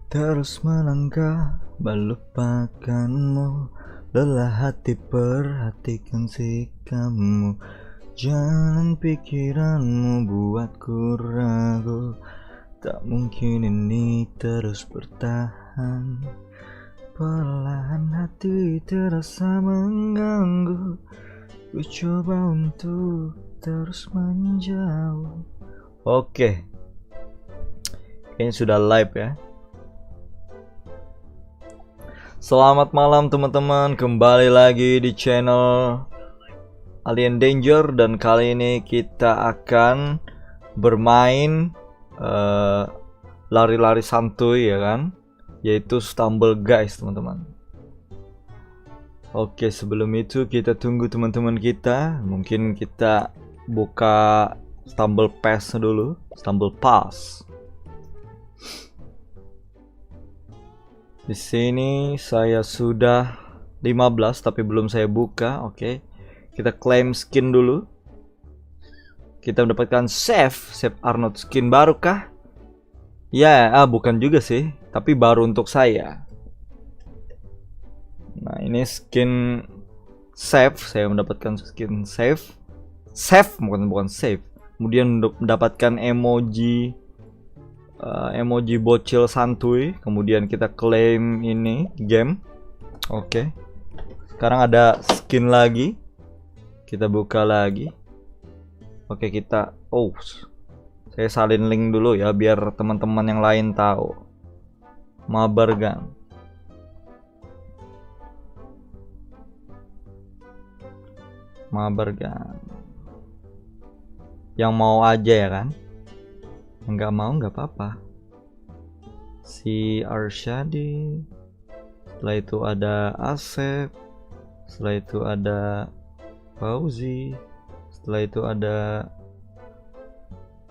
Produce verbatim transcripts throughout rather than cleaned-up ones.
Terus melangkah melupakanmu. Lelah hati perhatikan sikapmu. Jalan pikiranmu buatku ragu. Tak mungkin ini terus bertahan. Perlahan hati terasa mengganggu. Ku coba untuk terus menjauh. Oke. Kayaknya sudah live ya. Selamat malam teman-teman, kembali lagi di channel Alien Danger dan kali ini kita akan bermain eh, lari-lari santuy ya kan, yaitu Stumble Guys teman-teman. Oke, sebelum itu kita tunggu teman-teman kita. Mungkin kita buka Stumble Pass dulu, Stumble Pass. Di sini saya sudah lima belas tapi belum saya buka. Oke. Kita claim skin dulu. Kita mendapatkan save, save Arnold skin baru kah? Ya, ah bukan juga sih, tapi baru untuk saya. Nah, ini skin save, saya mendapatkan skin save. Save bukan bukan save. Kemudian untuk mendapatkan emoji eh, emoji bocil santuy, kemudian kita claim ini game. Oke. Sekarang ada skin lagi. Kita buka lagi. Oke, kita oh saya salin link dulu ya biar teman-teman yang lain tahu. Mabar Gang. Mabar Gang. Yang mau aja ya kan? Nggak mau nggak apa-apa. Si Arsyadi. Setelah itu ada Asep. Setelah itu ada Fauzi. Setelah itu ada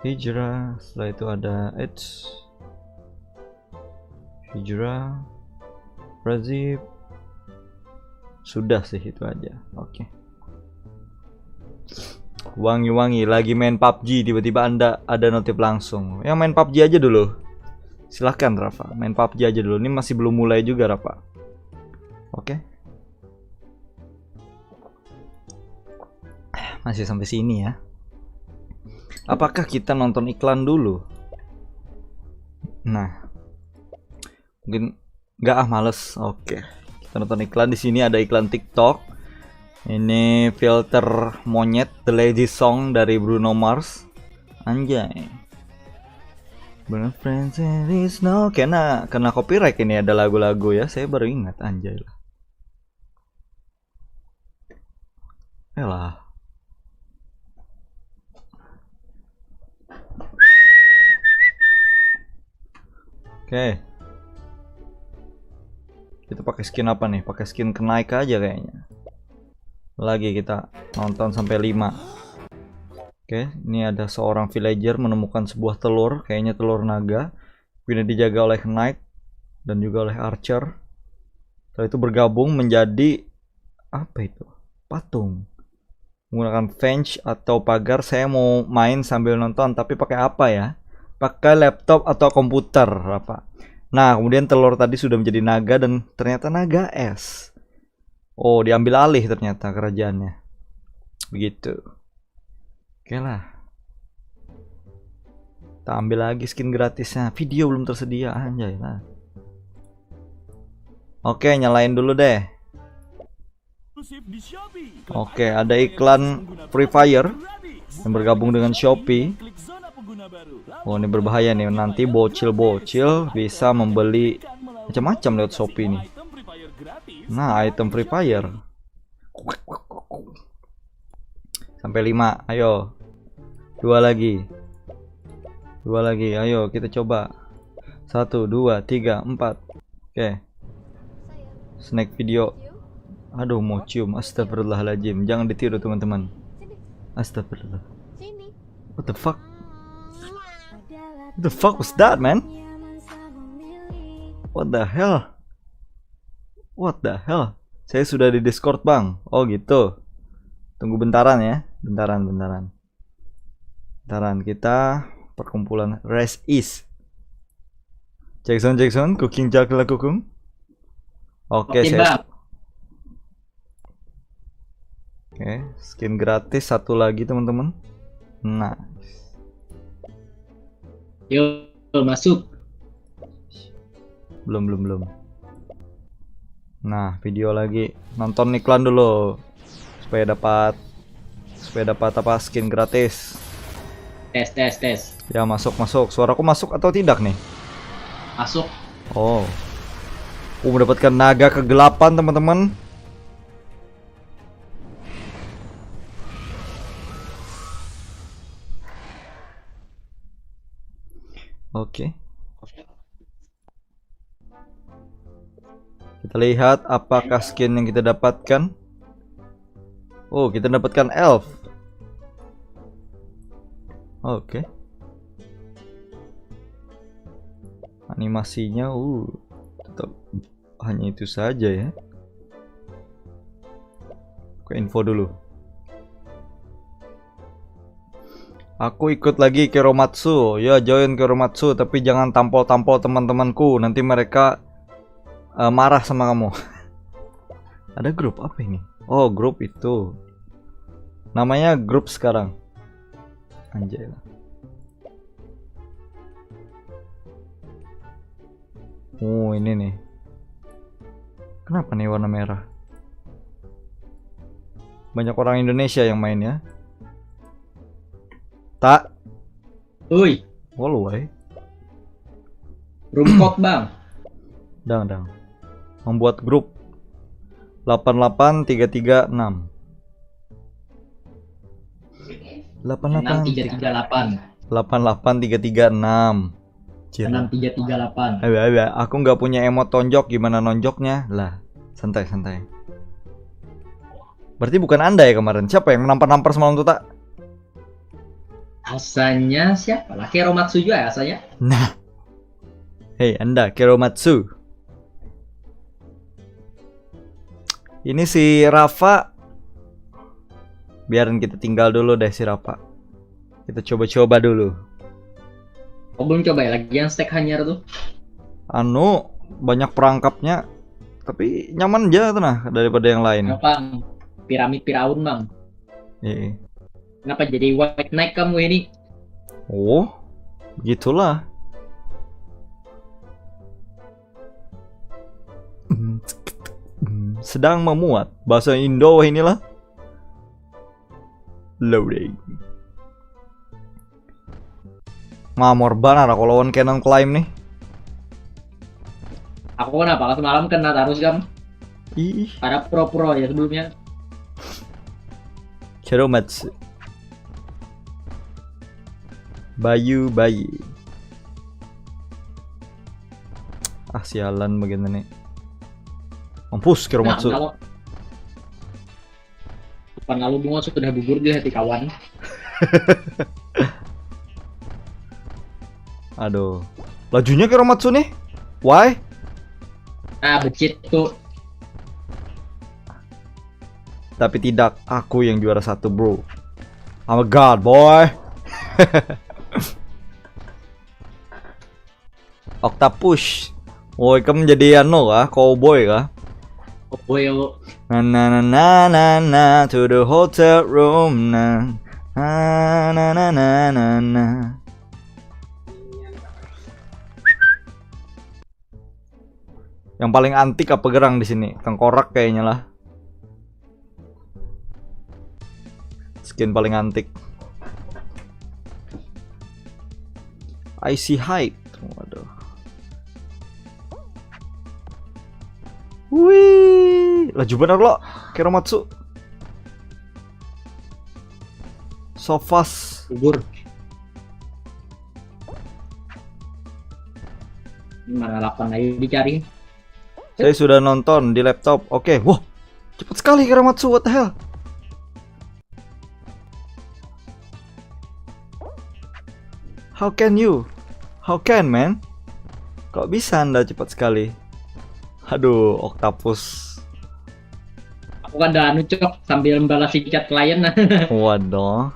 Hijrah. Setelah itu ada Eds. Hijrah. Razib. Sudah sih itu aja. Oke. Wangi-wangi lagi main pubg, tiba-tiba anda ada notif langsung. Yang main pubg aja dulu. Silahkan Rafa, main pubg aja dulu. Ini masih belum mulai juga Rafa. Oke. Masih sampai sini ya. Apakah kita nonton iklan dulu? Nah, mungkin nggak ah, males. Oke. Kita nonton iklan. Di sini ada iklan TikTok. Ini filter monyet, The Lazy Song dari Bruno Mars. Anjay. Bruno Friends is no kena kena copyright ini ada lagu-lagu ya. Saya baru ingat anjay lah. Elah. Oke. Kita pakai skin apa nih? Pakai skin kenaik aja kayaknya. Lagi kita nonton sampai lima. Oke, ini ada seorang villager menemukan sebuah telur, kayaknya telur naga. Kemudian dijaga oleh knight dan juga oleh archer. Setelah itu bergabung menjadi apa itu? Patung. Menggunakan fence atau pagar. Saya mau main sambil nonton, tapi pakai apa ya? Pakai laptop atau komputer apa? Nah, kemudian telur tadi sudah menjadi naga dan ternyata naga es. Oh, diambil alih ternyata kerajaannya. Begitu. Oke lah. Kita ambil lagi skin gratisnya. Video belum tersedia, anjay lah. Oke, nyalain dulu deh. Oke, ada iklan Free Fire yang bergabung dengan Shopee. Oh, ini berbahaya nih. Nanti bocil-bocil bisa membeli macam-macam lewat Shopee nih. Nah, item Free Fire. Sampai lima, ayo. Dua lagi. Dua lagi, ayo kita coba. Satu, dua, tiga, empat. Oke. Snack video. Aduh, mau cium. Astagfirullahaladzim. Jangan ditiru, teman-teman. Astagfirullah. What the fuck? What the fuck was that, man? What the hell? What the hell? Saya sudah di Discord, Bang. Oh, gitu. Tunggu bentaran ya. Bentaran, bentaran. Bentaran kita perkumpulan Rest East. Jackson, Jackson, cooking jagla cooking. Oke, oke, saya bang. Oke, skin gratis satu lagi, teman-teman. Nah. Yo, masuk. Belum, belum, belum. Nah, video lagi. Nonton iklan dulu supaya dapat supaya dapat apa, skin gratis. Tes, tes, tes. Ya, masuk, masuk. Suaraku masuk atau tidak nih? Masuk. Oh. Aku mendapatkan naga kegelapan, teman-teman. Oke. Kita lihat apakah skin yang kita dapatkan. Oh, kita dapatkan elf. Oke. Animasinya uh tetap hanya itu saja ya. Oke, info dulu. Aku ikut lagi Kiromatsu. Ya, join Kiromatsu, tapi jangan tampol-tampol teman-temanku. Nanti mereka uh, marah sama kamu. Ada grup apa ini? Oh, grup itu. Namanya grup sekarang. Anjay lah. Oh, ini nih. Kenapa nih warna merah? Banyak orang Indonesia yang main ya. Tak. Ui. Walu, wai. Rumkot, Bang. Dang, dang. Membuat grup. Delapan delapan tiga tiga enam. Delapan delapan tiga tiga delapan. Delapan delapan tiga tiga enam. Cil. Enam tiga tiga delapan. Ayo, ayo, aku nggak punya emot tonjok, gimana nonjoknya? Lah, santai, santai. Berarti bukan Anda ya kemarin. Siapa yang nampar-nampar semalam tuh, tak? Asanya siapa lah? Kiromatsu juga asanya. Nah. Hei, Anda, Kiromatsu. Ini si Rafa. Biarin kita tinggal dulu deh si Rafa. Kita coba-coba dulu. Oh, belum coba ya lagi yang stack hanyar tuh? Anu, banyak perangkapnya. Tapi nyaman aja tuh nah daripada yang lain. Apa? Piramid Firaun, Bang. Iya. Kenapa jadi White Knight kamu ini? Oh, begitulah. Sedang memuat bahasa Indo inilah. Loading. Mamor banar aku lawan Canon Climb nih. Aku kenapa semalam kena terus kan? Ih. Ada pro-pro ya sebelumnya. Kiromatsu. Bayu bayi. Ah, sialan bagian ini. Mampus Kiromatsu. Nah, Pan lalu bunga sudah gugur di hati kawan. Aduh. Lajunya Kiromatsu nih. Why? Ah, becit tuh. Tapi tidak, aku yang juara satu, bro. I'm a god, boy. Octopus. Woi, kamu jadi anu kah? Cowboy kah? Cowboy yo. Na na na na na na to the hotel room na. Na na na na na na. Yang paling antik apa gerang di sini? Tengkorak kayaknya lah. Skin paling antik. Icy Hide. Waduh. Wih, laju bener lo, Kiromatsu. So fast. Gugur. Mana delapan lagi dicari? Saya sudah nonton di laptop. Oke, wah, cepat sekali Kiromatsu, what the hell? How can you? How can, man? Kok bisa Anda cepat sekali? Aduh, Octopus. Aku kan dah anu, Cok, sambil membalas chat klien. Waduh.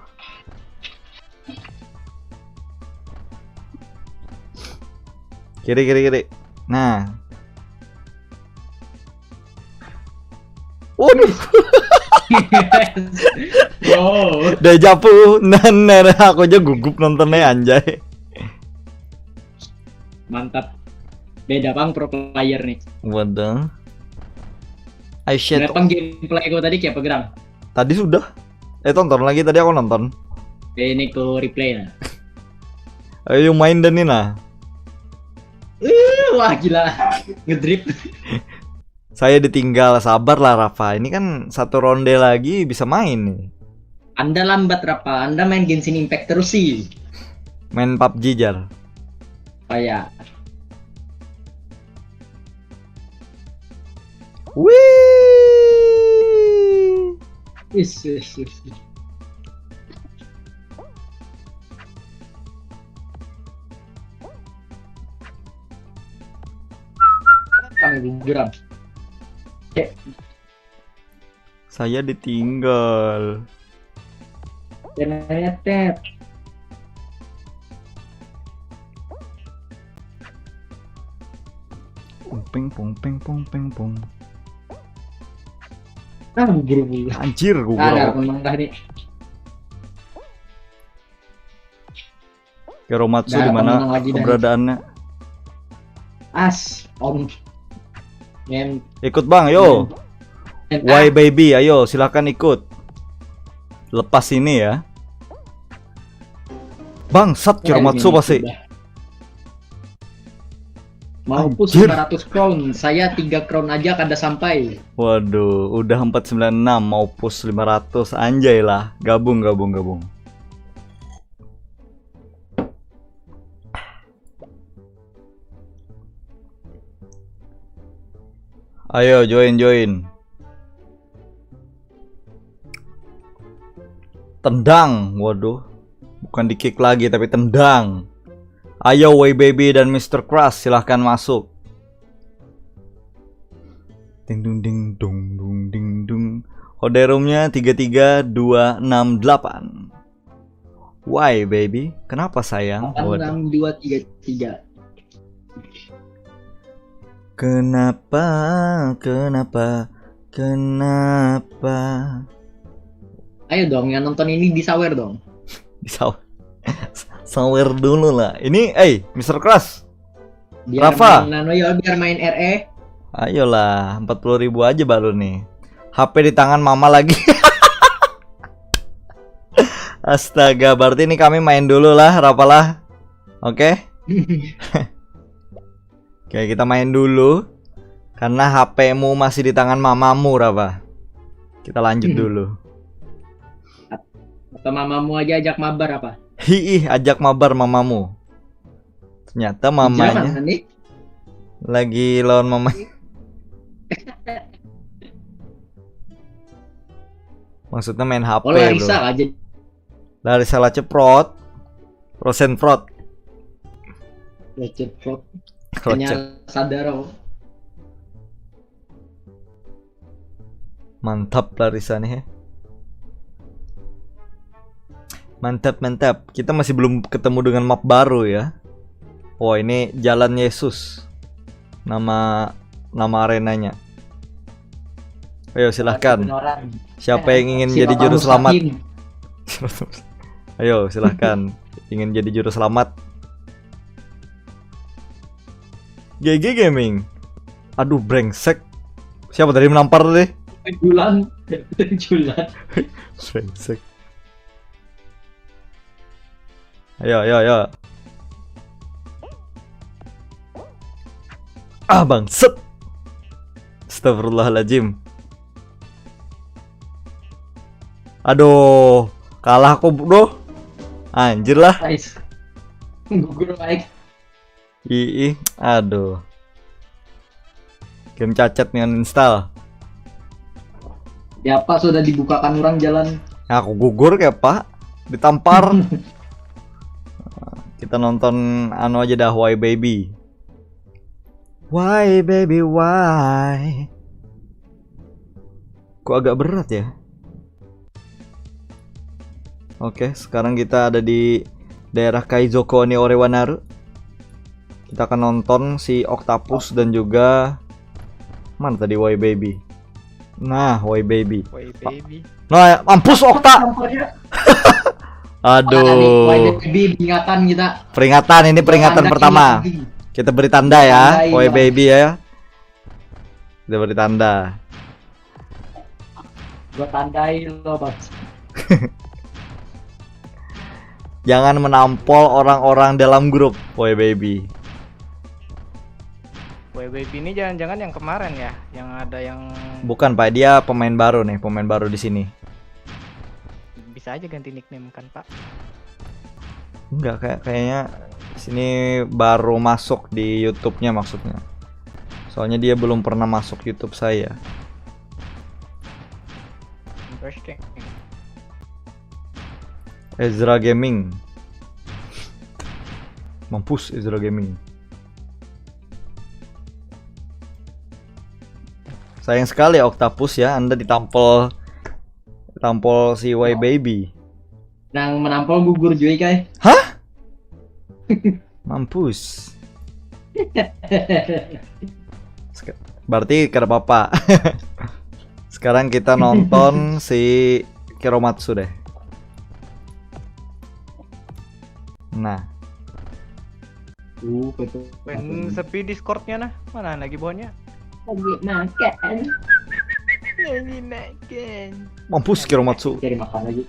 Kiri, kiri, kiri. Nah. Waduh. Wow. Deja vu. Nah, nah, nah, aku aja gugup nontonnya, anjay. Mantap. Beda pang pro player nih. Waduh. I shit. Berapa gameplay kau tadi kayak apa gerang? Tadi sudah. Eh, tonton lagi, tadi aku nonton. Ini ku replay lah. Ayo main dan nih, nah. Uh, wah gila. Ngedrip. Saya ditinggal, sabar lah Rafa. Ini kan satu ronde lagi bisa main nih. Anda lambat Rafa. Anda main Genshin Impact terus sih. Main pub G jar. Kayak Wih. Is, is, is. Kami guguran. Kayak Saya ditinggal. Tenetet. Pung peng pung peng pung peng pung. Ah, gugur dulu. Anjir, gugur Ada aku. Menang dah nih. Hiromatsu Nggak di ada mana menang lagi dah. Keberadaannya? As, om. Ngen. Ikut Bang, yo. Ngen. Why baby, ayo silahkan ikut. Lepas ini ya. Bangsat, Hiromatsu pasti. Mau push Anjir. Lima ratus crown, saya tiga crown aja kada sampai. Waduh, udah empat sembilan enam, mau push lima ratus, anjay lah. Gabung, gabung, gabung. Ayo join, join. Tendang, waduh. Bukan di kick lagi tapi tendang. Ayo Way Baby dan Mister Crush, silahkan masuk. Ding dung ding dung dung ding dung. Kode roomnya tiga tiga dua enam delapan. Why baby? Kenapa sayang? Waduh. Enam dua tiga tiga. Kenapa? Kenapa? Kenapa? Ayo dong, yang nonton ini disawer dong. Disawer. Sawer dulu lah. Ini, eh, Mister Crush. Biar Rafa. Main, anu, ya, biar main R E. Ayolah, empat puluh ribu aja baru nih. H P di tangan mama lagi. Astaga, berarti ini kami main dulu lah, Rafa lah. Oke? Oke, kita main dulu. Karena H P-mu masih di tangan mamamu, Rafa. Kita lanjut Hmm. dulu. Atau mamamu aja ajak mabar apa? Hiih, ajak mabar mamamu. Ternyata mamanya Jangan nih. lagi lawan mama. Maksudnya main H P, Oh, Larisa bro. Aja. Larisa lah ceprot. Rosenfrot. Ya ceprot. Rocet. Hanya sadar aku. Mantap Larisa nih ya. Mantap, mantap. Kita masih belum ketemu dengan map baru ya. Oh, ini Jalan Yesus. Nama nama arenanya. Ayo silahkan. Orang. Siapa yang ingin Si jadi Bapak juru selamat? Mustaqim. Ayo silahkan. Ingin jadi juru selamat. G G Gaming. Aduh, brengsek. Siapa tadi menampar tadi? Julan. Julan. Brengsek. Ayo, ayo, ayo. Ah, bangset. Astagfirullahaladzim. Aduh, kalah aku, bro. Anjir lah. Guys. Gugur baik. Ih, aduh. Game cacat nih, uninstall. Ya apa sudah dibukakan orang jalan? Aku gugur kayak apa? Ditampar. Kita nonton anu aja dah, Why Baby. Why baby why? Kok agak berat ya? Oke, sekarang kita ada di daerah Kaizoko ni Orewanaru. Kita akan nonton si Octopus dan juga, mana tadi, Y Baby. Nah, Y Baby. Woi baby. Nah, mampus Okta. Aduh. Baby, peringatan kita. Peringatan, ini peringatan Tanda pertama. Ingat lagi. Kita beri tanda ya, Tandai, Y ya. Baby ya. Kita beri tanda. Gua tandai lo, Bang. Jangan menampol orang-orang dalam grup, Y Baby. Y Baby ini jangan-jangan yang kemarin ya, yang ada yang Bukan, Pak, dia pemain baru nih, pemain baru di sini. Bisa aja ganti nickname kan, Pak? Enggak, kayak kayaknya sini baru masuk di YouTube-nya maksudnya. Soalnya dia belum pernah masuk YouTube saya. Interesting. Ezra Gaming. Mampus Ezra Gaming. Sayang sekali Octopus ya, Anda ditampol, tampol si Y Baby. Nang menampol gugur jui kai. Hah? Mampus. Sek- Berarti kada apa-apa. Sekarang kita nonton si Kiromatsu deh. Nah, Uh, betul. Pen sepi Discord-nya nah. Mana lagi buhannya? Lagi makan. Lagi makan. Mampus Kiromatsu. Cari makan lagi.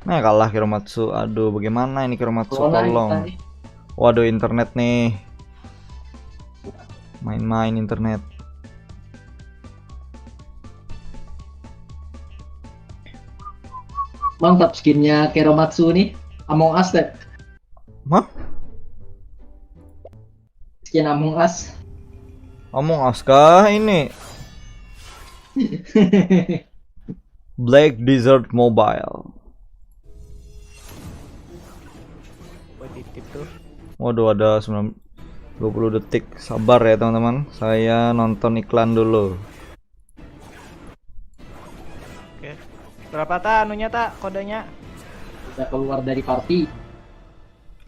Nah, kalah Kiromatsu. Aduh, bagaimana ini Kiromatsu? Corona Tolong. Tadi. Waduh, internet nih. Main-main internet. Mantap skinnya Kiromatsu nih. Among Us deh. Hah? Skin Among Us. Among Us kah ini? Black Desert Mobile. Buat titip tuh. Waduh, ada sembilan, dua puluh detik. Sabar ya, teman-teman. Saya nonton iklan dulu. Oke. Berapa ta anunya ta kodenya? Udah keluar dari party.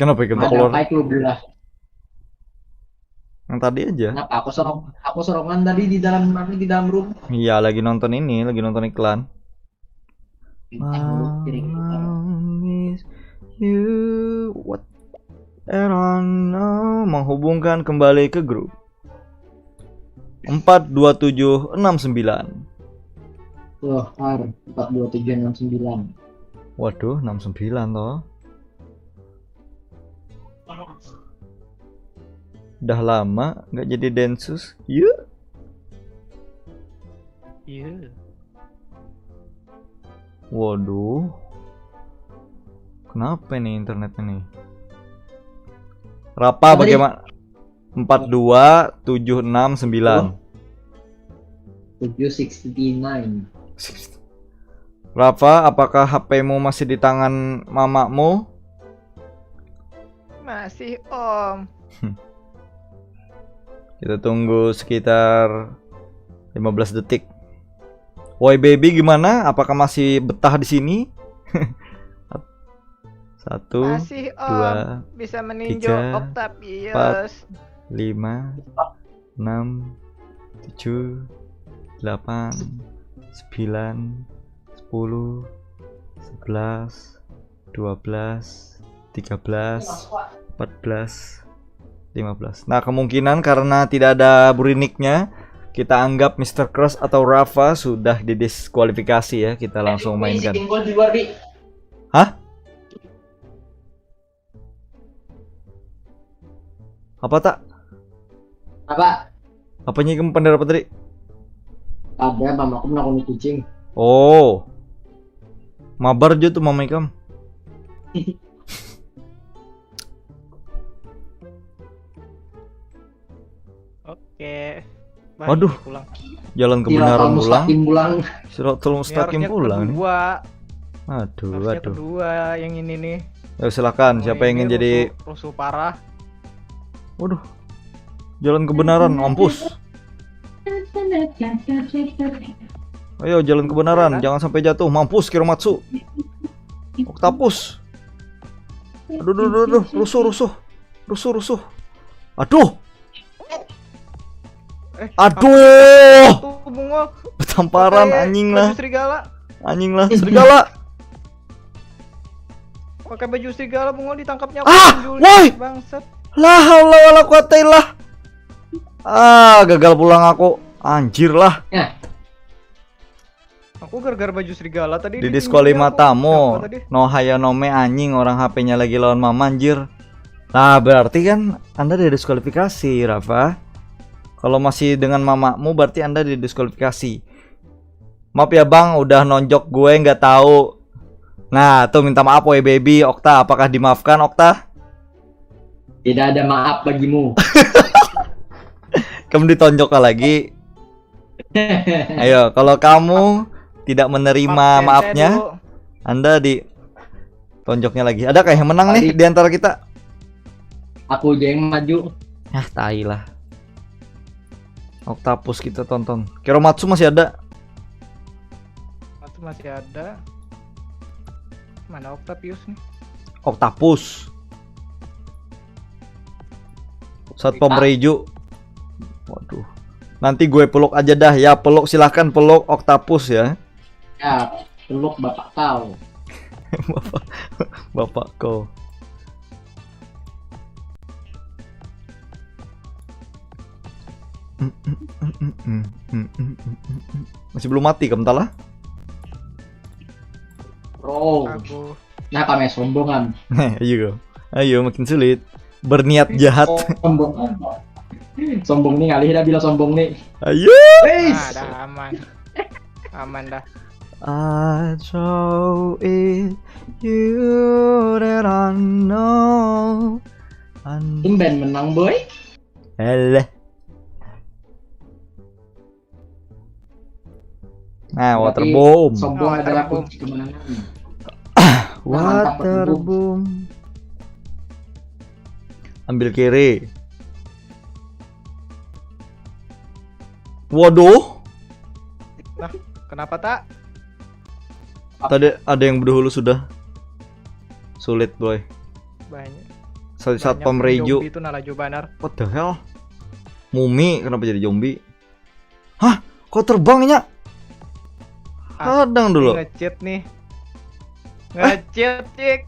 Kenapa kita Ada keluar? Apa itu belah? Yang tadi aja. Kenapa aku sorong aku sorongan tadi di dalam mana di dalam room? Iya, lagi nonton ini, lagi nonton iklan. Bintang dulu, piring putar. Miss you, what? And I know, menghubungkan kembali ke grup. Empat dua tujuh enam sembilan. Tuh, R empat dua tujuh enam sembilan. Waduh, enam sembilan toh. Udah lama nggak jadi Densus. Yuk. Iya. Waduh. Kenapa ini internetnya nih? Rapa, Apa tadi? Bagaimana? Empat dua tujuh enam sembilan. Tujuh sixty nine. Rafa, apakah H P-mu masih di tangan mamamu? Masih, Om. Kita tunggu sekitar lima belas detik. Woi baby, gimana? Apakah masih betah di sini? Satu, Masih, Om. dua, Bisa meninjau tiga, Octavius. empat, lima, enam, tujuh, delapan, sembilan, sepuluh, sebelas, dua belas, tiga belas, empat belas, lima belas. Nah, kemungkinan karena tidak ada Buriniknya, kita anggap Mister Cross atau Rafa sudah didiskualifikasi ya. Kita langsung mainkan. Simbol di luar, Bi. Hah? Apa tak? Apa? Apanya ikam pandar apa tadi? Ada, mamaku menakuni kucing. Oh. Mabar jo tuh mama ikam. Oke. Bah, Waduh. Pulang. Jalan kebenaran pulang. Mustaqim pulang. Siratul Ini mustaqim harusnya pulang nih. Kedua. Aduh, Harusnya aduh. Kedua yang ini nih. Ya silakan, Oh, siapa yang ini ingin jadi rusuh, rusuh parah. Waduh. Jalan kebenaran, mampus. Ayo, jalan kebenaran, jangan sampai jatuh. Mampus Kiromatsu. Octopus. Aduh, aduh, aduh, aduh. Rusuh, rusuh. Rusuh, rusuh. Aduh. Eh, Aduh. Tuh, Bungol. Betamparan Pakai anjing baju lah. Serigala. Anjing lah, serigala. Pakai baju serigala, Bungol, ditangkapnya. Ah, Juli, woi. Bangsat. La haula wala quwata illa. Ah, gagal pulang aku. Anjir lah. Aku gara-gara baju serigala tadi Di ditinggalin diskoli aku. Matamu. Siapa tadi? No Hayanome anjing, orang H P-nya lagi lawan mama, anjir. Nah, berarti kan Anda didiskualifikasi, Rafa. Kalau masih dengan mamamu, berarti Anda didiskualifikasi. Maaf ya, Bang, udah nonjok gue, nggak tahu. Nah, tuh, minta maaf, woi baby. Okta, apakah dimaafkan, Okta? Tidak ada maaf bagimu. Kamu ditonjok lagi. Ayo, kalau kamu tidak menerima Maafkan saya maafnya, dulu. Anda ditonjoknya lagi. Ada kayak yang menang nih Tadi- di antara kita? Aku aja yang maju. Ah, tai lah. Octopus kita tonton. Kiromatsu masih ada. Octopus masih ada. Mana Octapius nih? Octopus. Satpam Kita. Reju. Waduh. Nanti gue peluk aja dah ya, peluk, silahkan peluk Octopus ya. Ya, peluk bapak kau. Bapak, bapak kau. Masih belum mati, kamu tahu lah? Bro. Aku. Nah, kami sombongan. Ayo, ayo, makin sulit. Berniat jahat. Sombong. Sombong nih, ngalih dah bila sombong nih. Ayo. Nah, Wis. Dah aman. Aman dah. I saw it, you that I know. And Tumben menang, boy. Alah. Nah, water Berarti bomb. Sombong Oh, adalah water bomb. Kunci kemenangan. Water bomb. Ambil kiri. Waduh. Nah, kenapa tak? Tadi ada yang berdahulu sudah. Sulit, boy. Banyak. Satu satpam Banyak Reju. Zombie itu nah laju banar. What the hell? Mumi kenapa jadi zombie? Hah? Kok terbangnya? Ah, Hadang dulu. Nge-cheat nih. Nge-cheat, cik.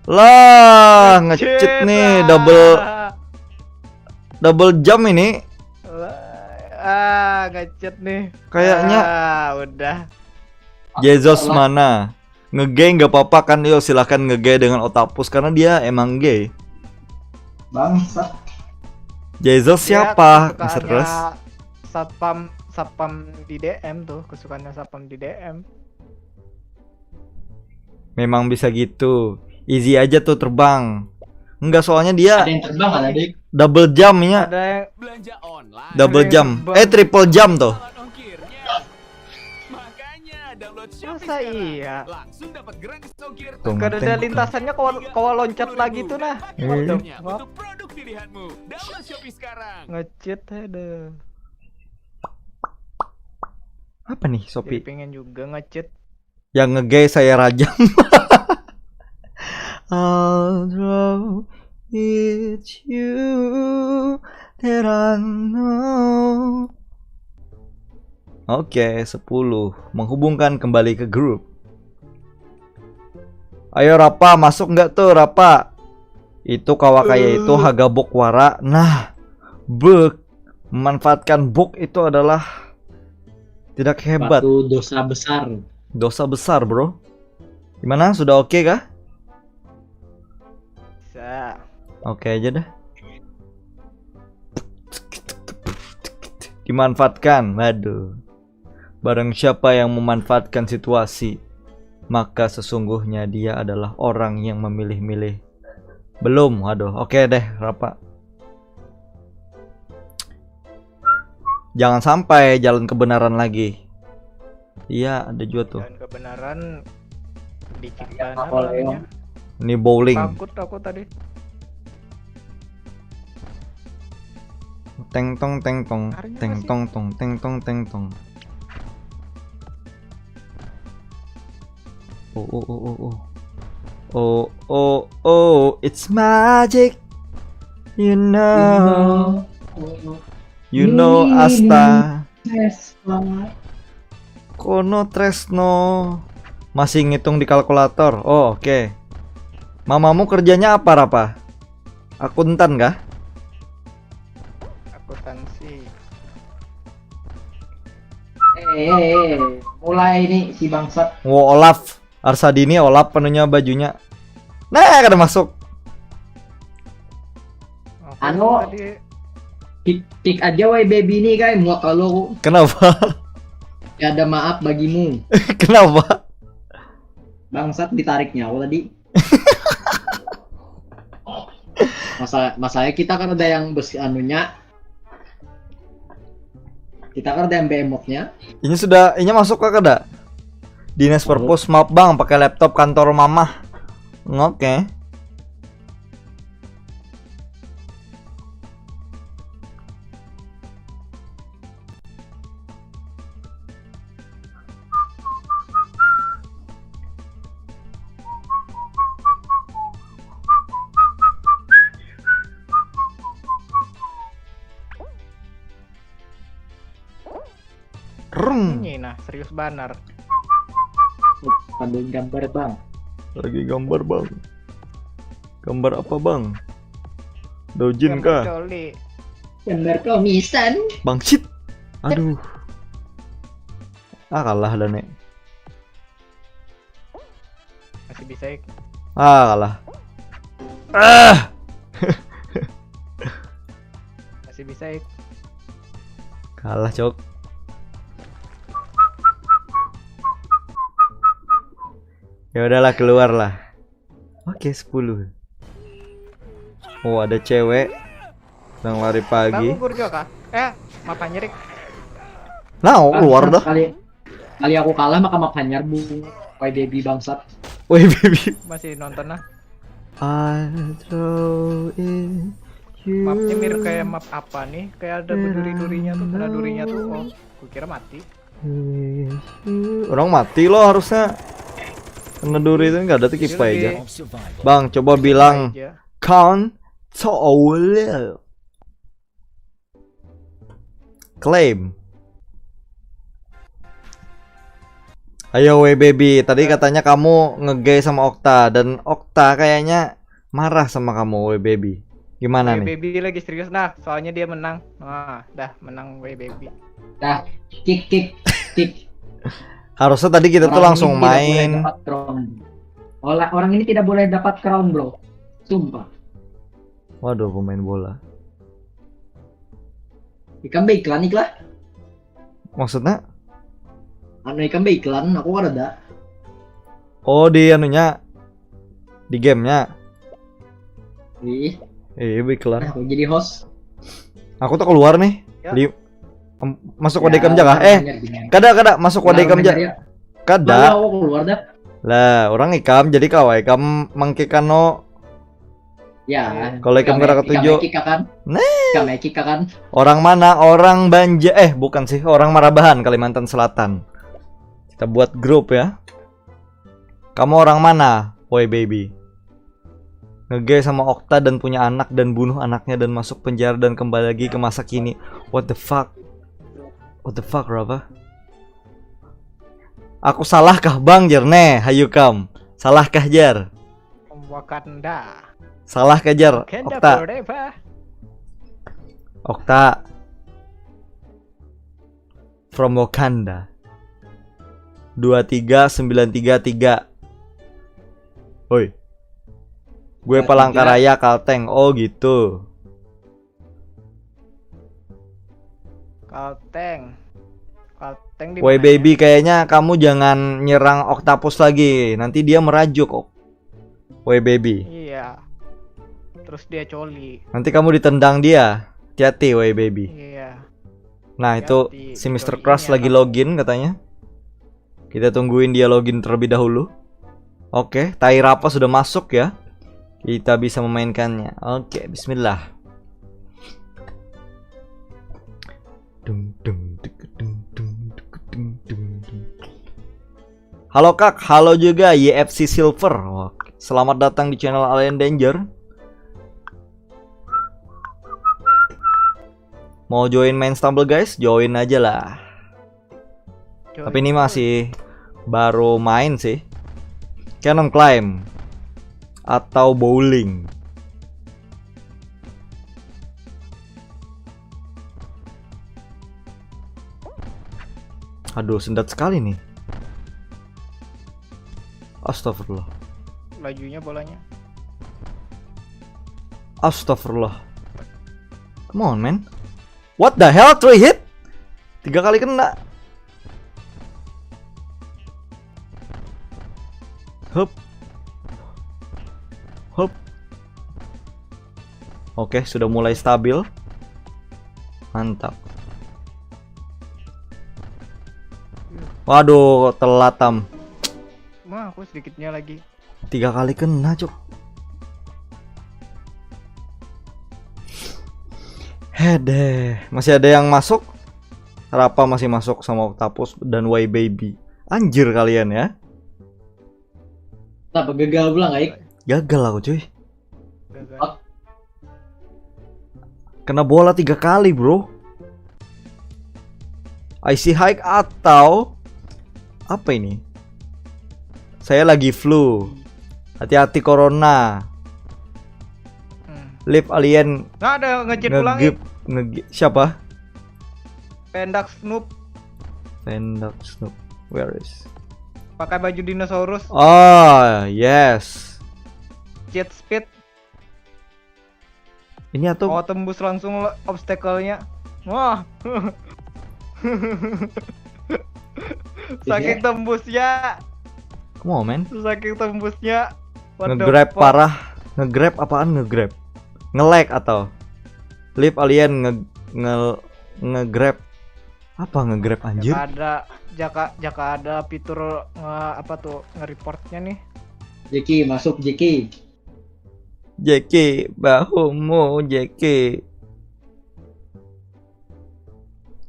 Lah, Nge-cheat, nge-cheat nih, ah. double double jump ini. Lah, ah, nge-cheat nih. Kayaknya Ah, udah. Jesus mana? Nge-gay nggak apa-apa kan, yo, silahkan nge-gay dengan Octopus karena dia emang gay. Bangsat. Jesus Dia siapa? kesukaannya Mister Crust. Satpam, satpam di D M tuh, kesukaannya satpam di D M. Memang bisa gitu. Easy aja tuh terbang. Enggak, soalnya dia Ada yang terbang kan tadi? Double jump ya. Ada yang Belanja online. Double Ada jump. yang Eh, triple jump tuh. Salon ongkirnya. Makanya download Shopee Masa sekarang. Iya? Langsung dapat gratis ongkir. Tuh, Kada ada tengok. Lintasannya, kawa, kawa loncat lagi tuh nah. Pakai Iya. kodenya Wah. Untuk produk pilihanmu. Download Shopee sekarang. Nge-cheat, aduh. Apa nih, Jadi Shopee? Pengen juga nge-cheat. Yang nge-gay saya rajam. Although it's you that I know. Oke, sepuluh. Menghubungkan kembali ke grup. Ayo Rapa, masuk nggak tuh Rapa? Itu kawa kaya itu hagabuk wara. Nah, bek, memanfaatkan bug itu adalah tidak hebat. Suatu dosa besar. Dosa besar, bro. Gimana? Sudah oke kah? Bisa. Oke aja dah. Dimanfaatkan. Waduh. Barang siapa yang memanfaatkan situasi, maka sesungguhnya dia adalah orang yang memilih-milih. Belum, waduh. Oke deh, Rapa. Jangan sampai jalan kebenaran lagi. Iya, ada juga tuh. Dan kebenaran dikit Ya, banget Napoleon. lawannya. Ini bowling. Takut aku tadi. Teng tong, teng tong, Harinya teng masih- tong tong, teng tong, teng tong. Oh, oh, oh, oh, oh. Oh, oh, oh, it's magic. You know. You know Asta. Kono Tresno. Masih ngitung di kalkulator. Oh, oke. Mamamu kerjanya apa, Rapa? Akuntan kah? Akuntansi. Eh, eh, eh, mulai nih si bangsat. Wo, Olaf. Arsadini Olaf penuhnya bajunya. Nah, kada masuk. Anu, kick, kick aja wai baby ini, guys, muak kalau aku. Kenapa? Tiada maaf bagimu. Kenapa? Bangsat ditarik nyawa tadi. Masa masanya kita kan ada yang besi anunya. Kita kan ada yang behemothnya. Ini sudah, ini masuk ke kada? Dinas perpus, maaf bang, pakai laptop kantor mamah. Oke. Rung. Ini nah serius banar. Panduin gambar bang. Lagi gambar bang. Gambar apa bang? Dojin kah? Coli. Gambar komisan. Bangsit. Aduh. Ah, kalah dah nek. Masih bisa ik. Ah, kalah. Ah. Masih bisa ik. Kalah, cok. Ya udahlah, keluar lah. Oke, sepuluh. Oh, ada cewek yang lari pagi. Bangun Gurjo kah? Eh, maaf hanyar ik. Nah, oh, keluar dah. Kali kali aku kalah maka maaf hanyar bung. Why baby bangsat. Woi, baby. Masih nonton nah. I throw in you. Mapnya mirip kayak map apa nih? Kayak ada berduri-durinya tuh, kena durinya tuh. Oh, kukira mati. Orang mati loh harusnya. Kena duri itu nggak ada tuh kipai aja. Of survival. Bang, coba bilang Aja. count to all. Claim. Ayo weh baby, tadi katanya kamu nge-gay sama Okta dan Okta kayaknya marah sama kamu weh baby. Gimana Weh nih? Baby lagi serius nah, soalnya dia menang. Nah, dah menang Weh Baby. Dah, kick kick kick. Harusnya tadi kita tuh Orang langsung ini tidak boleh main. Dapat crown. Olah, orang ini tidak boleh dapat crown, bro. Sumpah. Waduh, pemain bola. Ikam baik iklan ik lah. Maksudnya? Anu ikam baik iklan, aku kada ada. Oh, di anunya, di gamenya. Ih, Iya, baiklah. nah, aku jadi host. Aku tuh keluar nih. Ya. Di em, masuk Ya, wadai kam jaga. Eh, Bener, bener. kada kada masuk wadai kam Bener, jaga. ya. Kada. Malah aku keluar dah. Lah, orang ikam jadi kawai kam mangkikan no. Ya. Kalau ikam kada ketuju. Ikam kan? Nih. Ikam kan? Orang mana? Orang Banja, eh, bukan sih, orang Marabahan, Kalimantan Selatan. Kita buat grup ya. Kamu orang mana? Woi baby. Nge-gay sama Okta dan punya anak dan bunuh anaknya dan masuk penjara dan kembali lagi ke masa kini. What the fuck? What the fuck, Rapa? Aku salahkah bang, jar? Neh, hayu kam. Salahkah, jar? Wakanda. Salahkah, jar? Wakanda Okta. Forever. Okta. From Wakanda. Dua tiga sembilan tiga tiga. Woi. Gue Dua tiga. Palangkaraya, Kalteng. Oh gitu. Kalteng. Kalteng di Woi mana baby, kayaknya kamu jangan nyerang Oktapus lagi. Nanti dia merajuk kok. Woi baby. Iya. Terus dia coli. Nanti kamu ditendang dia. Hati-hati, woi baby. Iya. Nah, itu Hati-hati, si Mister dicolinya Crush lagi kan. Login katanya. Kita tungguin dia login terlebih dahulu. Oke, tai Rapa sudah masuk ya. Kita bisa memainkannya. Oke, bismillah. Dung, dung, duk, dung, dung, duk, dung, dung, dung. Halo Kak, halo juga Y F C Silver. Wah, selamat datang di channel Alien Danger. Mau join main Stumble, guys? Join aja lah. Join. Tapi ini masih baru main sih. Cannon climb atau bowling. Aduh, sendat sekali nih. Astagfirullah. Lajunya bolanya. Astagfirullah. Come on, man. What the hell, three hit? Tiga kali kena. Hup. Hup. Oke, sudah mulai stabil. Mantap. Waduh, telat, Tam. Wah, aku sedikitnya lagi. Tiga kali kena, cuk. Hedeh, masih ada yang masuk? Rapa masih masuk sama Octopus dan Y Baby. Anjir kalian ya. Kenapa gagal pulang, Aik? Gagal aku, cuy. Gagal. Kena bola tiga kali, bro. Icy Hike atau apa ini? Saya lagi flu. Hati-hati corona. Hmm. Live alien Nah, ada nge-cheat pulang. ngegip ngegip siapa? Pendak Snoop Pendak Snoop. Where is? Pakai baju dinosaurus. Oh, yes. Cheat speed. Ini atau Oh, tembus langsung lo- obstacle-nya. Wah. Saking tembusnya. Come on, man. Saking tembusnya. What the Nge-grab fuck? Parah. Nge-grab apaan nge-grab? Nge-lag atau? Live alien nge nge nge-grab. Apa nge-grab, anjir? Jaka ada jaka jaka ada fitur nge apa tuh, nge-reportnya nih. Jeki, masuk Jeki. Jeki, bahumu Jeki.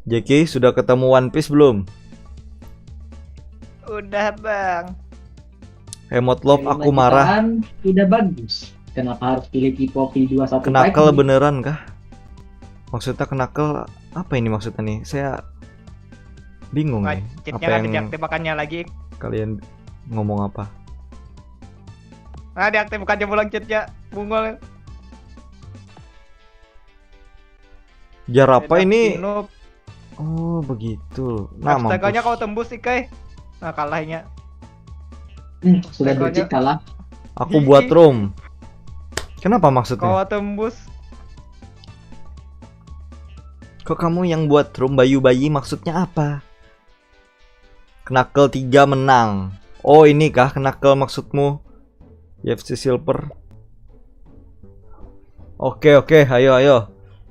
Jeki, sudah ketemu One Piece belum? Udah, Bang. Emot love, aku marah. Udah bagus. Kenapa harus pilih Ipopi dua satu? Knuckle beneran kah? Maksudnya knuckle apa ini maksudnya nih? Saya bingung Wah, nih. Cheatnya Apa kan yang diaktifkannya lagi. Kalian ngomong apa? Nah, diaktifkannya pulang cheatnya. Bungol. Jar apa Enak ini? Noob. Oh, begitu. Nah, Obstacle-nya mampus. Kau tembus, Ikai. Nah, kalahnya. Hmm, sudah Obstacle-nya dicik kalah. Aku buat room. Kenapa maksudnya? Kau tembus. Kok kamu yang buat room, Bayu Bayi, maksudnya apa? Knuckle tiga menang. Oh, ini kah Knuckle maksudmu? U F C Silver. Oke, oke, ayo, ayo.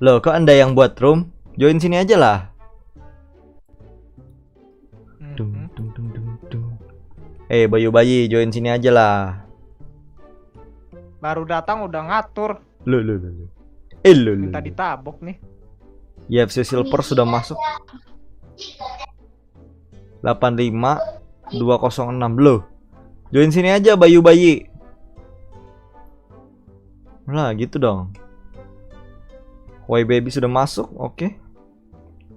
Loh, kok Anda yang buat room? Join sini aja lah. Dung, Mhm. dung, dung, dung, dung. Eh, Bayu Bayi, join sini aja lah. Baru datang udah ngatur. Lo, lo, lo, lo. Eh, lo, lo, Minta lo. Ditabok nih. U F C Silver sudah masuk. Delapan lima dua kosong enam, lo. Join sini aja, Bayu Bayi. Lah, gitu dong. Y Baby sudah masuk, oke.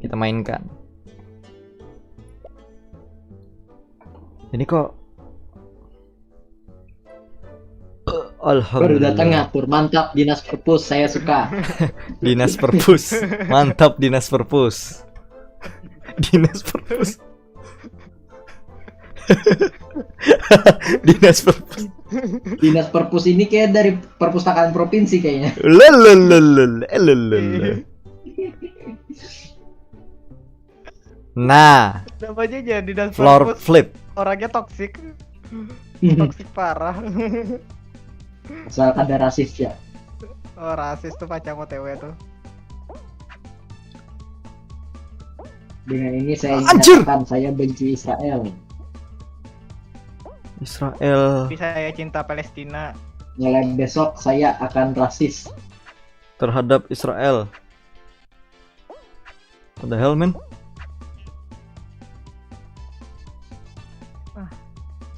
Kita mainkan. Ini kok Baru datang Alhamdulillah. Ngatur, mantap dinas perpus, saya suka. Dinas perpus. Mantap dinas perpus. Dinas perpus. Dinas perpus. Dinas perpus ini kayak dari perpustakaan provinsi kayaknya. Lelelelele, lelele. Nah, Namanya jadi dinas floor perpus. Flip. Orangnya toxic. Toxic parah. Asal ada rasis ya. Oh, rasis tuh pacang O T W tuh. Dengan ini saya Anjir! Ingatkan saya benci Israel. Israel. Tapi saya cinta Palestina. Mulai besok saya akan rasis. Terhadap Israel. What the hell, man?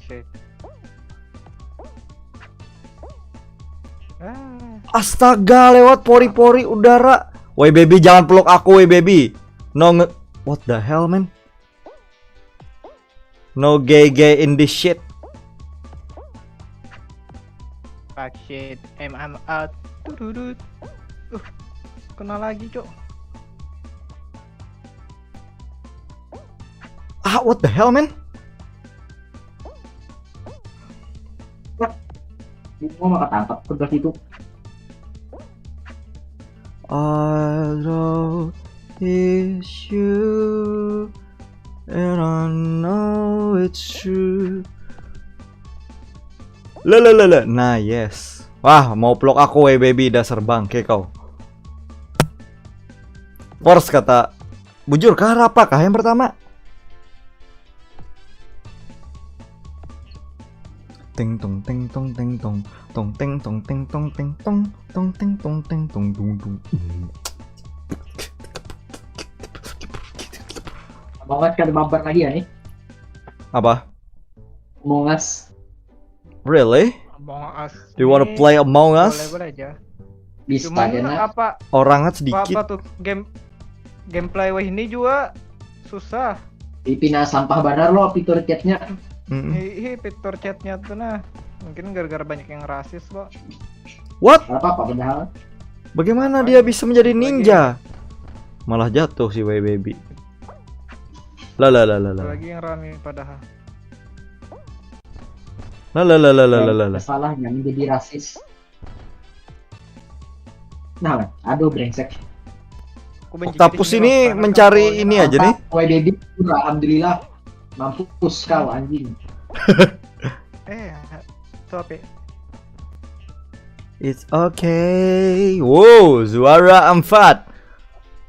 Shit. Ah. Astaga, lewat pori-pori udara. Woi baby, jangan peluk aku, woi baby. No nge, what the hell, man? No gay gay in this shit. Fuck shit, I'm I'm out. Tududut. Uh, kena lagi, Cok. Ah, what the hell, man? Bunga maka tangkap sebelah situ. I know it's you, and I know it's true. Lelelele. Nah, yes. Wah, mau peluk aku, weh baby, dasar bangke kau. Force kata, bujur kah, rapa kah yang pertama? Ting tong ting tong ting tong tong ting tong ting tong ting tong tong ting tong ting tong tung tung. Among Us kada mabar lagi ya nih. Apa? Among Us. Really? Among Us. Do you wanna Ini play Among boleh Us? Boleh aja. Bisa Cuman aja nak. Apa Orang apa, sedikit. Apa tuh game gameplay wah ini juga susah. Di pina sampah banar lo fitur chatnya. Mm-mm. Hihi fitur chatnya tuh nah. Mungkin gara-gara banyak yang rasis lo. What? Apa apa padahal. Bagaimana dia bisa menjadi ninja? Malah jatuh si Y Baby. Lah lah lah lah lah. Lagi yang rame padahal. Lah lah lah lah lah lah lah. Salahnya menjadi rasis. Nah, aduh brengsek. Aku benci Oktapus jadi ini nyerok banget mencari kalau ini aja nih. Mantap, Y Baby, alhamdulillah. Mampus kau anjing. Eh, itu apa? It's okay. Wow, juara empat.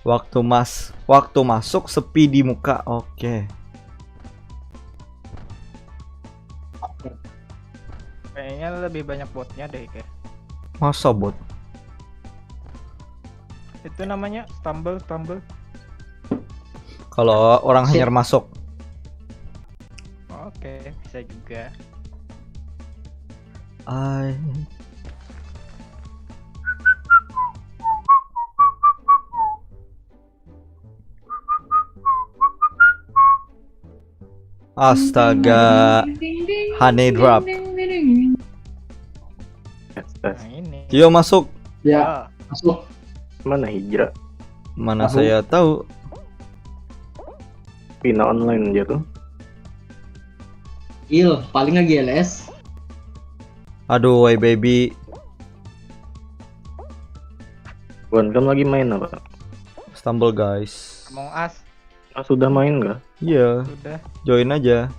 Waktu mas, waktu masuk sepi di muka. Oke. Kayaknya lebih banyak botnya deh kayak. Masa bot? Itu namanya stumble, stumble. Kalau orang Sip. hanyar masuk. Oke, bisa juga. I Astaga, honey drop. Nah ini. Yo masuk. Ya, masuk. Mana hijrah? Mana Tahu. Saya tahu. Pina online aja tuh. Il, paling lagi L S. Aduh, Y Baby. Bukan kamu lagi main apa? Stumble guys. Among Us Ah, sudah main kah? Iya, sudah. Join aja.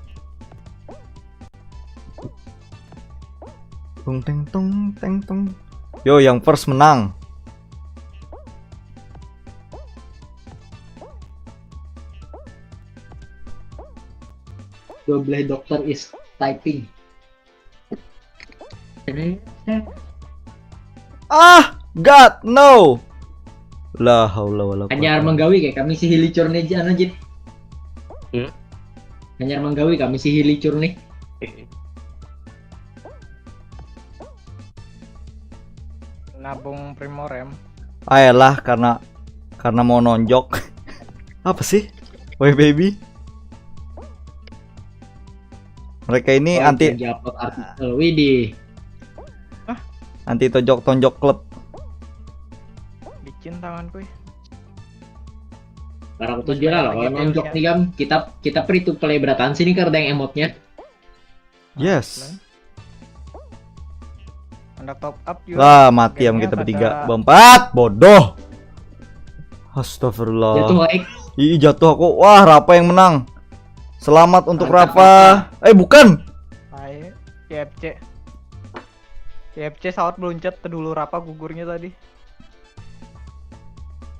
Tung teng tung teng tung. Yo, yang first menang. Dua belah dokter is typing. Ah, God, no. La haula wala quwata. Hanyar menggawi kayak kami si Hilicur nih anu Jit. Hmm? Hanyar menggawi kami si Hilicur nih. Nabung Primorem. Ayolah, karena karena mau nonjok. Apa sih? Y Baby. Mereka ini Oh, anti lagi upload artikel. Widih. anti tonjok-tonjok klub. Licin tanganku ya. Barang tujuh lah kalau nonjok nih kan kita kita free to play berataan sini karena yang emotnya. Yes. Anda top up juga. Lah, mati yang Gamenya kita bertiga. pada- Berempat, bodoh. Astagfirullah. Jatuh like. Ih, jatuh aku. Wah, Rapa yang menang. Selamat untuk Mantap, Rapa. Eh, bukan. Ayo, C F C. C F C sawat beluncat ke dulu Rapa gugurnya tadi.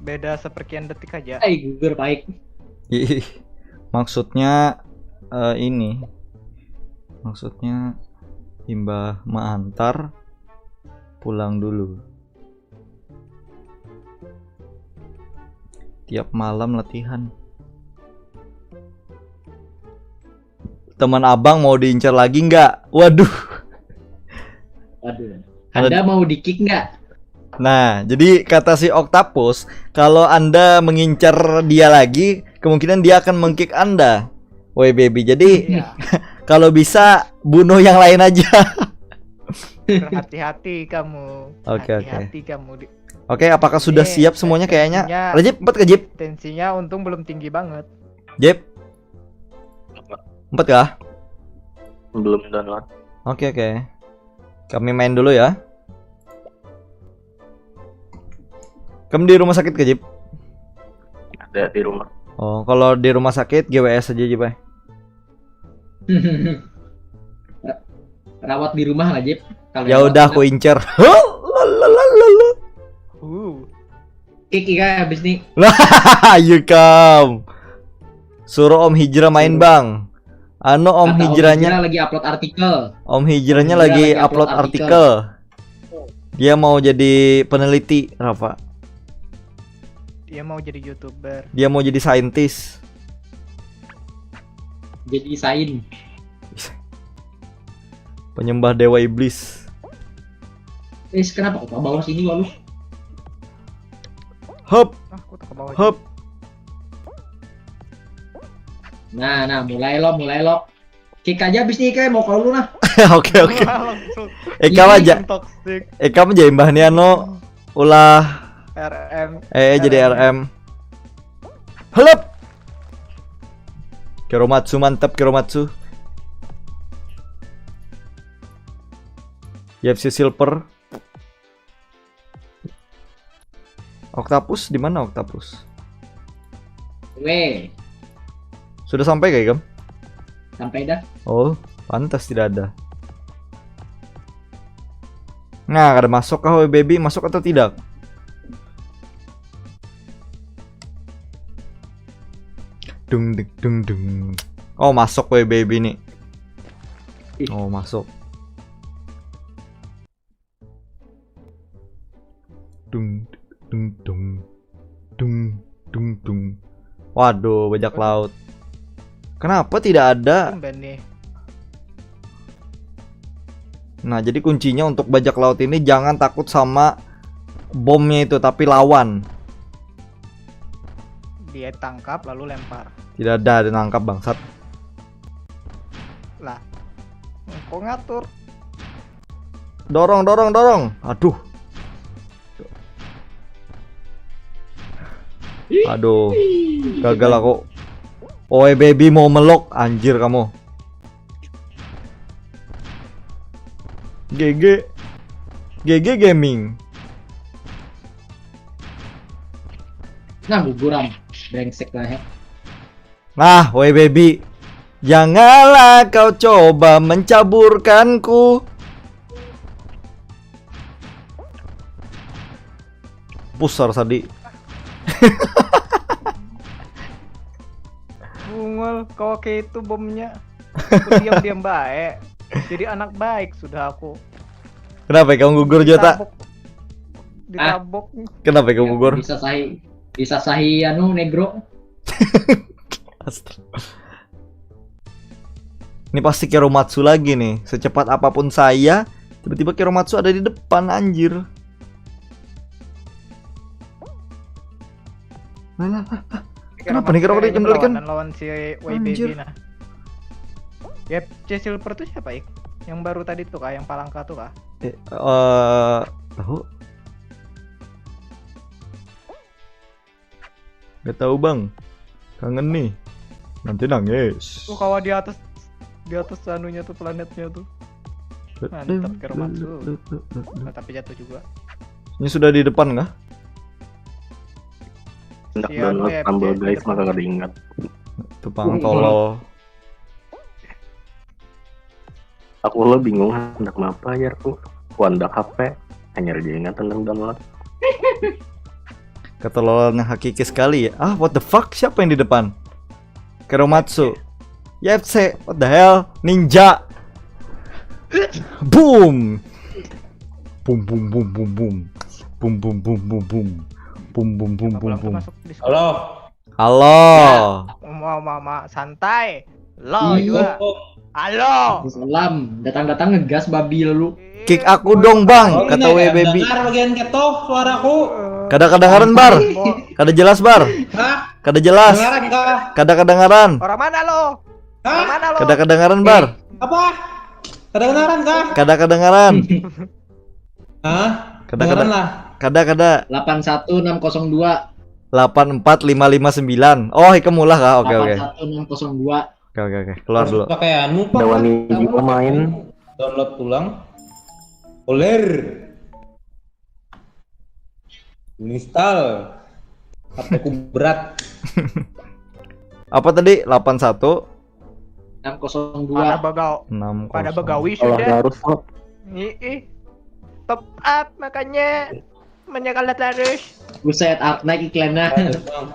Beda seperkian detik aja. Hai gugur baik. Ih, maksudnya eh, ini. Maksudnya imbah mengantar pulang dulu. Tiap malam latihan. Teman abang mau diincar lagi nggak? Waduh. Waduh. Anda mau di kick nggak? Nah, jadi kata si Octopus, kalau Anda mengincar dia lagi, kemungkinan dia akan mengkick Anda. Woi baby, jadi Iya. kalau bisa bunuh yang lain aja. Berhati-hati kamu. Oke, oke. Hati-hati kamu. Di- Oke, apakah sudah Ini siap semuanya kayaknya? tensinya- Rajib, empat ke Jib? Tensinya untung belum tinggi banget. Jib? Empat kah? Belum download. Oke, oke. Kami main dulu ya. Kamu di rumah sakit ke Jib? Ada di rumah. Oh, kalau di rumah sakit G W S aja Jib, eh. Rawat di rumah lah, Jib. Kalau Ya rawat udah, enak. Ku incer. Lalalala. Uh. Kick Ika habis nih. Lah, ayo kam. Suruh Om Hijrah main, Suruh. Bang. Anu, Om Kata Hijrahnya, Hijrah lagi upload artikel. Om Hijrahnya Om Hijrah lagi lagi upload upload artikel. Dia mau jadi peneliti, Rafa. Dia mau jadi YouTuber. Dia mau jadi saintis. Jadi sain. Penyembah dewa iblis. Eh, kenapa kok ke bawah sini, walu? Hup, Ah, aku tak ke bawah. hup. Nah, nah, mulai lo, mulai lo. Kick aja habis nih, Ika, mau ke lu nah. Oke, oke. Wah, langsung. Eh, kamu aja. Toxic. Eh, kamu aja imbah nih anu ulah R M. eh jadi R M. Help. Kiromatsu mantap, Kiromatsu. Y F C Silver. Octopus di mana, Octopus? Weh, Sudah sampai kayak, Gam? sampai dah. Oh, pantas tidak ada. Nah, kada masuk kah, woi baby? Masuk atau tidak? Dung deg dung dung. Oh, masuk, woi baby nih. Ih. Oh, masuk. Dung dung dung. Dung dung dung. Waduh, bajak laut. Kenapa tidak ada? Tumben nih. Nah, jadi kuncinya untuk bajak laut ini jangan takut sama bomnya itu, tapi lawan. Dia tangkap lalu lempar. Tidak ada, ada nangkap, bangsat. Lah. Kok ngatur? Dorong, dorong, dorong. Aduh. Aduh. Gagal aku. Oi baby mau melok, anjir kamu. G G. G G Gaming. Nah, guguran. Brengsek lah ya. Nah, woi baby. Janganlah kau coba mencaburkanku. Pusar tadi. Bungul, kau kayak itu bomnya. Aku diam-diam baik. Jadi anak baik sudah aku. Kenapa kamu gugur, Jota? Ditabok. Ditabok. Kenapa kamu gugur? Bisa sahi, bisa sahi anu negro. Astaga. Ini pasti Kiromatsu lagi nih. Secepat apapun saya, tiba-tiba Kiromatsu ada di depan, anjir. Lah, lah, lah, lah. Kenapa nih, kenapa Kayaknya dikendalikan? Berlawanan lawan si woi Anjir. baby nah. Y F C Silver tuh siapa, Ik? Yang baru tadi tuh kah, yang palangka tuh kah? Eh, eh, tahu? Gak tahu, Bang. Kangen nih. Nanti nangis. Tuh kawan di atas, di atas anunya tuh, planetnya tuh. Mantap, Kiromatsu. Nah, tapi jatuh juga. Ini sudah di depan kah? Hendak Siap, download Beb. Rumble Cek guys, depan. Maka kada ingat. Tukang tolol. Aku lo bingung hendak apa, jarku. Ku handak H P, hanyar aja ingat tentang download. Ketololan yang hakiki sekali ya. Ah, what the fuck? Siapa yang di depan? Kiromatsu. Y F C, what the hell? Ninja. Boom. Boom boom boom boom boom. Boom boom boom boom boom. Boom boom boom Nggak boom pulang tuh boom. Masuk Discord. Halo. Halo. Mau mama santai. Lo juga. Oh, Halo. Salam. Datang-datang ngegas babi lalu. Kick aku dong bang, Oh, kata ini W ya, Baby. Dengar bagian keto suaraku. Kada kedengaran bar, kada jelas bar, Hah? kada jelas, Dengaran kah? kada kedengaran, Orang mana lo? Orang Hah? mana lo? kada kedengaran bar, Apa? Kedengaran kah? kada kedengaran. Hah? Kada, Kedengaran kada. Lah. Kada kada. Delapan satu enam kosong dua. Delapan empat lima lima sembilan. Oh, ikam mulah kah? Oke oke. Delapan satu enam kosong dua. Oke oke oke. Keluar dulu. Pakai anu Ada wani juga main. Download ulang. Oler. Install. H P ku berat. Apa tadi? Delapan satu Enam kosong Pada dua. begaw, enam. pada begawi Kalau sudah. Harus kok. Ih, top up makanya menyakalat terus. Buset, Arknight iklannya. Aduh, Bang.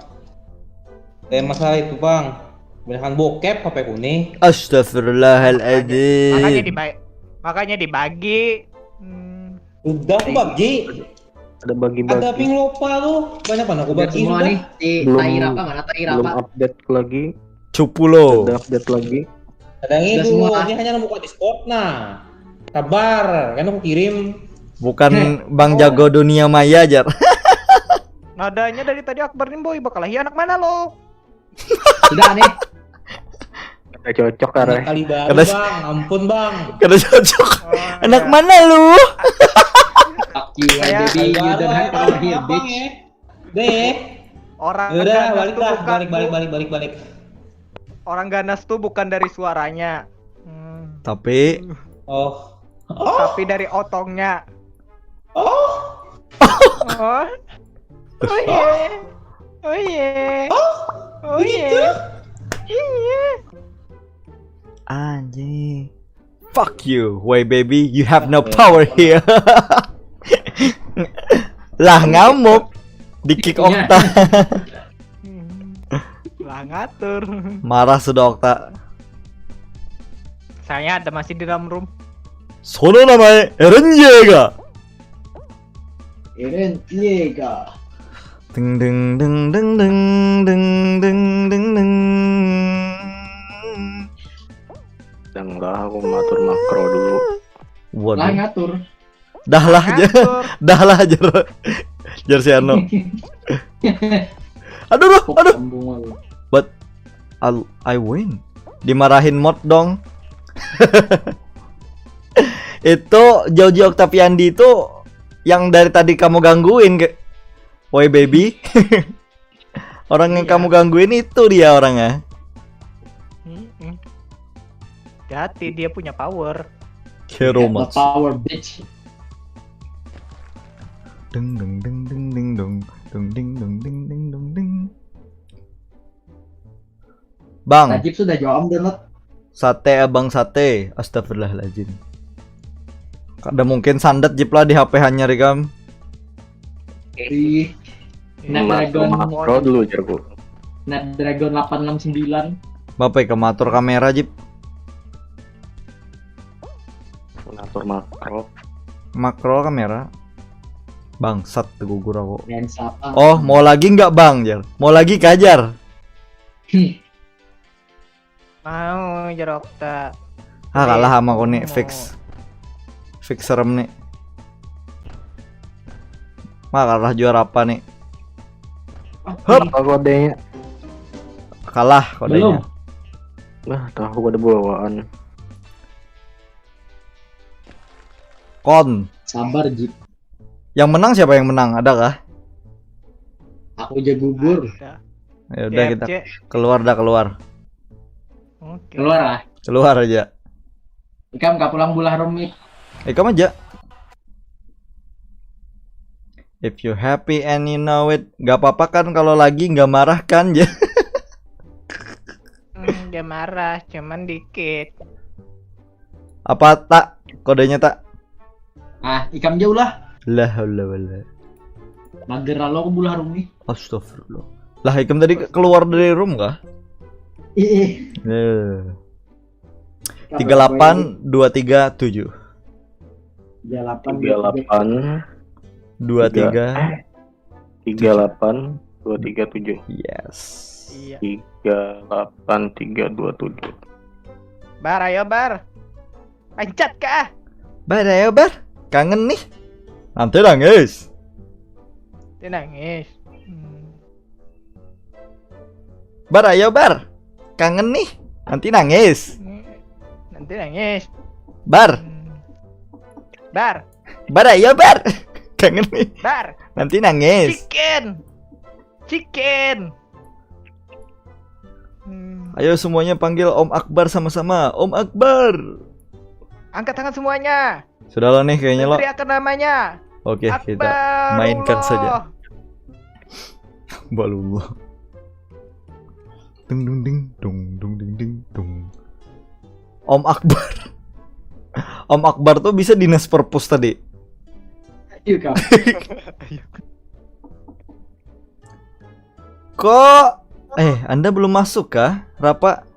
Eh, masalah itu, Bang. Banyakan bokep H P ku nih. Makanya Astagfirullahaladzim. dibagi. Makanya dibagi. Hmm. Udah aku bagi. Ada bagi-bagi. Ada ping lupa tuh. Banyak mana aku Udah bagi semua sudah. Nih, si Belum- Tai Rapa mana Tai Belum Rapa? Update lagi. Cupulo. Ada update lagi. Ada yang Udah itu, semua. Ini hanya buka Discord nah. Sabar, kan aku kirim. Bukan Bang Jago dunia maya jar. Nadanya dari tadi Akbar nih boy bakal anak mana lo? Sudah nih. Ada cocok karena. Kali baru Kada- bang, ampun bang. Kada cocok. Oh, Anak iya. Mana lu? Fuck you, Kayak- baby, you don't have power here, Abang bitch. Ya. Deh, Orang udah ganas balik tuh lah, bukan balik balik tuh- balik balik balik. Orang ganas tuh bukan dari suaranya. Hmm. Tapi Oh, Tapi dari otongnya. oh, Oh. Oh iya. Oh iya. Oh iya. Iya. Anjing. Fuck you, why baby, you have no power here. Lah ngamuk di kick Iya. Okta. Hmm. Lah ngatur. Marah sudah Okta. Saya ada masih di dalam room. Sono namae Eren Jaeger. Eren Jaeger. Deng deng deng deng deng deng deng deng deng. Dang lah, aku matur makro dulu. Lah Waduh. Ngatur. Dah lah aja. Ngatur. Dah lah aja. Jar si Ano. Aduh, aduh, aduh. Sambung aku. But I'll, I win. Dimarahin mod dong. Itu Joji Octaviandi itu yang dari tadi kamu gangguin ke. Woi baby. Orang yang Iya. Kamu gangguin itu dia orangnya. Mm-mm. Hati-hati dia punya power. Hero Got the match. Power bitch. Deng deng deng deng deng dong. Deng deng deng deng deng dong deng. Bang, Najib sudah jawab download. Sate abang sate. Astagfirullahaladzim. Kada mungkin sandet jip lah di H P hanyar ikam. Ih, Snapdragon, Makro dulu jarku. Snapdragon delapan enam sembilan. Bapak ikam atur kamera jip. Ngatur makro. Makro kamera. Bangsat tegugur aku. Lensa apa? Oh, mau lagi nggak bang? Jar. Mau lagi kajar. Hmm. Mau jerok tak. Ah, kalah sama aku nih Mau. Fix. Fix serem nih. Mah kalah juara apa nih? Hup. Apa kodenya? Kalah kodenya. Belum. Nah, tahu pada bawaan. Kon. Sabar Jip. Yang menang siapa yang menang? Adakah? Aku aja gugur. Ada. Ya udah kita C F C. Keluar dah keluar. Oke. Keluar lah. Keluar aja. Ikam nggak pulang bulah rumit. Ikam aja. If you happy and you know it, gak apa-apa kan kalau lagi nggak marah kan ya? Hmm, dia marah, cuman dikit. Apa tak kodenya tak? Ah, ikam jauh lah. Lah, Allah, Allah. Mager lalu aku bulah rumit. Astagfirullah. Lah, ikam tadi keluar dari room kah? Ih, Eh. Tiga delapan dua tiga tujuh. Tiga delapan. Tiga delapan Dua tiga. Tiga delapan dua tiga tujuh. Yes. Iya. Tiga delapan tiga dua tujuh. Bar, ayo Bar. Lancat kah? Bar, ayo Bar. Kangen nih. Nanti nangis. Dia nangis. Hmm. Bar, ayo Bar. Kangen nih. Nanti nangis. Nanti nangis. Bar. Hmm. Bar. Bar, ayo Bar. Kangen nih. Bar. Nanti nangis. Chicken. Chicken. Hmm. Ayo semuanya panggil Om Akbar sama-sama. Om Akbar. Angkat tangan semuanya. Sudahlah nih kayaknya lo. Teriakan namanya. Oke, kita Akbarullah. Mainkan saja. Balullah. Dung dung ding dung dung ding ding dung. Om Akbar. Om Akbar tuh bisa dinas perpus tadi. Ayo kau. Kok eh Anda belum masuk kah, Rapa?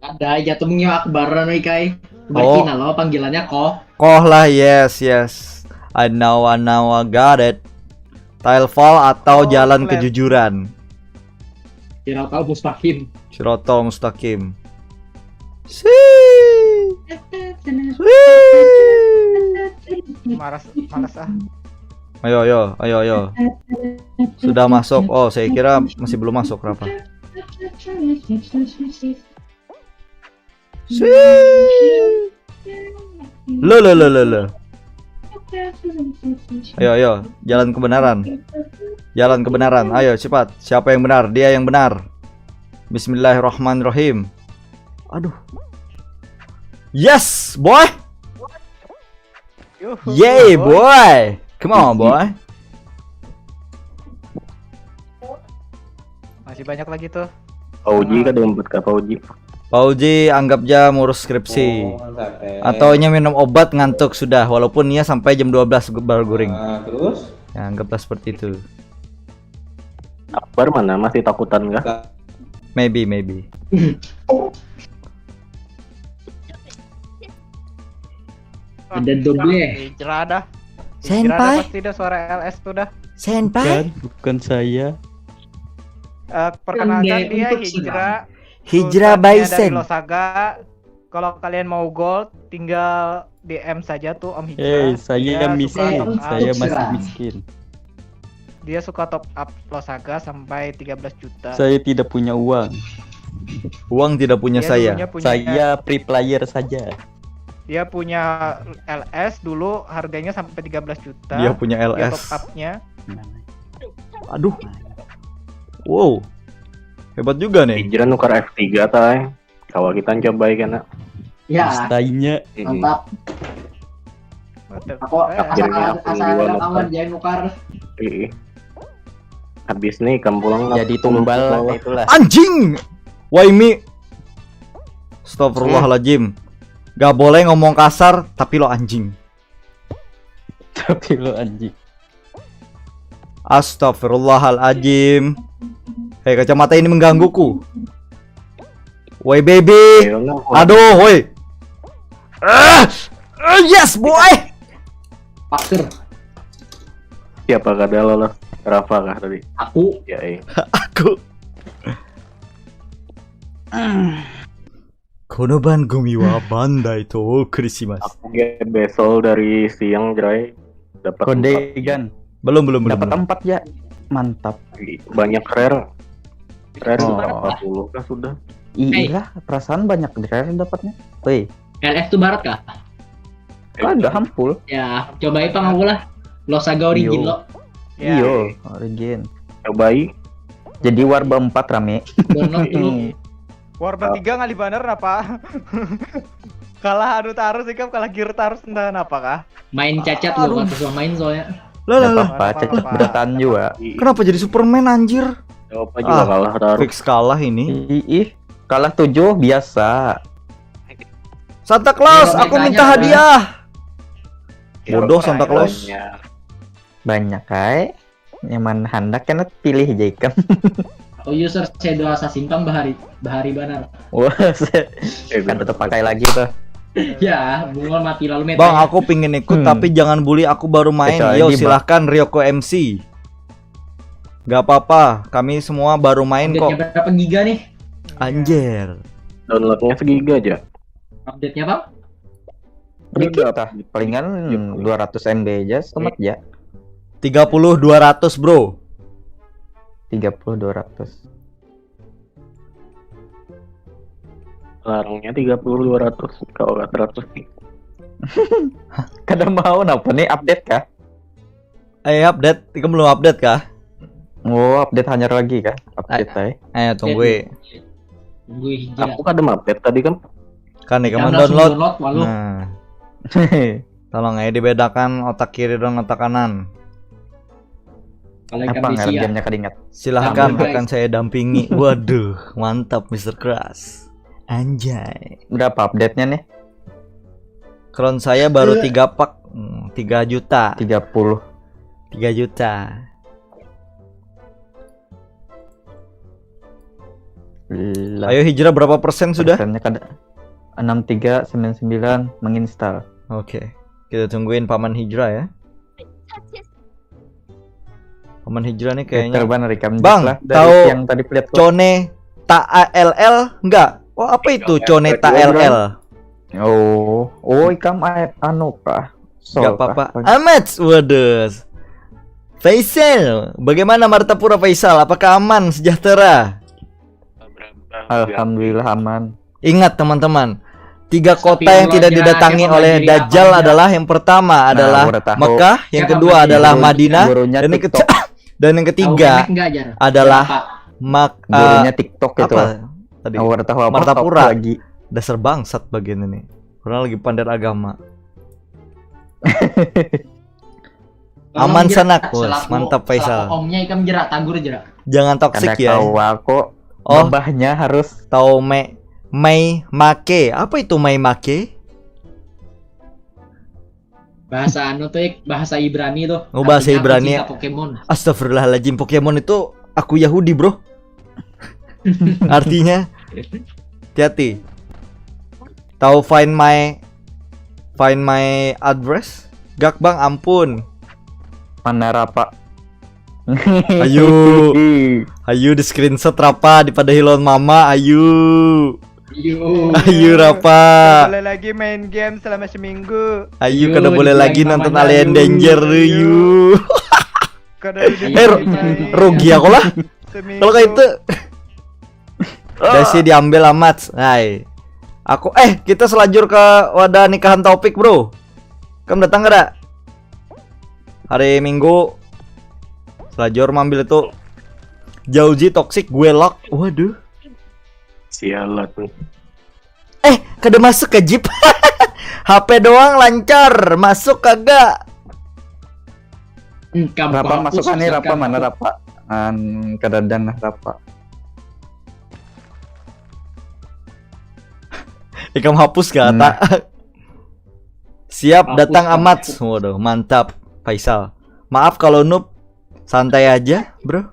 Ada aja tuh mengio Akbar anu ikai. Oh. Berkina lo panggilannya ko. Koh lah, yes, yes. I know, I know, I got it. Tilefal atau Oh, jalan left. Kejujuran. Siratal mustaqim. Sirotol mustaqim. Sweet. Sweet. Malas, malas ah. Ayo, ayo, ayo, ayo. Sudah masuk. Oh, saya kira masih belum masuk, Rapa. Sweet. Lo, lo, lo, lo, lo. Ayo, ayo, jalan kebenaran. Jalan kebenaran. Ayo cepat. Siapa yang benar? Dia yang benar. Bismillahirrahmanirrahim. Aduh. Yes, boy. Yuhu, Yay, boy. Come on, boy. Masih banyak lagi tuh. Pauji kada empat kah Pauji? Pauji anggap aja ngurus skripsi. Oh, santai. Atau nya minum obat ngantuk sudah, walaupun nya sampai jam dua belas ge- baru guring. Nah, terus? Ya, anggaplah seperti itu. Akbar mana, masih takutan kah? Maybe, maybe. Ada doble. Hijrah dah. Hijrah Senpai? Dah pasti dah suara L S tuh dah. Senpai? Bukan, bukan saya. Eh, perkenalkan Dia dia untuk Hijrah. Hijrah Sultannya dari Baiseng. Losaga. Kalau kalian mau gold, tinggal D M saja tuh Om Hijrah. Eh, saya Dia suka miskin. top up. Saya masih Hijrah. Miskin. Dia suka top up Losaga sampai tiga belas juta. Saya tidak punya uang. Uang tidak punya Dia saya. Dulunya punya, Saya free player saja. Dia punya L S dulu, harganya sampai tiga belas juta. Dia punya Dia L S. Top up-nya. Aduh. Wow. Hebat juga nih. Hijrah nukar F tiga tay. Kawa kita cobai kena. Ya, Stainya. mantap. Mantap. Aku Eh, asal Akhirnya ada aku asal dua ada nukar. Kawan jangan nukar. Ih. Habis nih kampung Jadi tumbal lah itulah. Anjing. Waimi. Astagfirullahaladzim. Gak boleh ngomong kasar, tapi lo anjing. Tapi lo anjing. Astagfirullahaladzim. Hei, kacamata ini menggangguku. Woi baby. Aduh, woi. Ah, ah, yes boy. Paker. Siapa kada lolos? Rafa kah tadi? Aku. Ya eh. Aku. Kono bangomi wa Bandai to Christmas. Aku ge besol dari siang, Jrai. Dapat Kode empat. Gan. Belum, belum, belum. Dapat Belum. Empat ya. Mantap. Banyak rare. Rare Oh. empat puluh kah sudah? Iyalah, perasaan banyak rare dapatnya. Woi, L F tuh barat kah? kagak hampul. Ya, cobai pang aku lah. Losaga origin Yo. lo. Ya. Iyo, origin. Cobai. Jadi war empat rame. Download dulu. War bertiga ngalih banar apa? Kalah anu tarus ikam, kalah gear tarus entah kenapa kah? Main cacat lo, kan susah main soalnya. Lah, lah, Gak lah. apa-apa, cacat Apa-apa. Beratan juga. Kenapa jadi Superman anjir? Coba juga Ah, kalah taruh. Fix kalah ini. Ih, ih, kalah tujuh biasa. Santa Claus, Iya, aku makanya minta ada. Hadiah. Ya, Bodoh Santa Claus. banyak. Banyak kai. Nyaman handak kena pilih aja ikam. Aku user Shadow Assassin pang bahari bahari banar. Wah, Eh, kan tetap pakai lagi tuh. Ya, bunga mati lalu meta. Bang, aku pingin ikut Hmm. tapi jangan bully, aku baru main. Kecuali Yo, di bak- silahkan Ryoko M C. Gak apa-apa, kami semua baru main kok. Update-nya berapa giga nih? Anjir. Downloadnya segiga aja. Update-nya, Bang? Dikit lah, palingan dua ratus M B aja, semat ya. Tiga puluh dua ratus, bro. Tiga puluh dua ratus. Larangnya tiga puluh dua ratus, kalau nggak seratus sih. Kada mau, napa nih, update kah? Eh, update, ikam belum update kah? Oh, update hanyar lagi kah? Update, ay. Eh, tunggu. Tunggu hijrah. Aku kada update tadi kan. Kan ikam Jangan download. Download, walau. Nah, tolong ya dibedakan otak kiri dan otak kanan. Kalau Apa ikan besi ya. Gamenya kada ingat. Silahkan Ampun, guys. Akan saya dampingi. Waduh, mantap Mister Crash. Anjay. Berapa update-nya nih? Crown saya baru tiga pak, Hmm, tiga juta. Tiga puluh. Tiga juta. Gila. Ayo hijrah berapa persen sudah? Persennya kada. Enam tiga sembilan sembilan menginstal. Oke, kita tungguin paman hijrah ya. Paman hijrah nih kayaknya. Better banget rekam Bang, lah dari tahu yang tadi pelihat kok. Cone ta A L L enggak? Oh, apa itu Cone ta A L L? Oh, oh, ikam a- anu kah? Sol Enggak apa-apa. kah? Amats, waduh. Faisal, bagaimana Martapura Faisal? Apakah aman, sejahtera? Alhamdulillah aman. Ingat teman-teman, tiga kota yang luar tidak jalan, didatangi siapa oleh mandiri Dajjal apa aja? Adalah yang pertama adalah udah tahu. Mekah, yang Siapa kedua mandiri? Adalah Guru- Madinah, gurunya dan yang, ke- TikTok. Dan yang ketiga Tahu memek nggak, Jar? adalah Apa? Mak eh, Gurunya TikTok itu. apa tadi? Aku udah tahu apa Martapura. Lagi. Dasar bangsat bagian ini. Orang lagi pander agama. Tolong, Aman Jar, sanak, bos. Selaku- Mantap, Faisal. Selaku omnya ikam, Jar, tagur, Jar. Jangan toxic Kada ya. Tahu aku. Oh. Babahnya harus Tahu me mai make. Apa itu mai make? Bahasa anu tuh, Ik, bahasa Ibrani tuh. Oh, bahasa Artinya Ibrani. Pecinta Pokemon. Astagfirullahaladzim, Pokemon itu aku Yahudi, bro. Artinya, hati-hati. Tahu find my find my address? Gak bang, ampun. Mana Rapa? Ayo. Ayo di screenshot Rapa di pada hilon mama, ayo. Yo. Ayo Rapa. Boleh lagi main game selama seminggu. Ayo Ayo, kada boleh dibilang lagi nonton mamanya, Alien ayo. Danger, ayo. Kada Ayo, Eh, dibilang ru- dibilang. Rugi aku lah. Seminggu. Kalau kayak itu. Udah sih diambil amat. Hai. Aku eh kita selajur ke wadah nikahan Taufik, bro. Kamu datang kada? Hari Minggu. Selajur mambil itu. Jauji toxic gue lock. Waduh. Sialat nih. Eh, kada masuk ke jeep. H P doang lancar, masuk kagak? Engkam Rapa kuhapus, masuk nih, Rapa engkam mana kuhapus. Rapa? An kadadang nah Rapa. Ikam hapus gak, Nah. tak? Siap, Hapus, datang hapus. Amat. Waduh, mantap, Faisal. Maaf kalau noob, santai aja, bro.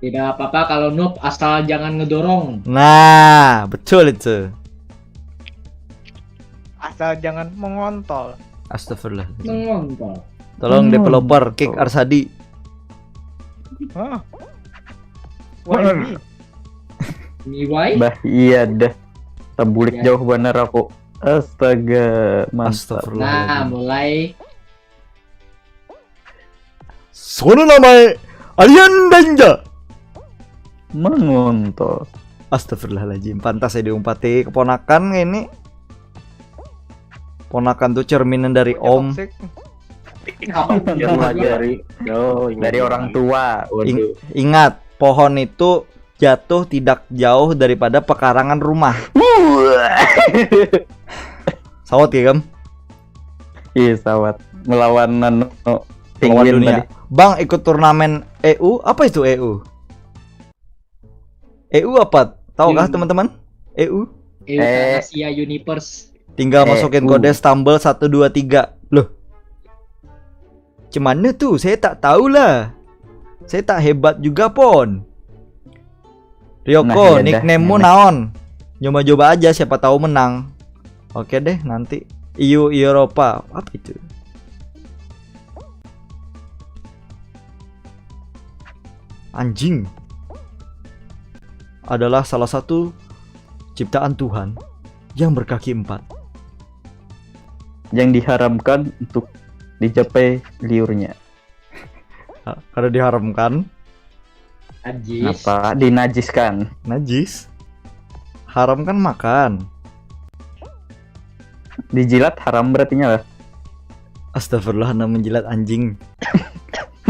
Tidak apa-apa kalau noob, asal jangan ngedorong. Nah, betul itu. Asal jangan mengontol. Astagfirullah. Mengontol. Tolong Hmm. Developer, kick Arsadi. Hah? Wah, ini. Miwai. Bah, iya dah. Terbulik Ya. Jauh bener aku. Astaga, mantap. Astagfirullah. Nah, mulai. Sono namae Alien Danger. Mengontol. Astagfirullahaladzim, pantas saya diumpati keponakan ini. Ponakan tuh cerminan dari Punya om. Toxic. Yang mengajari. Oh, ini Dari orang tua. Ing- Waduh. Ingat, pohon itu jatuh tidak jauh daripada pekarangan rumah. Sawat ya, Gam? Iya, sawat. Melawan anu Lawan penguin dunia. Tadi. Bang ikut turnamen E U, apa itu E U? E U apa? Tahukah Hmm. Teman-teman? E U? Euthanasia Universe. Tinggal Eh, masukin U. Kode Stumble satu dua tiga. Loh. Cemana tuh? Saya tak tahu lah. Saya tak hebat juga pon. Ryoko, Nah, iya dah, nickname-mu ini. Naon? Coba-coba aja, siapa tahu menang. Oke deh, nanti. Iu Europa. Apa itu? Anjing. Adalah salah satu ciptaan Tuhan yang berkaki empat. Yang diharamkan untuk dicapai liurnya. Kada diharamkan. Najis. Apa? Dinajiskan. Najis. Haram kan makan. Dijilat haram berarti lah. Astagfirullah, nak menjilat anjing.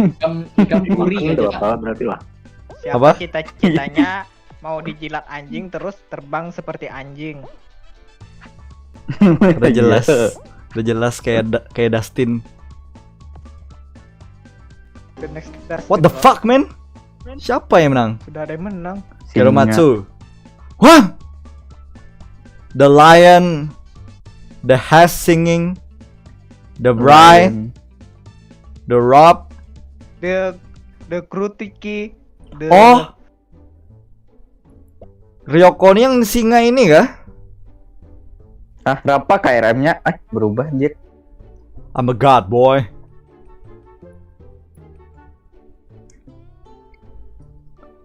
Ikam, ikam kuri Makan aja. Apa berarti lah. Siapa Apa? Cita-citanya mau dijilat anjing terus terbang seperti anjing? Udah jelas. Iya. Udah jelas kayak Da- kayak Dustin. The next Dustin What the loh. Fuck, man? Siapa yang menang? Sudah ada yang menang. Singa. Geromatsu. Wah! The lion, the hash singing, the bride, Lion. the rob. The the Krutiki. The Oh, Ryoko ni yang singa ini kah? Ah, berapa K R M-nya? Ah, berubah anjir. I'm a god, boy.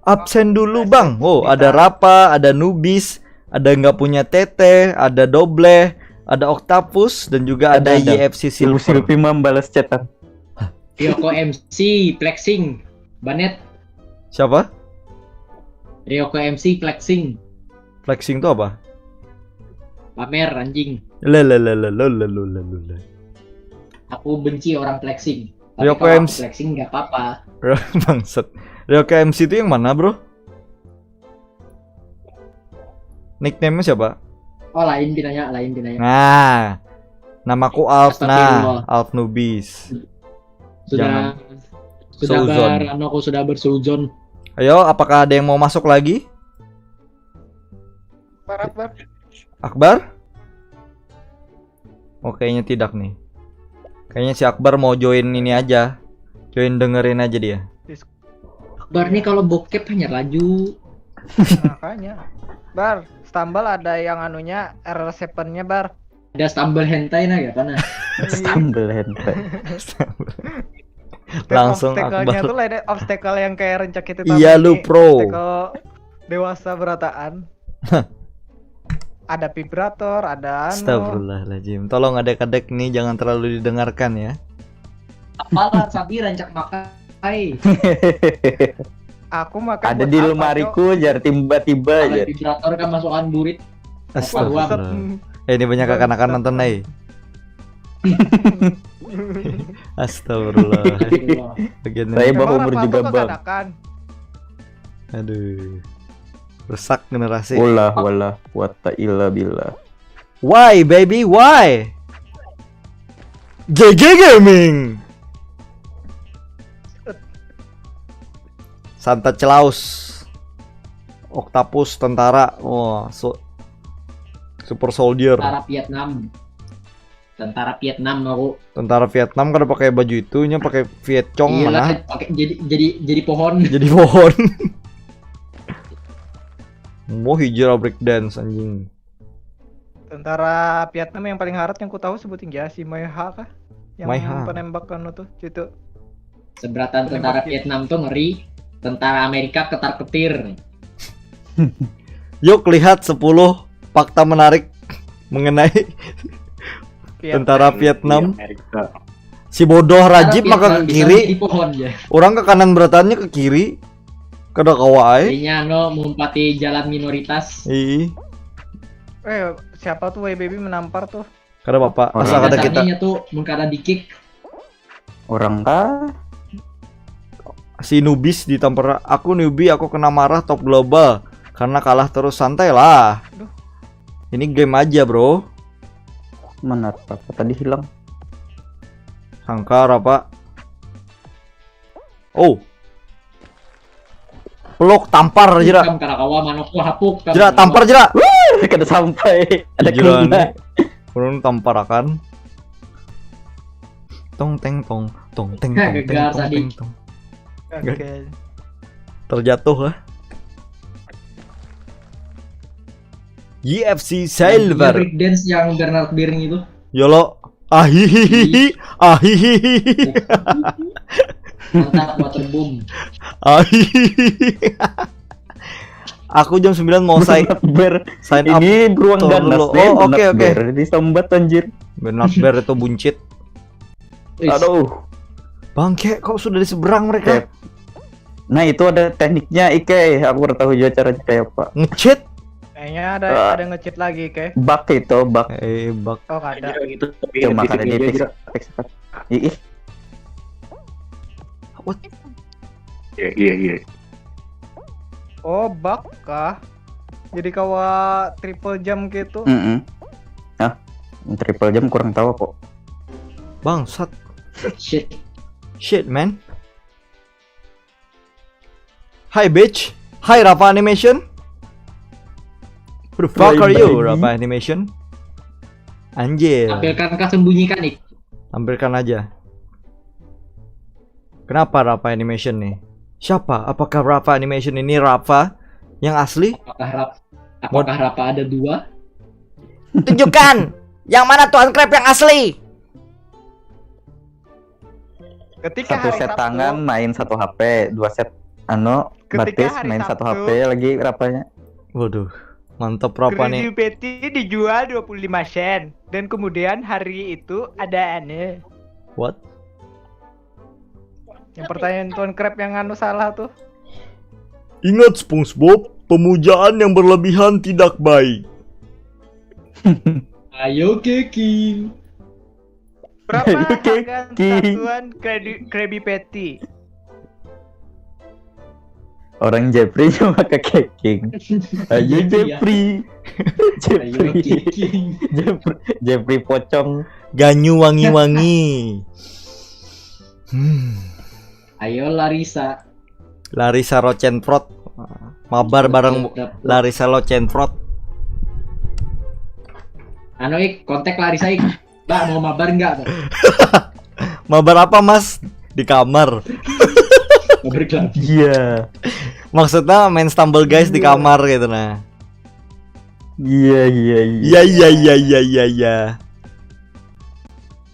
Absen dulu, Bang. Oh, ada Rapa, ada Nubis, ada nggak punya tete, ada Dobleh, ada Octopus, dan juga ada, Ada, ada. Y F C Ibu Silver. Silvi membalas chatan. Ryoko M C flexing. Banet. Siapa? Ryoko M C flexing. Flexing tuh apa? Pamer anjing. Lelelelelelelelele. Aku benci orang flexing. Tapi Ryoko kalau aku M C. Flexing nggak apa-apa. Bangset. Ryoko M C itu yang mana, bro? Nickname-nya siapa? Oh, lain pinanya, lain pinanya. Nah, namaku Alf, nah, Astagfirullah. Alf Nubis. Sudah Jangan. sudah Seuzon. ber anu, aku sudah berseuzon. Ayo, apakah ada yang mau masuk lagi? Akbar, Akbar. Akbar? Oh, kayaknya tidak nih. Kayaknya si Akbar mau join ini aja. Join dengerin aja dia. Bar nih kalau bokep hanya laju. Makanya. Bar, stumble ada yang anunya R seven-nya, Bar. Ada stumble hentai nah, gak pernah. Stumble hentai. Langsung Obstacle-nya Akbar. Tuh lah, ada obstacle yang kayak rencak itu. Iya, Taman lu ini. pro. Obstacle dewasa berataan. Ada vibrator, ada anu. Astagfirullahaladzim. Tolong adek-adek nih jangan terlalu didengarkan ya. Apalah sapi rancak makai. Aku makan Ada buat di apa, lemariku jar tiba-tiba Kalau aja. Vibrator kan masukan burit. Astagfirullah. Cok? Eh, ini banyak Bangsat. kekanakan nonton nih. Astagfirullah. Astagfirullah. Bagian Saya ini. bah Emang umur Rafa juga, tuh Bang. Kekanakan. Aduh. Rusak generasi. Ulah, wala, quwata illa billah. Why, baby? Why? G G Gaming. Santa Claus. Octopus, tentara. Wah, so- super soldier. Tentara Vietnam. Tentara Vietnam aku. Tentara Vietnam kada pakai baju itu, nya pakai Viet Cong Iya lah, mana? Pakai jadi jadi jadi pohon. Jadi pohon. Mau hijrah break dance anjing. Tentara Vietnam yang paling harat yang ku tahu sebutin ya si Mai Ha kah? Yang Mai Ha. Penembak anu tuh, itu. Seberatan tentara Vietnam tuh ngeri. Tentara Amerika ketar ketir. Yuk lihat sepuluh fakta menarik mengenai tentara Vietnam. Di Amerika. Si bodoh Rajib Tentara maka ke Vietnam bisa kiri, jadi pohon ya. Orang ke kanan beratannya ke kiri. Kada kawa ai. Jadinya anu mumpati jalan minoritas. Ih, Eh, siapa tuh Y Baby menampar tuh? kada apa-apa. Oh, Asal iya. kada kita Dasarnya tuh mun kada dikik. Orang kah? Si Nubis ditampar, aku newbie, aku kena marah top global karena kalah terus, santai lah. Duh. Ini game aja, bro. Mana apa tadi hilang? Sangkar apa? Oh. Peluk, tampar, jera. Kam karakawa manuk ku hapuk. Kam Jera, karakawa. Tampar, jera. Kada sampai. Ada Gila kena. nih. Urang tamparakan. Tong teng tong, tong teng tong teng Gegar tong tadi. teng tong. Oke. Terjatuh lah. Y F C Silver. Breakdance yang Bernard Biring itu. Yolo. Ahihihi. Ahihihi. Mantap, waterboom. Ahihihi. Aku jam sembilan mau sign, Ber, sign up. Ini beruang Tolong ganas dulu. Deh. Oh, oke, oke. Ber, disambat anjir. Bernakber itu buncit. Is, Aduh. Bangke, kok sudah di seberang mereka? Oke. Nah, itu ada tekniknya Ike. Aku baru tahu juga caranya kayak apa. Nge-cheat? Kayaknya ada Ah. ada nge-cheat lagi, Ke. Bug itu, bug. Eh, bug. Oh, kada. Gitu. Cuma kada di fix. Fix. Ih, ih. What? Iya, iya, iya. Oh, bug kah? Jadi kawa triple jump gitu. Mm-mm. Hah? Triple jump kurang tahu kok. Bangsat. Shit. Shit, man. Hi, bitch. Hi, Rafa Animation. Who the fuck Hi, are you, baby. Rafa Animation? Anjir. Tampilkan kah, sembunyikan, Ik? Tampilkan aja. Kenapa Rafa Animation nih? Siapa? Apakah Rafa Animation ini Rafa yang asli? Apakah Rap apakah Rafa ada dua? Tunjukkan yang mana Tuan Crab yang asli. Ketika Satu hari set Sabtu, tangan main satu H P, dua set anu Ketika batis hari main satu Sabtu. H P lagi rapanya. Waduh, mantap Rafa nih. Kredibil Peti dijual dua puluh lima sen dan kemudian hari itu ada anu. What? Yang pertanyaan Tuan Crab yang anu salah tuh. Ingat SpongeBob, pemujaan yang berlebihan tidak baik. Ayo, Keking. Berapa Ayo, harga Keking. satuan Kredi- Krabby Patty? Orang Jeffrey cuma ke Keking. Ayo Iya. Jeffrey. Ayo, Jeffrey. Keking. Jeffrey. Jeffrey pocong. Ganyu wangi-wangi. Hmm. Ayo, Larissa. Larissa Rocenprot. Mabar bareng Tetep. Larissa Rocenprot. Anu, Ik, kontak Larissa, Ik. Mbak, mau mabar nggak, Mbak? Mabar apa, Mas? Di kamar. Mabar kelab. Iya. Maksudnya main Stumble Guys di kamar gitu nah. Iya iya iya. Iya iya iya iya iya iya.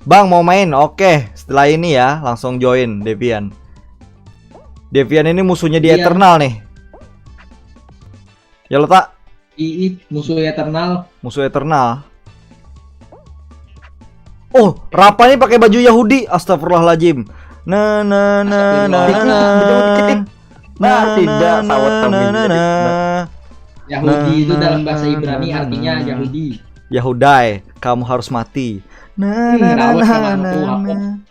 Bang mau main? Oke, setelah ini ya langsung join Devian. Devian ini musuhnya di Iya. Eternal nih. Ya lo tak Ii, musuh Eternal. musuh Eternal. Oh, Rafa nih pakai baju Yahudi. Astagfirullahaladzim. Nah nah nah nah Astagfirullah. nah. Nah, tidak, sawat kami Nah, jadi- nah. Yahudi itu Nah, dalam bahasa nah, Ibrani nah, artinya nah. Yahudi. Yahudai, kamu harus mati. Nah, Hmm, nah, nah, rawat nah, sama nah, aku, apa? nah.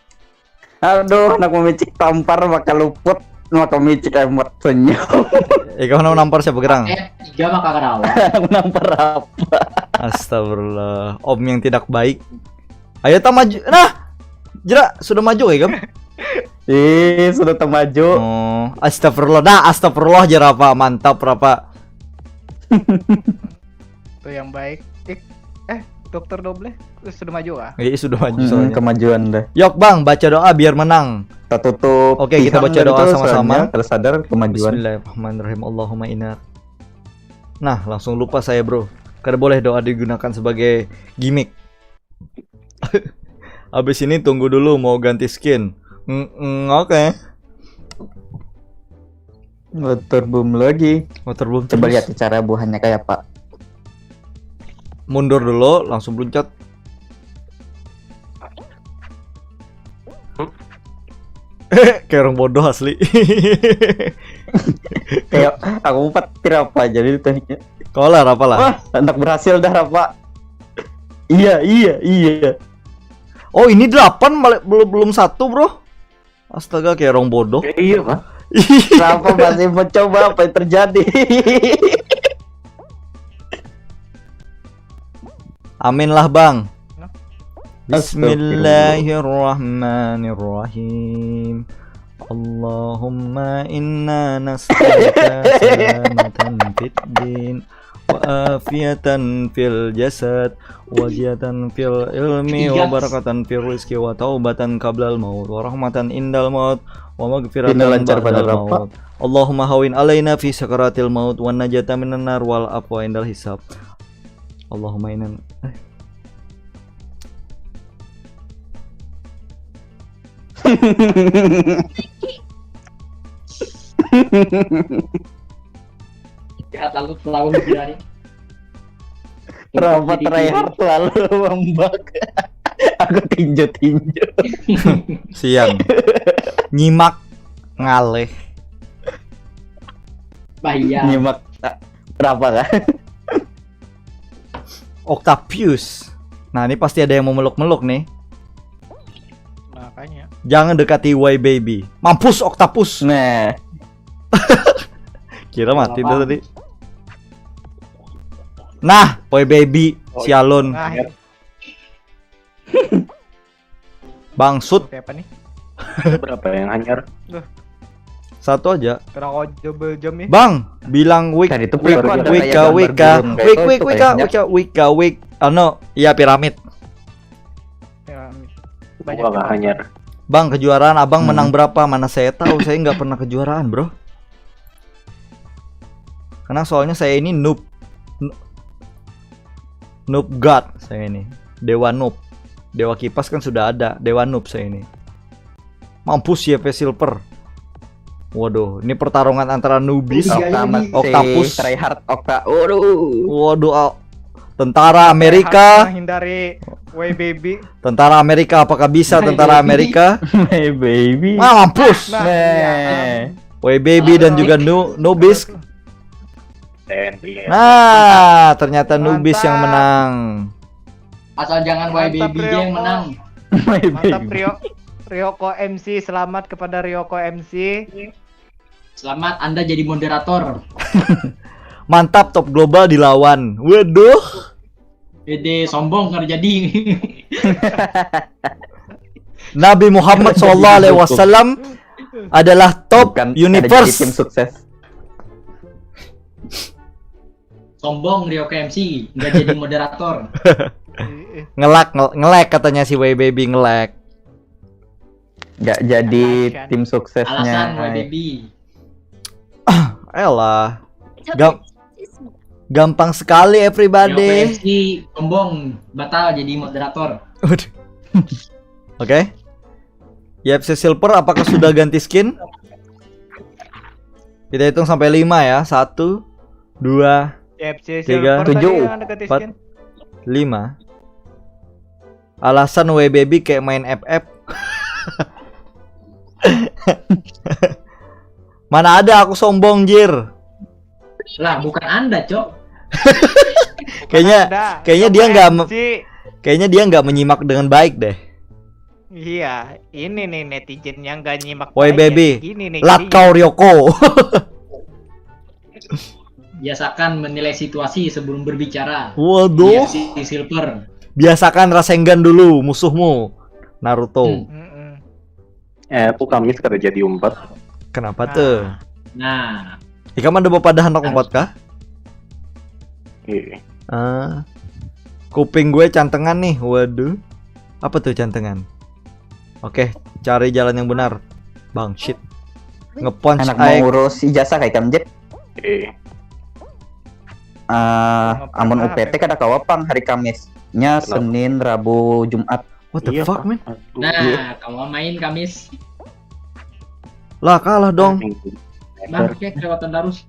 Aduh, nak memicik tampar maka luput, maka micik emot senyum. Eh, kau nampar siapa gerang? Eh, tiga maka kerawa. Nampar apa? Astagfirullah, om yang tidak baik. Ayo tak maju. Nah, Jera sudah maju ya, Gam? Ih, sudah temaju. Oh, astagfirullah. Nah, astagfirullah aja Rafa, mantap Rafa. Tuh yang baik. Ik, eh, Dokter Doble, eh, sudah maju kah? Iya, sudah maju Mm-mm, soalnya. kemajuan deh. Yok Bang, baca doa biar menang. Tertutup. Oke, kita Pisang baca dan doa itu sama-sama. Soalnya tersadar kemajuan. Bismillahirrahmanirrahim. Allahumma inna. Nah, langsung lupa saya, Bro. Kada boleh doa digunakan sebagai gimmick. Habis ini tunggu dulu mau ganti skin. Mm, mm, oke. Waterboom lagi. Waterboom Coba terus. Lihat cara buahannya kayak apa. Mundur dulu, langsung loncat. Kayak orang bodoh asli. Kayak aku empat apa jadi tekniknya. Kau lah, apa lah? Wah, anak berhasil dah apa? Iya, iya, iya. Oh, ini delapan malah belum belum satu, Bro. Astaga, kayak orang bodoh. Ya, iya, Pak. Kenapa masih mencoba apa yang terjadi? Amin lah, Bang. Astagfirullah. Bismillahirrahmanirrahim. Allahumma inna nas'aluka salamatan fid din wa afiatan fil jasad wa ziyadatan fil ilmi wa Yes. barakatan fil rizki wa taubatan qablal maut wa rahmatan indal maut wa Ini maghfiratan lancar ba'dal banget, Pak. maut. Allahumma hawin alaina fi sakaratil maut wa najata minan nar wal afwa indal hisab. Allahumma inna eh. Lalu lawan kira nih. Rapat tryhard lalu membak. Aku tinju-tinju. Siang. Nyimak ngalih. Bahaya. Nyimak. Ah, berapa kan? Octapius. Nah, ini pasti ada yang memeluk-meluk nih. Makanya. Jangan dekati Y baby. Mampus Octopus. Nah, Kira mati tuh tadi. Nah, Y baby, sialun. Nah, Bangsut. Seperti apa nih? Berapa yang hanyar? Satu aja. Terang aja berjam nih. Bang, bilang wik Tadi tuh wik Peko ada wika kayak gambar wika burung kayak wik itu, wik itu wika kayaknya. wika wika wik anu ya piramid. Ya, Gua nggak hanyar. Bang, kejuaraan abang Hmm. menang berapa? Mana saya tahu, saya nggak pernah kejuaraan, bro. Karena soalnya saya ini noob. N- Noob god saya ini. Dewa noob. Dewa kipas kan sudah ada, dewa noob saya ini. Mampus ya Silver. Waduh, ini pertarungan antara newbies. Iya, Okta ini. masih Octopus. Tryhard Okta. Waduh. Waduh, au- tentara Amerika, Menghindari Y baby. Tentara Amerika, apakah bisa tentara Amerika? My baby. Mampus. Nah, Nah. Y baby dan juga nu newbies. Dan iya. Nah, ternyata newbies yang Mantap. Menang. Asal jangan Y Mantap, baby aja yang Ryoko. Menang. My Mantap baby. Rio. Ryoko M C, selamat kepada Ryoko M C. Selamat, Anda jadi moderator. Mantap, top global dilawan. Waduh. Pede sombong kada jadi. Nabi Muhammad sallallahu alaihi wasallam adalah top Bukan universe. Tim sukses. Sombong Ryoko M C, nggak jadi moderator. Ih, Ngelak, ngel- ngelek katanya si Y baby ngelek. Nggak jadi Kasian. Tim suksesnya. Alasan Y baby. Elah. Gam- gampang sekali Ryoko everybody. M C sombong, batal jadi moderator. Waduh. Oke. Y F C Silver apakah sudah ganti skin? Kita hitung sampai lima ya. Satu, dua, Y F C Tiga. Silver tadi Tujuh. Yang dekat Empat. Skin. Lima. Alasan Y baby kayak main F F. Mana ada aku sombong, jir. Lah, bukan Anda, Cok. Kayaknya Dah, kayaknya dia coba nggak me- M C. Kayaknya dia nggak menyimak dengan baik deh. Iya, ini nih netizen yang gak nyimak. Woi, Baik baby. Ya. Gini nih. Lat Jadinya. Kau Ryoko. Biasakan menilai situasi sebelum berbicara. Waduh. Iya, si Silver. Biasakan Rasengan dulu musuhmu. Naruto. Hmm. Mm-mm. Eh, aku Kamis kada jadi umpat. Kenapa Nah. tuh? Nah, Ikam ada bapadah handak umpat kah? Iya. Ah. Kuping gue cantengan nih. Waduh. Apa tuh cantengan? Oke, cari jalan yang benar. Bang, shit. Ngepunch Anak mau aik. Ngurus ijazah kayak kamu, Jep. Eh, Ah, Ngeprint amun lah, U P T P P. Kada kawa pang hari Kamis. Nya Kenapa? Senin, Rabu, Jumat. What the Iya, fuck, Pak. man? Aduh. Nah, kamu main Kamis. Lah kalah dong. Minggu. Bangke kelewatan terus.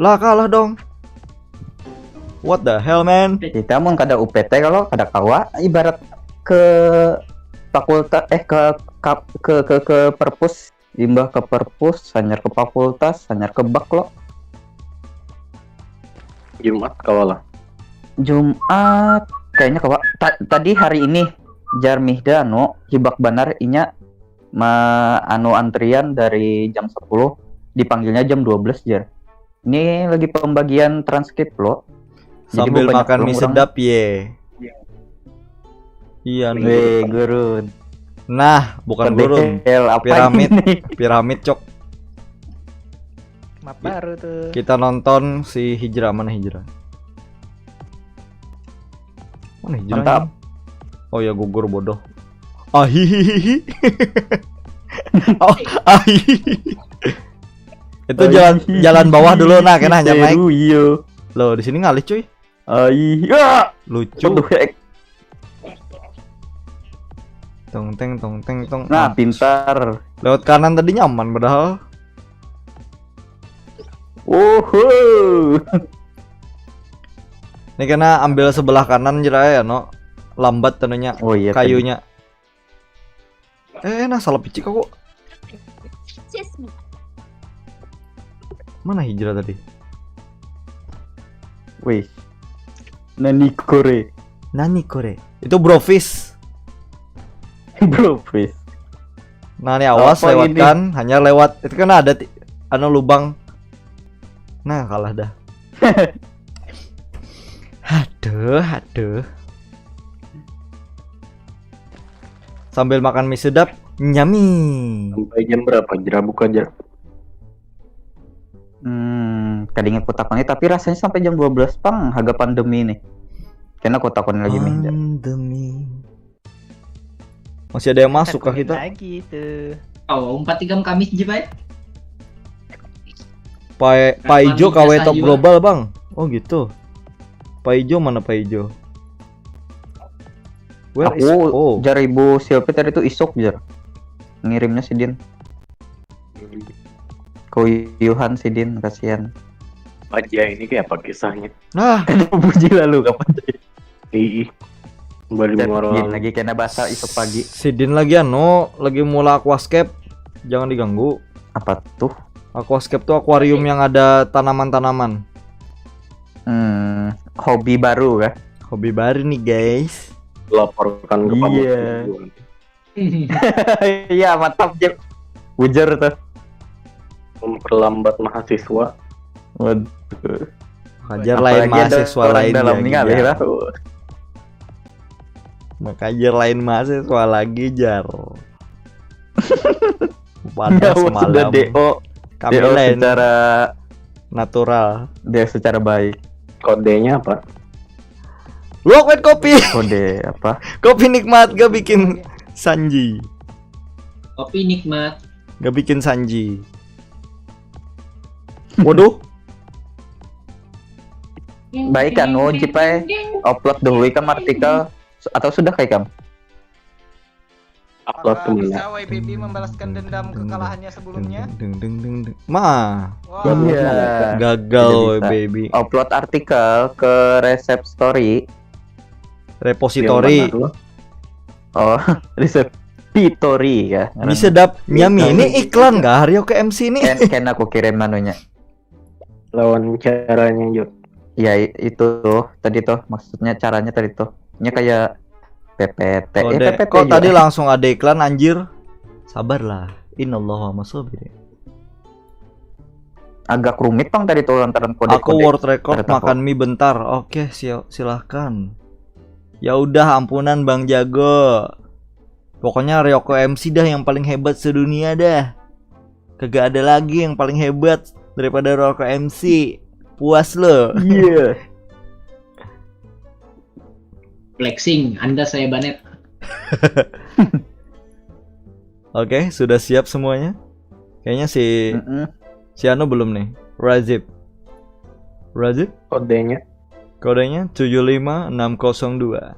Lah kalah dong. What the hell, man? Kita mun kada U P T kalau kada kawa ibarat ke fakultas eh ke kap- ke ke ke perpus, imbah ke perpus hanyar ke fakultas, hanyar ke bak lo. Jumat kawa lah. Jumat kayaknya kawa. Ta- tadi hari ini jar Mihda anu hibak banar inya ma anu antrian dari jam sepuluh dipanggilnya jam dua belas jar. Ini lagi pembagian transkrip lo. Jadi Sambil banyak makan mie orang-orang. Sedap, ye. Iya nih. Weh, gurun. Nah, bukan gurun. Padahal apa Piramid. ini? Piramid, cok. Map baru tuh. Kita nonton si Hijrah. Mana Hijrah? Mana Hijrah? Mantap. Oh ya, gugur bodoh. Ahihihi. Oh, ahihihi. Itu jalan jalan bawah dulu nah, kena hanyar naik. Seru, iya. Loh, di sini ngalih, cuy. Ai, ya. Lucu. What the heck? Tong teng tong teng tong. Nah, Ah, pintar. lewat kanan tadi nyaman padahal. Wuhu. Ini kena ambil sebelah kanan jera ya, no. Lambat tenunya. Oh iya. Kayunya. Eh, nah, salah picik aku. Chase me. Mana hijrah tadi? Wih. Nani kore? Nani kore? Itu Brofish. Brofish. Nah, ini awas Apa lewat ini? Kan, hanya lewat itu kan ada ti- anu lubang. Nah, kalah dah. Aduh, aduh. Sambil makan mie sedap, nyami. Sampai jam berapa jera buka jera? Hmm, kadingat ku takoni, tapi rasanya sampai jam dua belas pang harga pandemi nih. Kena ku takoni lagi nih. Pandemi. Masih ada yang masuk kah kita? Lagi tuh. Oh, umpat ikam Kamis ji, Pak. Pai Paijo Kapan KW biasa Top juga. Global, Bang. Oh gitu. Paijo mana Paijo? Where is Aku oh. Jar ibu Silvi tadi tuh isuk jar. Ngirimnya sidin. Kuyuhan sidin, kasihan. Aja ini kayak apa kisahnya? Nah, Puji lalu kapan? Ih, balik Jar, muara Jin lalu. lagi kena bahasa isuk pagi. Sidin lagi anu, lagi mula aquascape. Jangan diganggu. Apa tuh? Aquascape tuh akuarium yang ada tanaman-tanaman. Hmm, hobi baru kah? Hobi baru nih, guys. Laporkan ke Pak Iya. Bupati. Iya, mantap Jep. Bujur tuh. Memperlambat mahasiswa. Waduh. Ajar lain Apalagi ada mahasiswa orang lain dalam lagi, nih ngalih Jar. Lah. Maka ajar lain mahasiswa lagi, Jar. Pada Nyawa sudah semalam. DO. Kami DO lain secara natural. DO secara baik. Kodenya apa? Luak wet kopi. Kode apa? Kopi nikmat gak bikin sanji. Kopi nikmat. Gak bikin sanji. Waduh. Baik kan, oh, Jipai. Upload dulu ikam artikel atau sudah kayak kamu? Upload ke mana? Bisa Y B B membalaskan dendam kekalahannya sebelumnya? Deng, deng, deng, deng. Ma. Wah, Iya. Gagal, Tidak weh, bisa. Baby. Upload artikel ke Resep Story. Repository. Yang benar loh. Oh, Receptory ya. Bisa dap nyami ini iklan kah Rio ke M C ini? Ken, ken aku kirim anunya. Lawan caranya Jod. Ya i- itu tadi tuh maksudnya caranya tadi tuh. Nya kayak P P T. Kok, Eh, de- P P T kok juga. Tadi langsung ada iklan anjir. Sabarlah. Innallaha ma'as sabirin. Agak rumit bang tadi tuh lantaran kode. Aku world record makan mie bentar. Oke, sil- silahkan. Ya udah ampunan Bang Jago. Pokoknya Ryoko M C dah yang paling hebat sedunia dah. Kagak ada lagi yang paling hebat daripada Ryoko M C. Puas lo. Iya. Flexing, Anda saya banet. Oke, sudah siap semuanya? Kayaknya si Mm-mm. si Anu belum nih. Razib. Razib, Kodenya. Kodenya tujuh lima enam kosong dua.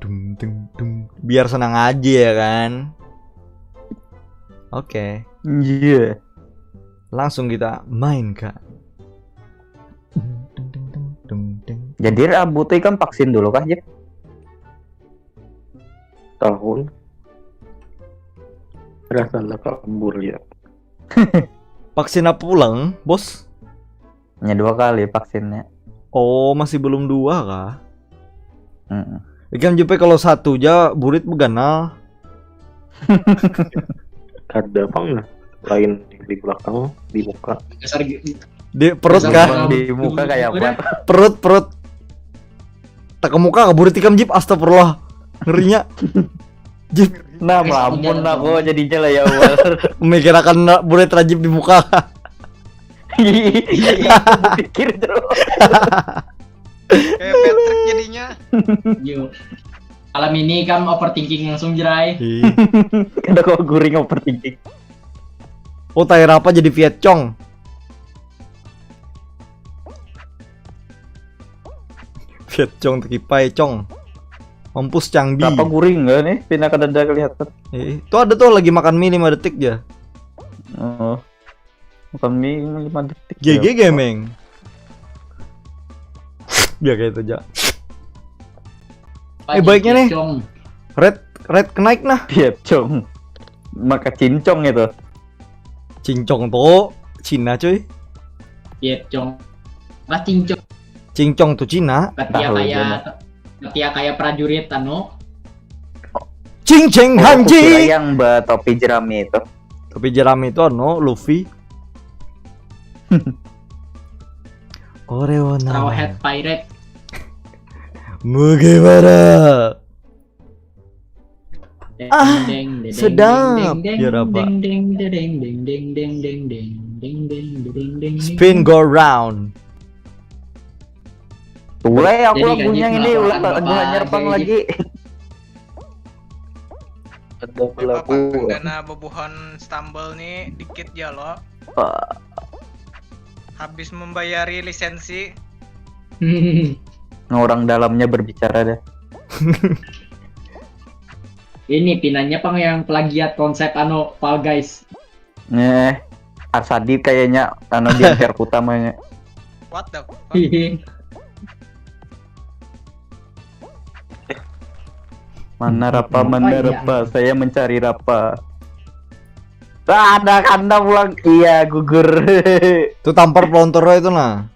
Dung, dung, dung. Biar senang aja ya kan. Oke, Iya. langsung kita mainkan. Dung, dung, dung, dung, dung, dung. Jadi Rabu tuh ikam vaksin dulu kah, Jep? Tahun. Rasanya kabur ya. Vaksin apa pulang, Bos? Nya dua kali vaksinnya. Oh, masih belum dua kah? Mm-mm. Ikam Jupe kalau satu ja burit beganal. Ada apa nggak? Lain di belakang, di muka. Dasar gitu. Di perut Dasar kah? orang Di muka kayak apa? Perut, perut. Tak ke muka, burit ikam Jip, astagfirullah. Ngerinya. Jip, Nah, melamun aku jadinya lah ya Allah. Memikirakan burit Rajib di muka. Iya, aku pikir terus. Kayak Patrick jadinya. Yo. Malam ini kam overthinking langsung jerai. Ih. Kada kau guring overthinking. Oh, tayar apa jadi Viet Cong? Viet Cong tekipai, Cong. Mampus cangbi. Apa guring gak nih? Pina kada ada kelihatan. Eh, itu ada tuh lagi makan mie lima detik aja. Oh. Makan mie lima detik. G G gaming. Biar kayak itu aja. Eh, baiknya nih. Red red kenaik nah. Piacong. Maka cincong itu. Cincong tuh Cina cuy. Piacong. Pas cincong. Cincong tuh Cina. Ketia kayak ketia kayak prajurit anu. Cing cing hanji. Yang betopi jerami itu. Topi jerami itu anu Luffy. Ore wa Straw Hat Pirate. Mugiwara. Ah, sedap. Ya, apa? Spin go round. Gue aku lagunya ini ulah lagu hanyar pang lagi. Ada lagu. Dana bebuhan stumble nih dikit ya lo. Habis membayari lisensi. Nah, orang dalamnya berbicara deh. Ini pinanya pang yang plagiat konsep anu Fall Guys. Nih, Arsadi kayaknya anu di Perkuta mainnya. What the fuck? Mana rapa, mana rapa? Saya mencari rapa. Ah, ada kanda pulang. Iya, gugur. Tuh tampar pelontor itu nah.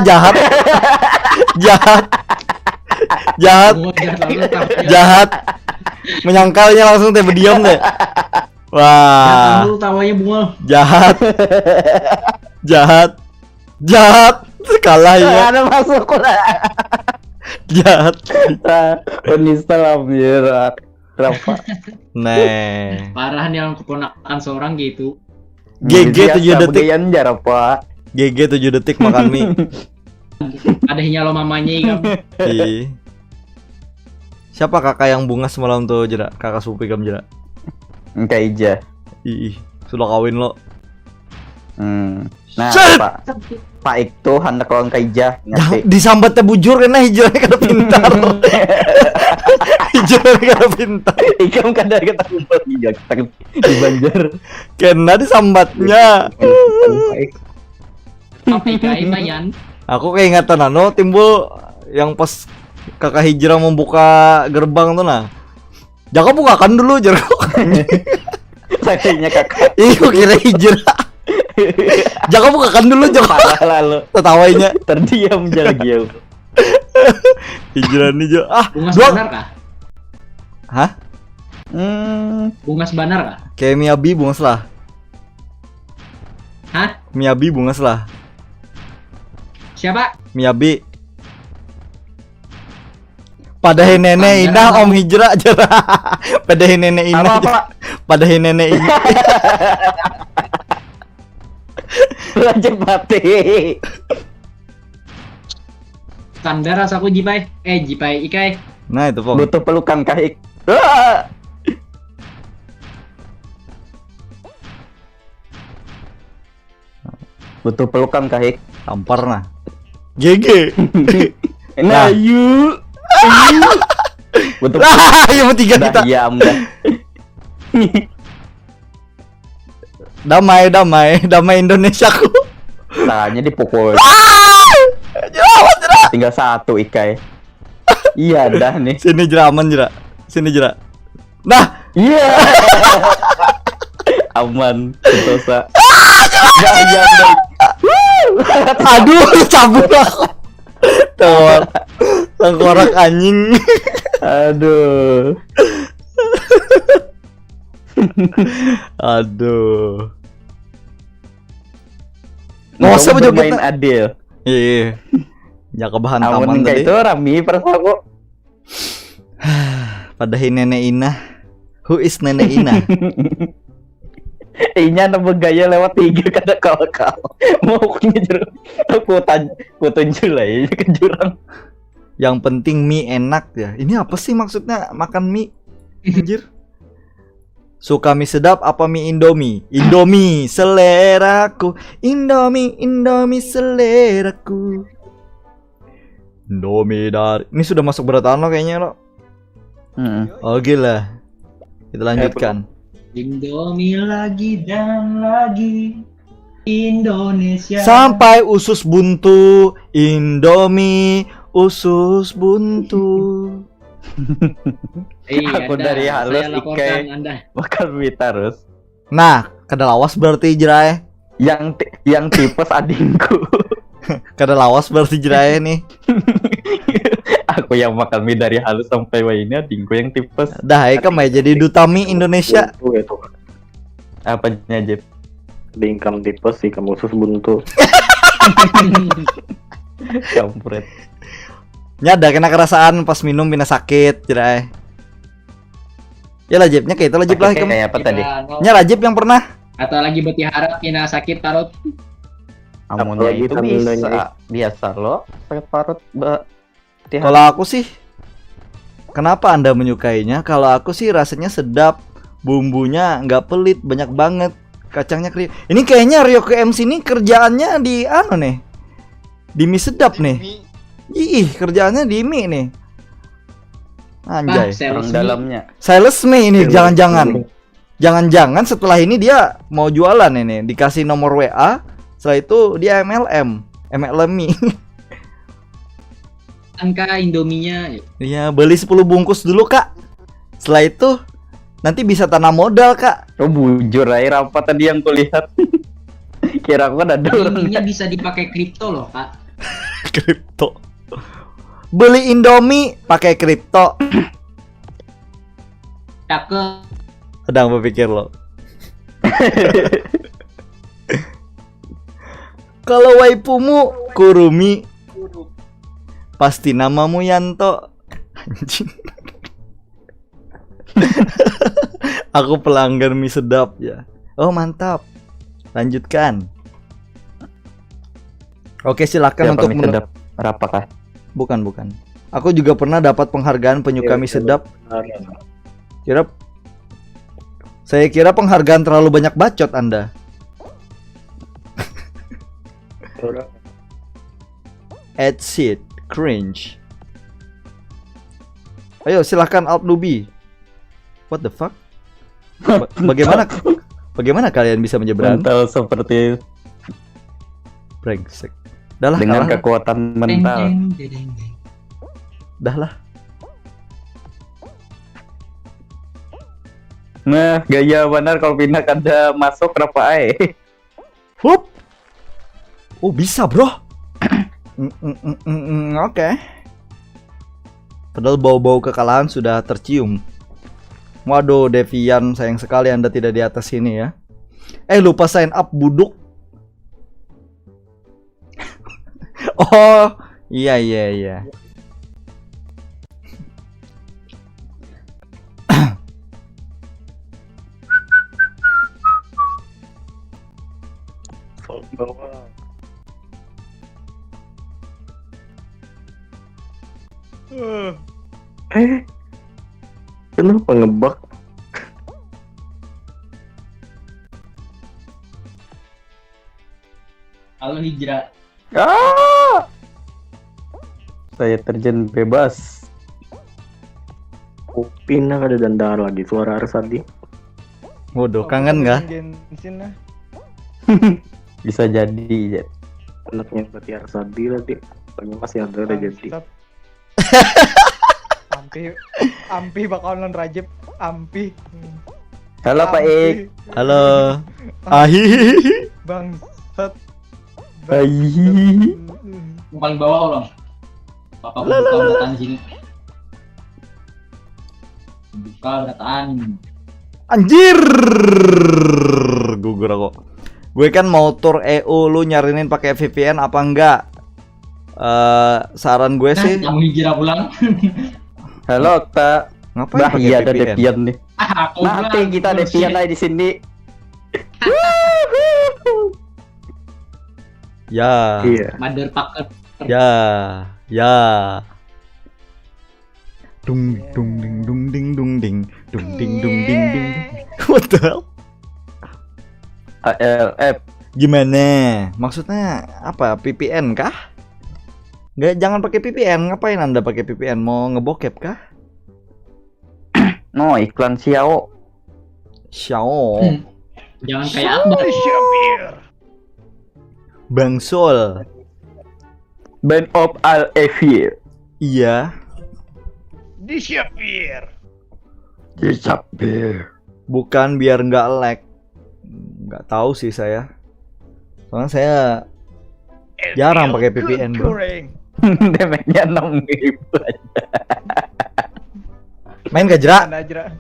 Jahat. Jahat. Jahat. Jahat. Menyangkalnya langsung teh berdiam deh. Wah. Tawanya bungul. Jahat. Jahat. Jahat. Kalah ya. Ada masuk lah. Jahat. Uninstall anjir. Kenapa? Nah. Parah nih orang keponakan seorang gitu. G G tujuh detik. Jar apa? G G tujuh detik makan mie. Ada hinya lo mamanya ikam. Ih. Siapa kakak yang bungas malam tuh Jera? Kakak supi kam Jera. Engkai ija. Ih, sudah kawin lo. Hmm. Nah, Pak. Pak Iktu hendak lawan Kaijah. Disambatnya bujur karena hijrahnya kada pintar. Hijrahnya kada pintar. Ikam kada ketahuan hijrah di Banjar. Kena disambatnya. Tapi kai mayan. Aku keingatan anu timbul yang pas kakak hijrah membuka gerbang tuh nah. Jaka bukakan dulu jar. Sakitnya kakak. Ih, kira hijrah. Jaka bukakan dulu jaka. Lalu tertawainya. Terdiam aja lagi ya. Hijrah nih jo. Ah, bungas dua. Benar kah? Hah? Hmm. Bungas benar kah? Kayak Miyabi bungas lah. Hah? Miyabi bungas lah. Siapa? Miyabi. Padahi nenek inah om hijrah aja lah. Padahi nenek inah. Apa, apa? Padahi nenek inah. Raja mati. Standar asaku Jipai. Eh Jipai Ikai. Nah itu pong. Butuh pelukan kahik. Butuh pelukan kahik. Tampar nah. G G. Nah, yuk. Butuh. Lah, yang bertiga kita. Diam dah. Damai, damai, damai Indonesiaku. Tangannya dipukul. Jerawat, jerawat. Tinggal satu Ikai. Iya dah nih. Sini jera aman jera. Sini jera. Nah. Iya. Aman, Sentosa. Dah, iya, dah. Aduh, cabut aku. Tuh, tengkorak anjing. Aduh. Aduh. Mau bermain adil. Iya. Ya kebahan taman tadi. Itu rami perasa kok. Padahi nenek inah. Who is nenek inah? Inya nang begaya lewat tiga kada kal-kal. Mau jujur. Aku tan, aku tunjuk lah ya ke jurang. Yang penting mie enak ya. Ini apa sih maksudnya makan mie? Anjir. Suka mie sedap apa mie Indomie? Indomie seleraku. Indomie, Indomie seleraku. Indomie dari. Ini sudah masuk berataan lo kayaknya lo. Mm-mm. Oke lah. Kita lanjutkan. Indomie lagi dan lagi. Indonesia. Sampai usus buntu, Indomie usus buntu. Iya, Aku dah. Dari halus, Saya laporkan Ikai. Anda. Bakal mita terus. Nah, kada lawas berarti jerai. Yang ti- yang tipes adingku. Kada lawas berarti jerai nih. Aku yang makan mie dari halus sampai wah ini adingku yang tipes. Dah, ikam aja jadi duta mie Indonesia. Buntu itu. Apanya, Jep? Dingkam tipes sih kamu usus buntu. Kampret. Nya ada kena kerasaan pas minum pina sakit, jerai. Ya lah Jep, nya kayak itu lah Jep lah. Pakai Ikam. kayak apa tadi? Tidak, no. Nya lah Jep yang pernah. Atau lagi bertiharat pina sakit parut. Amunnya Apalagi itu tandanya bisa, biasa lo sakit parut, Mbak. Tiap Kalau aku sih, kenapa Anda menyukainya? Kalau aku sih rasanya sedap, bumbunya nggak pelit, banyak banget, kacangnya kriuk. Ini kayaknya Ryo K M C ini kerjaannya di anu nih, di mie sedap nih. Ih, kerjaannya di mie nih. Bah, Anjay. Orang sales dalamnya. Sales mie ini, Sales jangan-jangan. mie. Jangan-jangan setelah ini dia mau jualan ini, dikasih nomor W A, setelah itu dia M L M, M L M mie. Angka Indominya. Iya, beli sepuluh bungkus dulu, Kak. Setelah itu nanti bisa tanam modal, Kak. Oh, bujur aja apa tadi yang kulihat. Kira aku ada Ini orang. Indominya bisa dipakai kripto loh, Kak. Kripto. Beli Indomie pakai kripto. Cakep. Sedang berpikir lo. Kalau waifumu Kurumi, pasti namamu Yanto. Anjing. Aku pelanggan mie sedap ya. Oh, mantap. Lanjutkan. Oke, silakan Siapa untuk mie menur- sedap? Rapakah? Bukan, bukan. Aku juga pernah dapat penghargaan penyuka Iya, mie betul. sedap. Benar. Kira Saya kira penghargaan terlalu banyak bacot Anda. Orang Exit cringe. Ayo, silahkan Alp Nubi. What the fuck? Ba- bagaimana bagaimana kalian bisa menyeberang? Mental seperti Brengsek. Dah lah, dengan kalah. Kekuatan mental. Deng, deng, deng, deng. Dah lah. Nah, gaya benar kalau pindah kada masuk kenapa ai? Hup. Oh, bisa, Bro. Mm, mm, mm, mm, mm, Oke. Padahal bau-bau kekalahan sudah tercium. Waduh, Devian, sayang sekali Anda tidak di atas sini ya. Eh, lupa sign up, buduk. Oh, iya, iya, iya. Bawah. Eh, kenapa ngebug? Kalau hijrah. Ah! Saya terjun bebas. Kupina kada dandahan lagi suara Arsadi. Waduh, kangen kah? Genshin lah. Bisa jadi ya. Anaknya berarti Arsadi tadi. Pokoknya masih ada udah jadi. Bangsat. Ampih, ampih bakawan lawan Rajib, ampih. Halo Pak Ik. Halo. Ahihihi. Bangsat. Hai. Yang paling bawah orang. Bapak buka berataan di sini. Buka berataan. Anjir. Gugur aku. Gue kan mau tur E U, lu nyarinin pakai V P N apa enggak? Eh, saran gue Nah, sih kamu hijrah pulang. Halo Okta. Ngapain Bah, pakai iya ada V P N? Devian nih. Ah, aku Mati pulang. Kita Devian aja di sini. Ya. Iya. Motherfucker. Ya. Ya. Dung dung ding dung ding dung ding dung ding dung ding dung ding. What the hell? A L F. Gimana? Maksudnya apa? V P N kah? Nggak, jangan pakai V P N. Ngapain Anda pakai V P N? Mau ngebokep kah? No, iklan Xiao. Xiao. Hmm. Jangan kayak Akbar. Syapir. Bang Sol. Band of Al Evil. Iya. Di Syapir. Disappear. Bukan biar nggak lag. Nggak tahu sih saya. Soalnya saya jarang pakai V P N, bro. Damage-nya enam ribu aja. Main gak jerak? Mana aja.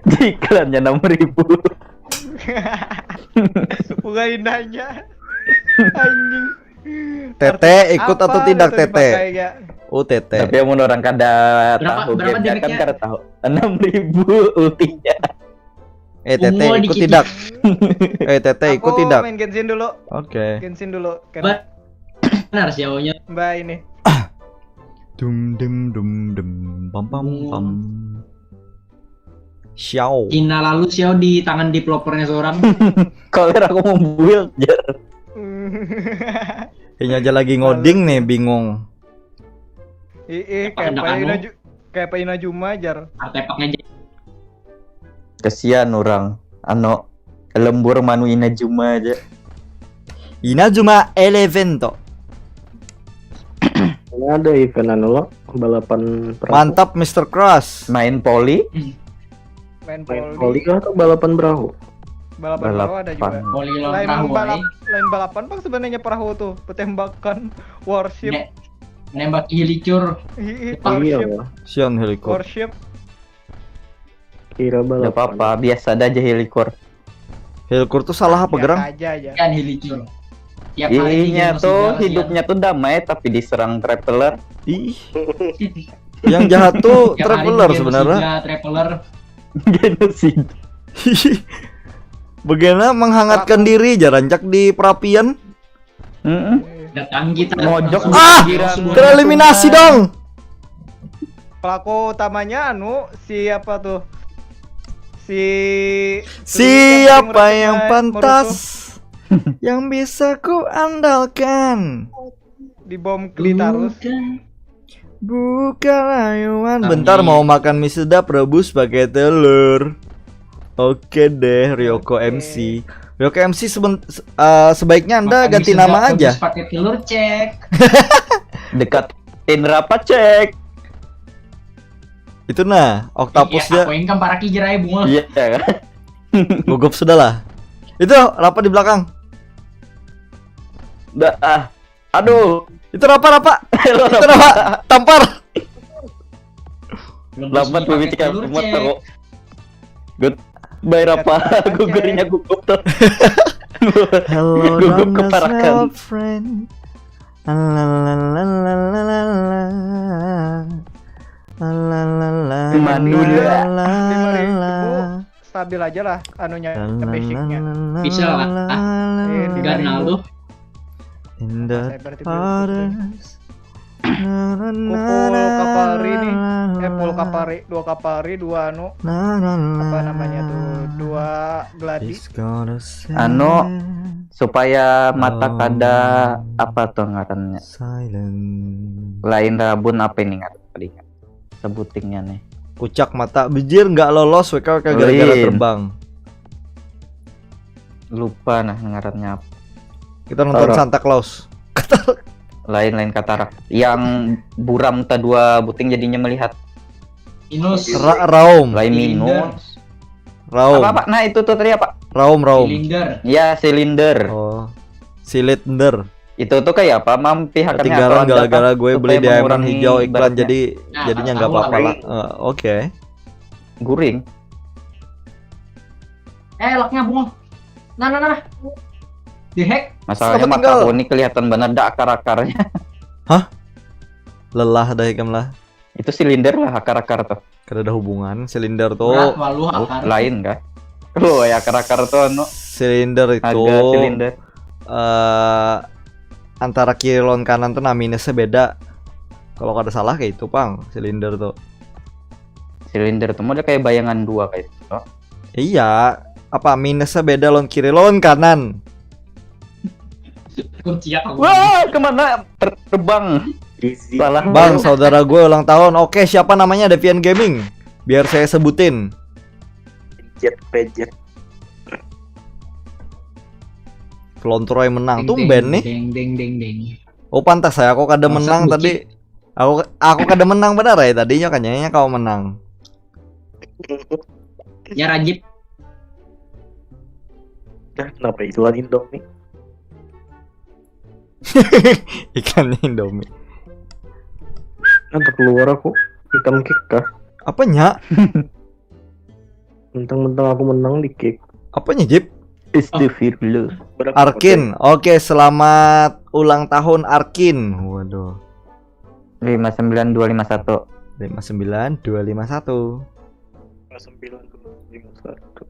Di iklannya enam ribu. Bukan indahnya. Anjing. Tete ikut Apa atau tidak, itu Tete? Dipakai, ya? Oh, Tete. Tapi yang orang kada Berapa- tahu berapa game kan damage-nya? Kada tahu. Enam ribu ultinya. Eh, Tete Unggul ikut dikit. Tidak? Eh, Tete ikut Aku Tidak? Main Genshin dulu. Oke. Genshin dulu. Kan. Ba- Benar Xiaonya. Mbak ini. Dum dum dum dum pam pam pam. Xiao. Cina lalu Xiao di tangan developernya seorang. Kalau aku mau build jar. Ini aja lagi ngoding nih, bingung. Ih, Apa kayak hendak Pak anu? Inaju kayak Pak Inajuma jar. Artefaknya aja. Kesian orang. Ano lembur manu Inajuma aja. Inazuma Eleven to. Ini ada event anu lo, balapan perahu. Mantap, Mister Cross. Main poli. Main Main poli. poli kah atau balapan perahu? Balapan perahu ada juga. Poli lawan Lain perahu. balap, Ai. Lain balapan bang sebenarnya perahu tuh, petembakan, warship, Ne- Nembak hilicur. Ih, Oh, iya warship, lah. Sian helikopter. Warship. Kira Tidak balapan. apa-apa, biasa aja helikor. Helikopter tuh salah apa, Biasa Gerang? aja aja. Kan hilicur. Tiap hari Inya dia tuh masih hidupnya tuh damai tapi diserang traveler. Ih. Yang jahat tuh Tiap hari traveler dia sebenarnya. Masih traveler. Genosida. Bagaimana menghangatkan diri, jarancak di perapian? Mm-mm. Datang kita. Mojok Langsung Ah, sebuah tereliminasi dong. Pelaku utamanya anu siapa tuh? Si Siapa merusak yang naik, pantas? merusuh. Yang bisa ku andalkan. Di bom Klitarus. Buka layuan. Kami- Bentar, mau makan mie sedap rebus pakai telur. Oke deh, Ryoko Oke. M C. Ryoko M C seben- se- eh, sebaiknya Anda Makan ganti mie nama sedap aja. Rebus pakai telur cek. Dekat Indra apa cek? Itu nah, Octopus Iya, ya. Aku yang kan para kijir aja bungul. Iya kan? Gugup sudah lah. Itu rapat di belakang. Dah ah. Aduh. Itu rapat, rapat. Hello, Itu rapat. Tampar. Rebus Lambat mie pakai bibit ikan telur semut cek. Tahu. Good. Bye Rapa. Kata Gugurnya gugup tuh. Hello, Gugup keparakan. Friend. La, la, la, la, la, la, la. La, la, la, la, Manula. la, la, la. Stabil aja lah anunya, basicnya. Bisa lah. Iya, Ganal tuh. In the Saya berarti belum waters. Ku full Kapari nih. Eh, full Kapari, dua Kapari, dua anu, apa namanya tuh, dua Gladi. Anu, supaya mata Oh. kada apa tuh ngarannya? Silent. Lain rabun apa ini ngaran tadi? Sebutingnya nih. Kucak mata, bejir nggak lolos W K W K gara-gara Lain. Terbang. Lupa nah ngarannya apa. Kita nonton Katarak. Santa Claus. Lain-lain katarak. Yang buram ta dua buting jadinya melihat. Minus. Ra Raum. Lain Silinder. minus. Raum. Apa apa? Nah itu tuh tadi apa? Raum, Raum. Silinder. Ya silinder. Oh. Silinder. Itu tuh kayak apa? Mampihakan Ketinggalan gara-gara gue beli diamond hijau iklan, ibaratnya. Jadi Nah, jadinya tak nggak tahu apa-apa lah. Lah. Eh, Oke. Guring. Eh, laknya bungul. Nah, nah, nah. Dihack. Masalahnya Selamat mata tinggal. Aku ini kelihatan banget dah akar-akarnya. Lelah dah ikam lah. Itu silinder lah akar-akar tuh. Kada ada hubungan silinder tuh. Berat waluh akar. Lain kah? Lo ya akar-akar tuh anu. Silinder itu Agak silinder. Eh, antara kiri lawan kanan tuh nah minusnya beda. Kalau kada salah kayak itu pang silinder tuh. Silinder tuh model kayak bayangan dua kayak itu. Iya, apa minusnya beda lawan kiri lawan kanan. Kunciak aku. Wah, kemana terbang? Easy. Salah. Bang, saudara gue ulang tahun. Oke, siapa namanya? Devian Gaming. Biar saya sebutin. Pejet, pejet. Kelontroy menang. Tumben nih. Deng deng deng deng. Oh, pantas saya, aku kada Maksud menang bucin. Tadi. Aku aku kada menang benar ya tadinya, kayaknya kau menang. Ya Rajib. Dah, kenapa iklan Indomie? Ikannya Indomie. Kenapa keluar aku? Hitam kick kah? Apanya? Mentang-mentang aku menang di kick. Apanya, Jip? Astagfirullah. Berapa Arkin. Oke, selamat ulang tahun Arkin. Waduh. Lima sembilan dua lima satu. Lima sembilan dua lima satu. Sembilan dua lima satu.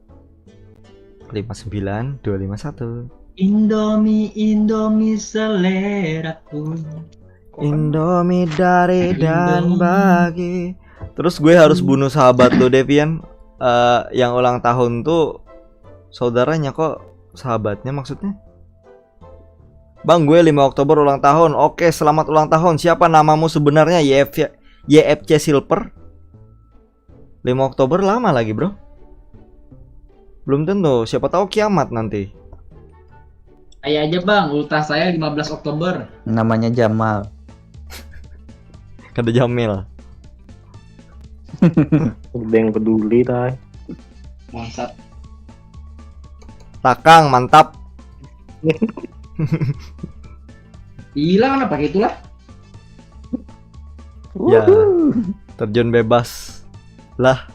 Lima sembilan dua lima satu. Indomie, Indomie seleraku. Indomie dari dan Indomie. Bagi. Terus gue harus bunuh sahabat lu, Devian. Eh, yang ulang tahun tuh saudaranya, kok sahabatnya maksudnya? Bang, gue lima Oktober ulang tahun. Oke, selamat ulang tahun. Siapa namamu sebenarnya? Y F C, Y F C Silver. Lima Oktober lama lagi, Bro. Belum tentu, siapa tahu kiamat nanti. Saya aja bang, ultah saya lima belas Oktober. Namanya Jamal. Kada Jamil. Udah yang peduli, tai. Bangsat. Takang, mantap. Hilang apa gitulah? Ya, terjun bebas lah.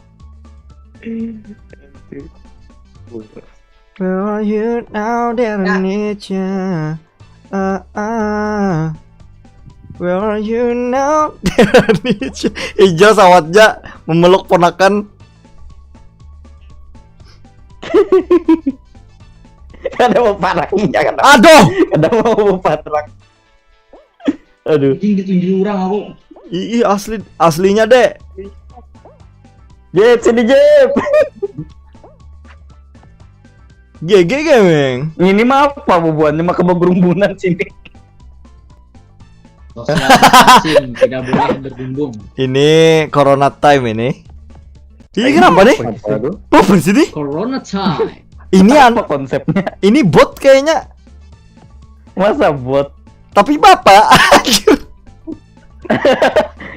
Where are you now, dear Nietzsche? Ah, ah. Where are you now, dear Nietzsche? Ija sawat ja memeluk ponakan. Kada mau parangnya, kada. Aduh. Kada mau parang. Aduh. Anjing, ditunjuk orang aku. Ih, asli, aslinya, Dek. Jep, sini Jep. G G Gaming. Ini mah apa bubuhannya, maka begerumbunan sini. Social distancing, tidak boleh berbumbung. Ini corona time ini. Ih, kenapa nih? Apa tuh? Apa sih nih? Corona time. Ini an Apa konsepnya? ini bot kayaknya. Masa bot? Tapi bapak.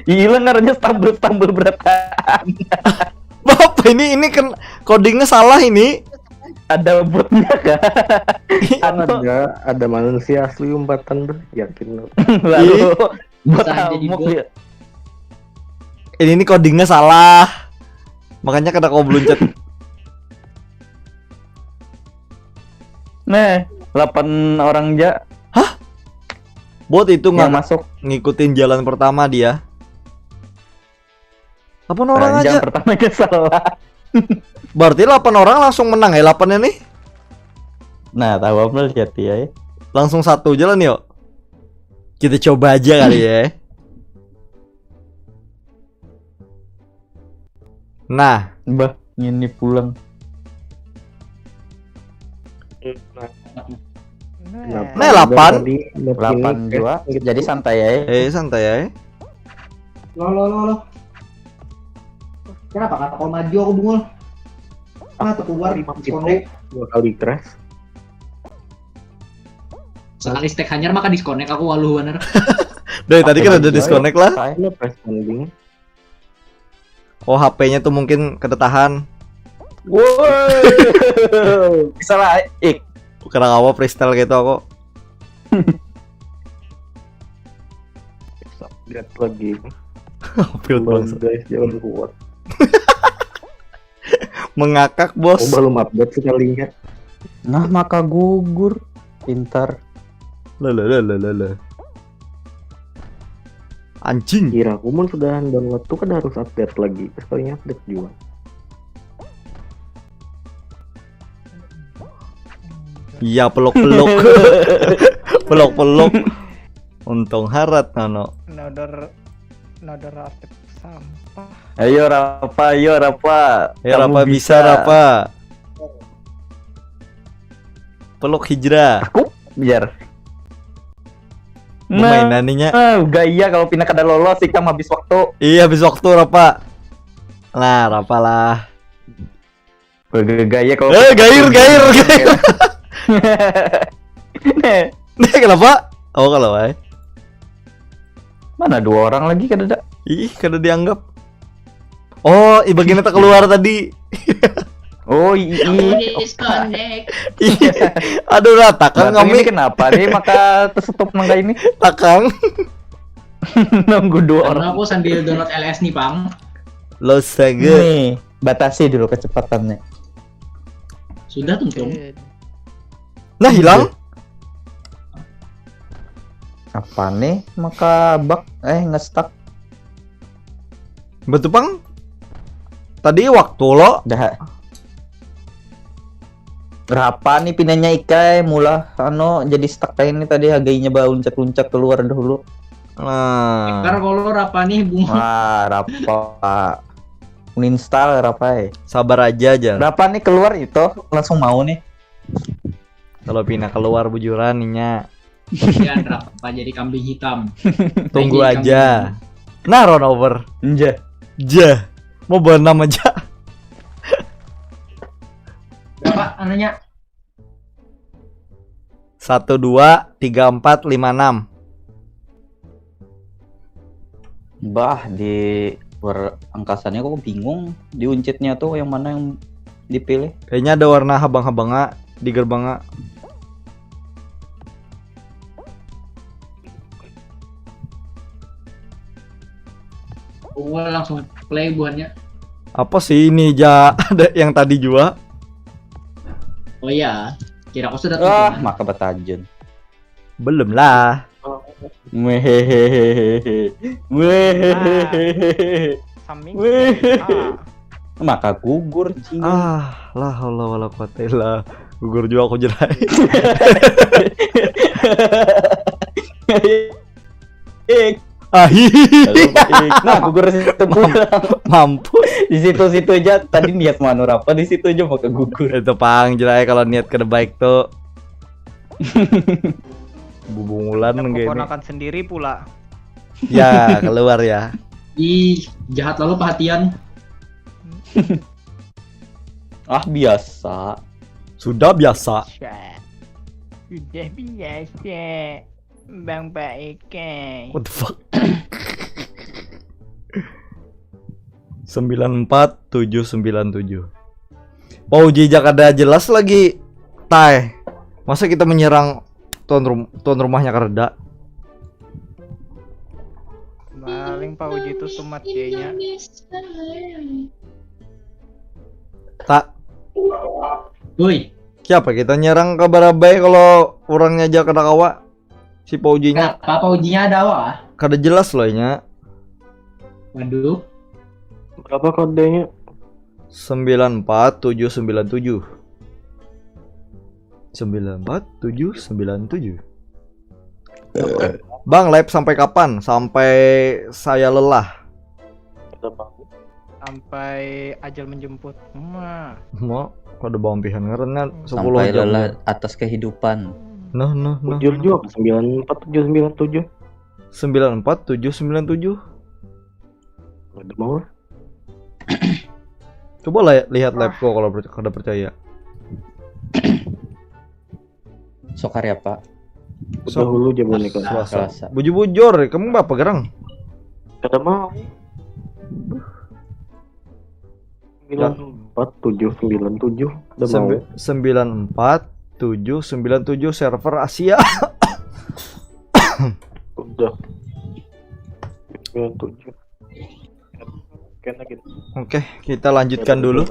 Gila, ngarannya stambel-stambel berataan. Bapak ini ini kan codingnya salah ini. Ada botnya kah? Anu, Ada ada manusia asli umpatan tuh, yakin lu. lalu bot Bisa jadi hamuk bot. Ya. Ini ini codingnya salah. Makanya kada kau beluncet. Nah, delapan orang ja Bot itu yang nggak masuk. Ngikutin jalan pertama dia. Apa orang Nah, aja? Yang pertama itu salah. Berarti delapan orang langsung menang ya, delapannya nih. Nah, tahu apa lihat ya. Langsung satu jalan yuk. Kita coba aja kali ya. Nah, Bah, ini pulang. Nah, Nah, delapan. Tadi mau Delapan ini, dua. gitu. Jadi santai ya. Eh, santai ya. Lo lo lo lo. Kenapa kata kau maju aku bungul? Ah, terkeluar Lima pintu, disconnect. Dua kali crash. Sekali stack hanyar maka disconnect aku, waluh bener. Dari tadi kan ada Apa disconnect lah. Saya Ini press landing. Oh, H P-nya tuh mungkin kada tahan. Wow. Bisa lah, ik. Kada kawa freestyle gitu aku. Update lagi. Upload Bang, bangsa. Guys, jangan kuat. Mengakak, Bos. Oh, belum update sekalinya. Nah, maka gugur. Pintar. Lele lele lele. Anjing. Kira aku mun sudah download tuh kada harus update lagi. Sekalinya update juga. Iya, peluk-peluk. Peluk-peluk. Untung harat, nono. Another another update sampah. Ayo Rafa, ayo Rafa. Ya, Kamu Rafa bisa, Rafa. Peluk hijrah. Aku biar. Nah, mainan inya. Ah, gaya kalau pina kada lolos ikam habis waktu. Iya, habis waktu Rapa. Nah, Rapa lah. Gaya kalau Eh, gair, gair, gair. Nih, kenapa? Oh, kalau wae. Mana dua orang lagi kada ada? Ih, kada dianggap. Oh, ibagina tak keluar tadi. Oh, iya. Aku disconnect. Iya. Aduh, rata kan Batung ini kami kenapa nih maka tersetup mangga ini? takang. Nunggu dua Karena orang. Aku sambil download L S nih, Pang. Lo sege. Nih, batasi dulu kecepatannya. Sudah, Tuntung. Nah, hilang. Apa nih? Maka bug eh nge-stuck. Betul, Pang. Tadi waktu lo. Dah. Rapa nih pinanya ikai mula anu jadi stuck kayak ini tadi hagainya bauncak-uncak keluar dahulu. Nah, Kar kalau Rapa nih bunga. Wah, Rapa. Uninstall Rapa eh. Sabar aja aja. Rapa nih keluar itu langsung mau nih. Kalau pina keluar bujuran inya. Kasihan Rapa jadi kambing hitam. Tunggu Lagi aja. Nah, round over. Enja. Jah. Mau berenam aja. Berapa anunya? Satu, dua, tiga, empat, lima, enam. Bah di luar angkasannya kok bingung diuncitnya tuh yang mana yang dipilih. Kayaknya ada warna habang-habanga di gerbangnya. Gua langsung play buhannya. Apa sih ini ja ada yang tadi juga? Oh iya, kira aku sudah Wah, tuntung. Maka batajun. Belum lah. Wehehehe. Wehehehe. Saming. Weh. Ah, Maka gugur cing. Ah, la haula wala quwata illa gugur juga aku jelai. Eh, Ah, hihihi. halo, Pak Ik. Nah, gugur situ pulang. Mampus. Di situ-situ aja tadi niat manur apa di situ aja maka gugur. Itu pang jelai kalau niat kada baik tuh. Bubungulan ada nggak ini. Keponakan sendiri pula. Ya, keluar ya. Ih, jahat lalu perhatian. Ah, biasa. Sudah biasa. Sya. Sudah biasa. Bang Baik. What the fuck? Sembilan empat tujuh sembilan tujuh. Pauji ja kada jelas lagi. Tai. Masa kita menyerang tuan rum tuan rumahnya kareda? Paling Pak Uji itu sumat kayaknya. Tak. Woi, Siapa kita nyerang ke Barabai kalau orangnya aja kada kawa? Si Paujinya kenapa Pak Ujinya ada awak? Kada jelas loh nya. Waduh. Berapa kodenya? Sembilan empat tujuh sembilan tujuh. Sembilan empat tujuh sembilan tujuh. Bang, live sampai kapan? Sampai saya lelah. Ada bang. Sampai ajal menjemput. Wah. Mau kada bawampihan ngarannya sepuluh Sampai jam. Lelah atas kehidupan. Nah, nah, nah. Bujur juga sembilan empat tujuh sembilan tujuh. Sembilan empat tujuh sembilan tujuh. Ada mau? Coba lah lihat live ko kalau perc- kada percaya. Sok hari apa? Udah dulu aja boneka. Selasa. Selasa. Bujur-bujur, kamu apa gerang? Kada mau. Sembilan empat tujuh sembilan tujuh. Udah mau. Sembi- sembilan empat tujuh sembilan tujuh server Asia. Udah. Sembilan tujuh. Kena gitu. Oke, kita lanjutkan dulu.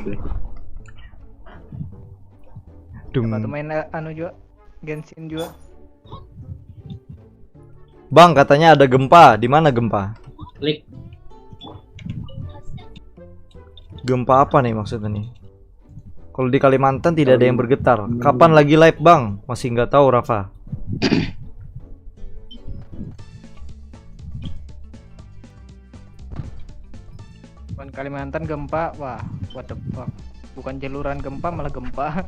Dung. Siapa tuh main eh, anu juga? Genshin juga. Bang, katanya ada gempa. Di mana gempa? Klik. Gempa apa nih maksudnya nih? Kalau di Kalimantan tidak ada yang bergetar. Kapan lagi live, Bang? Masih nggak tahu, Rafa. Bukan Kalimantan gempa, wah, what the fuck. Bukan jaluran gempa malah gempa.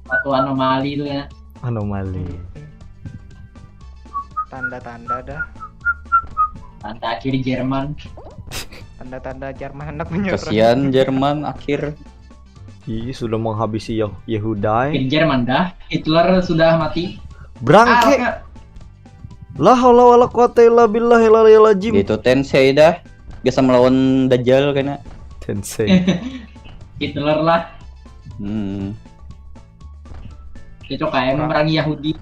Satu anomali itu ya. Anomali. Tanda-tanda dah. Tanda akhir Jerman. Tanda-tanda Jerman hendak menyerang. Kasihan Jerman akhir. Ih, sudah menghabisi Yah- Yahudai. Akhir Jerman dah. Hitler sudah mati. Brangke. Ah, La haula wala quwata illa billahil aliyil azim. Itu Tensei dah. Bisa melawan Dajjal kena. Tensei. Hitler lah. Hmm. Itu kayak memerangi Yahudi.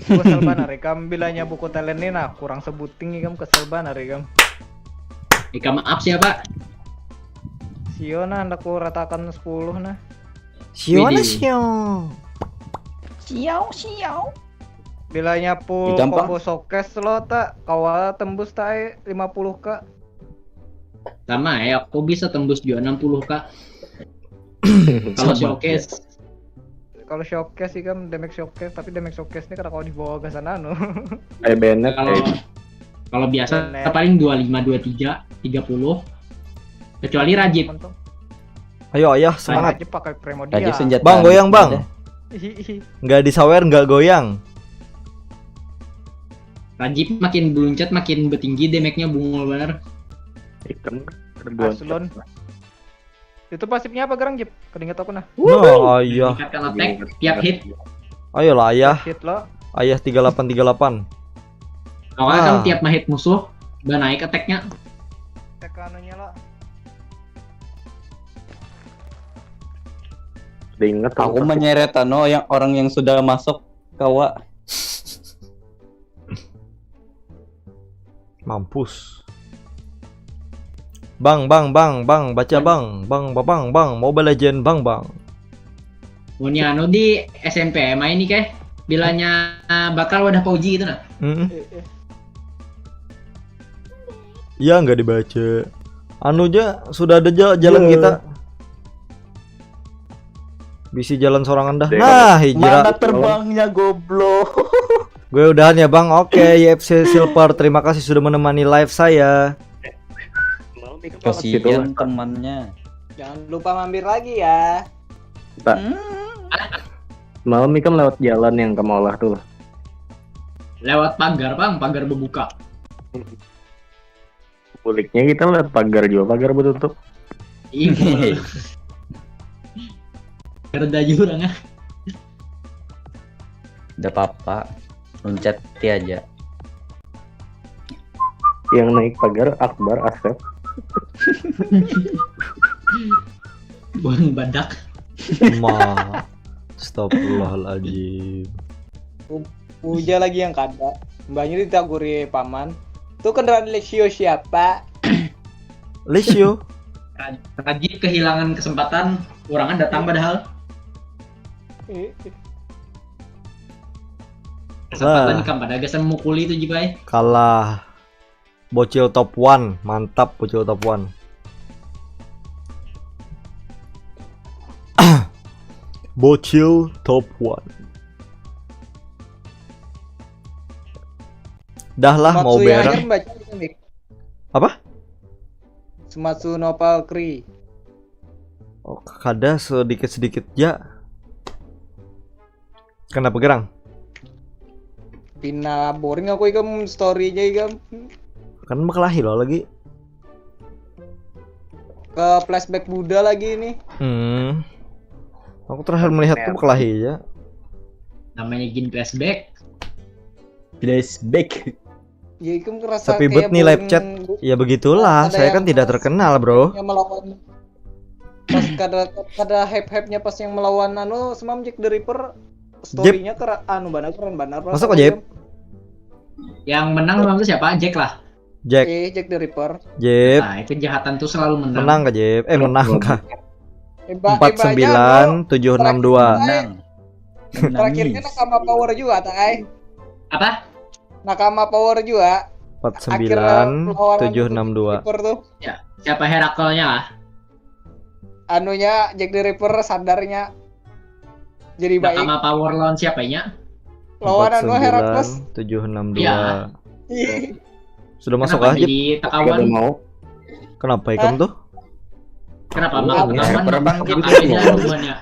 Kesel banar ikam bilanya buku talent ni nah kurang sebuting ikam kesel banar ikam. Ika maaf siapa? Sio nah hendak ku ratakan sepuluh nah. Siapa Widih. Sio? Siau siau. Bilanya full Ikam, Pak? Combo showcase lo tak kawa tembus tak ai lima puluh k. Sama ya, aku bisa tembus juga enam puluh k. Kalau Sama. Showcase. Kalau showcase sih kan damage showcase tapi damage showcase ini kada kawa dibawa ke sana anu. Kayak Bennett Kalau kayak kalau biasa Bennett. Paling dua lima, dua tiga, tiga puluh. Kecuali Rajib. Untung Ayo ayah semangat. Aja pakai Primo Rajib dia. Senjata. Bang goyang bang. Hihihi. Nggak disawer nggak goyang. Rajib makin beluncat makin betinggi damage-nya bungul bener. Ikan rebuan. Aslon. Itu pasifnya apa gerang Jip? Kada ingat aku nah. Nah ayah. Meningkatkan attack tiap hit. Ayolah ayah. Hit lo. Ayah tiga delapan tiga delapan. Kalau kan Ah. tiap mahit musuh, bah naik attack-nya. Cek anunya lo. Diinget Aku menyeret anu yang orang yang sudah masuk kawa. Mampus. Bang, bang, bang, bang, baca bang, bang, bang, bang, bang, Mobile Legend, bang, bang. Munnya anu di S M P M I ini keh, bilanya bakal wadah P U B G itu nah. Mm-mm. Eh, eh. Ya nggak dibaca. Anu aja sudah ada ja- jalan Iya. kita. Bisi jalan sorangan dah. Dek. Nah, hijrah. Mana terbangnya goblok? Gue udahan ya bang. Oke, Y F C Silver, terima kasih sudah menemani live saya. Gitu Kasihan lah. Temannya. Jangan lupa mampir lagi ya. Malam ikam lewat jalan yang kamu olah tuh lah. Lewat pagar bang, pagar berbuka. Buliknya kita lewat pagar juga, pagar bertutup. Iya. Kerja jurang ah. Udah apa-apa. Loncat aja. Yang naik pagar Akbar Asep. Buang badak. Ma. Astagfirullahaladzim. Uja lagi yang kada. Mbaknya ditaguri paman. Tuh kendaraan Lexio siapa? Lisio. Rajib kehilangan kesempatan, kurangan datang padahal. Eh, Kesempatan Nah. Ikam pada gasan mukuli itu Jipai. Kalah. Bocil top one. Mantap bocil top one. Bocil top one. Dah lah mau Matsu yang berang. Akhir baca itu, Mik. Apa? Sumatsu no Valkyrie. Oh, kada sedikit-sedikit ja. Kenapa gerang? Pina boring aku ikam story-nya ikam. Kan bakalahi lo lagi. Ke flashback Buddha lagi ini. Hmm. Aku terakhir melihat tuh bakalahi ya. Namanya gin flashback. Flashback. Ya ikam ngerasa Sepi kayak bet nih live boring chat. bu- Ya begitulah, ada saya yang kan tidak pas- terkenal, bro. Yang melawan pas kada kada hype-hype-nya pas yang melawan anu semalam Jack the Ripper story-nya keren anu banar keren banar. Masuk aja, Jep. Yang menang memang itu siapa? Jack lah. Jack, Eh Jack the Ripper. Jep. Nah, kejahatan tuh selalu menang. Menang kah, Jep? Eh, menang kah? Eh, ba- eh, Empat sembilan tujuh enam dua. Menang. Terakhirnya Menangis. Nakama Power juga tak ai? Apa? Nakama Power juga. Empat sembilan tujuh enam dua. Ripper tuh. Siapa Herakelnya lah? Anunya Jack the Ripper sadarnya jadi baik. Nakama Power lawan siapanya? Lawan anu Herakles. Tujuh enam Ya. dua. Sudah masuk Kenapa aja. Jadi Gak tekawan. Mau. Kenapa ikam tuh? Kenapa Oh, mau ya, tekawan? pernah Makanya gitu. Kamen dan hubungannya.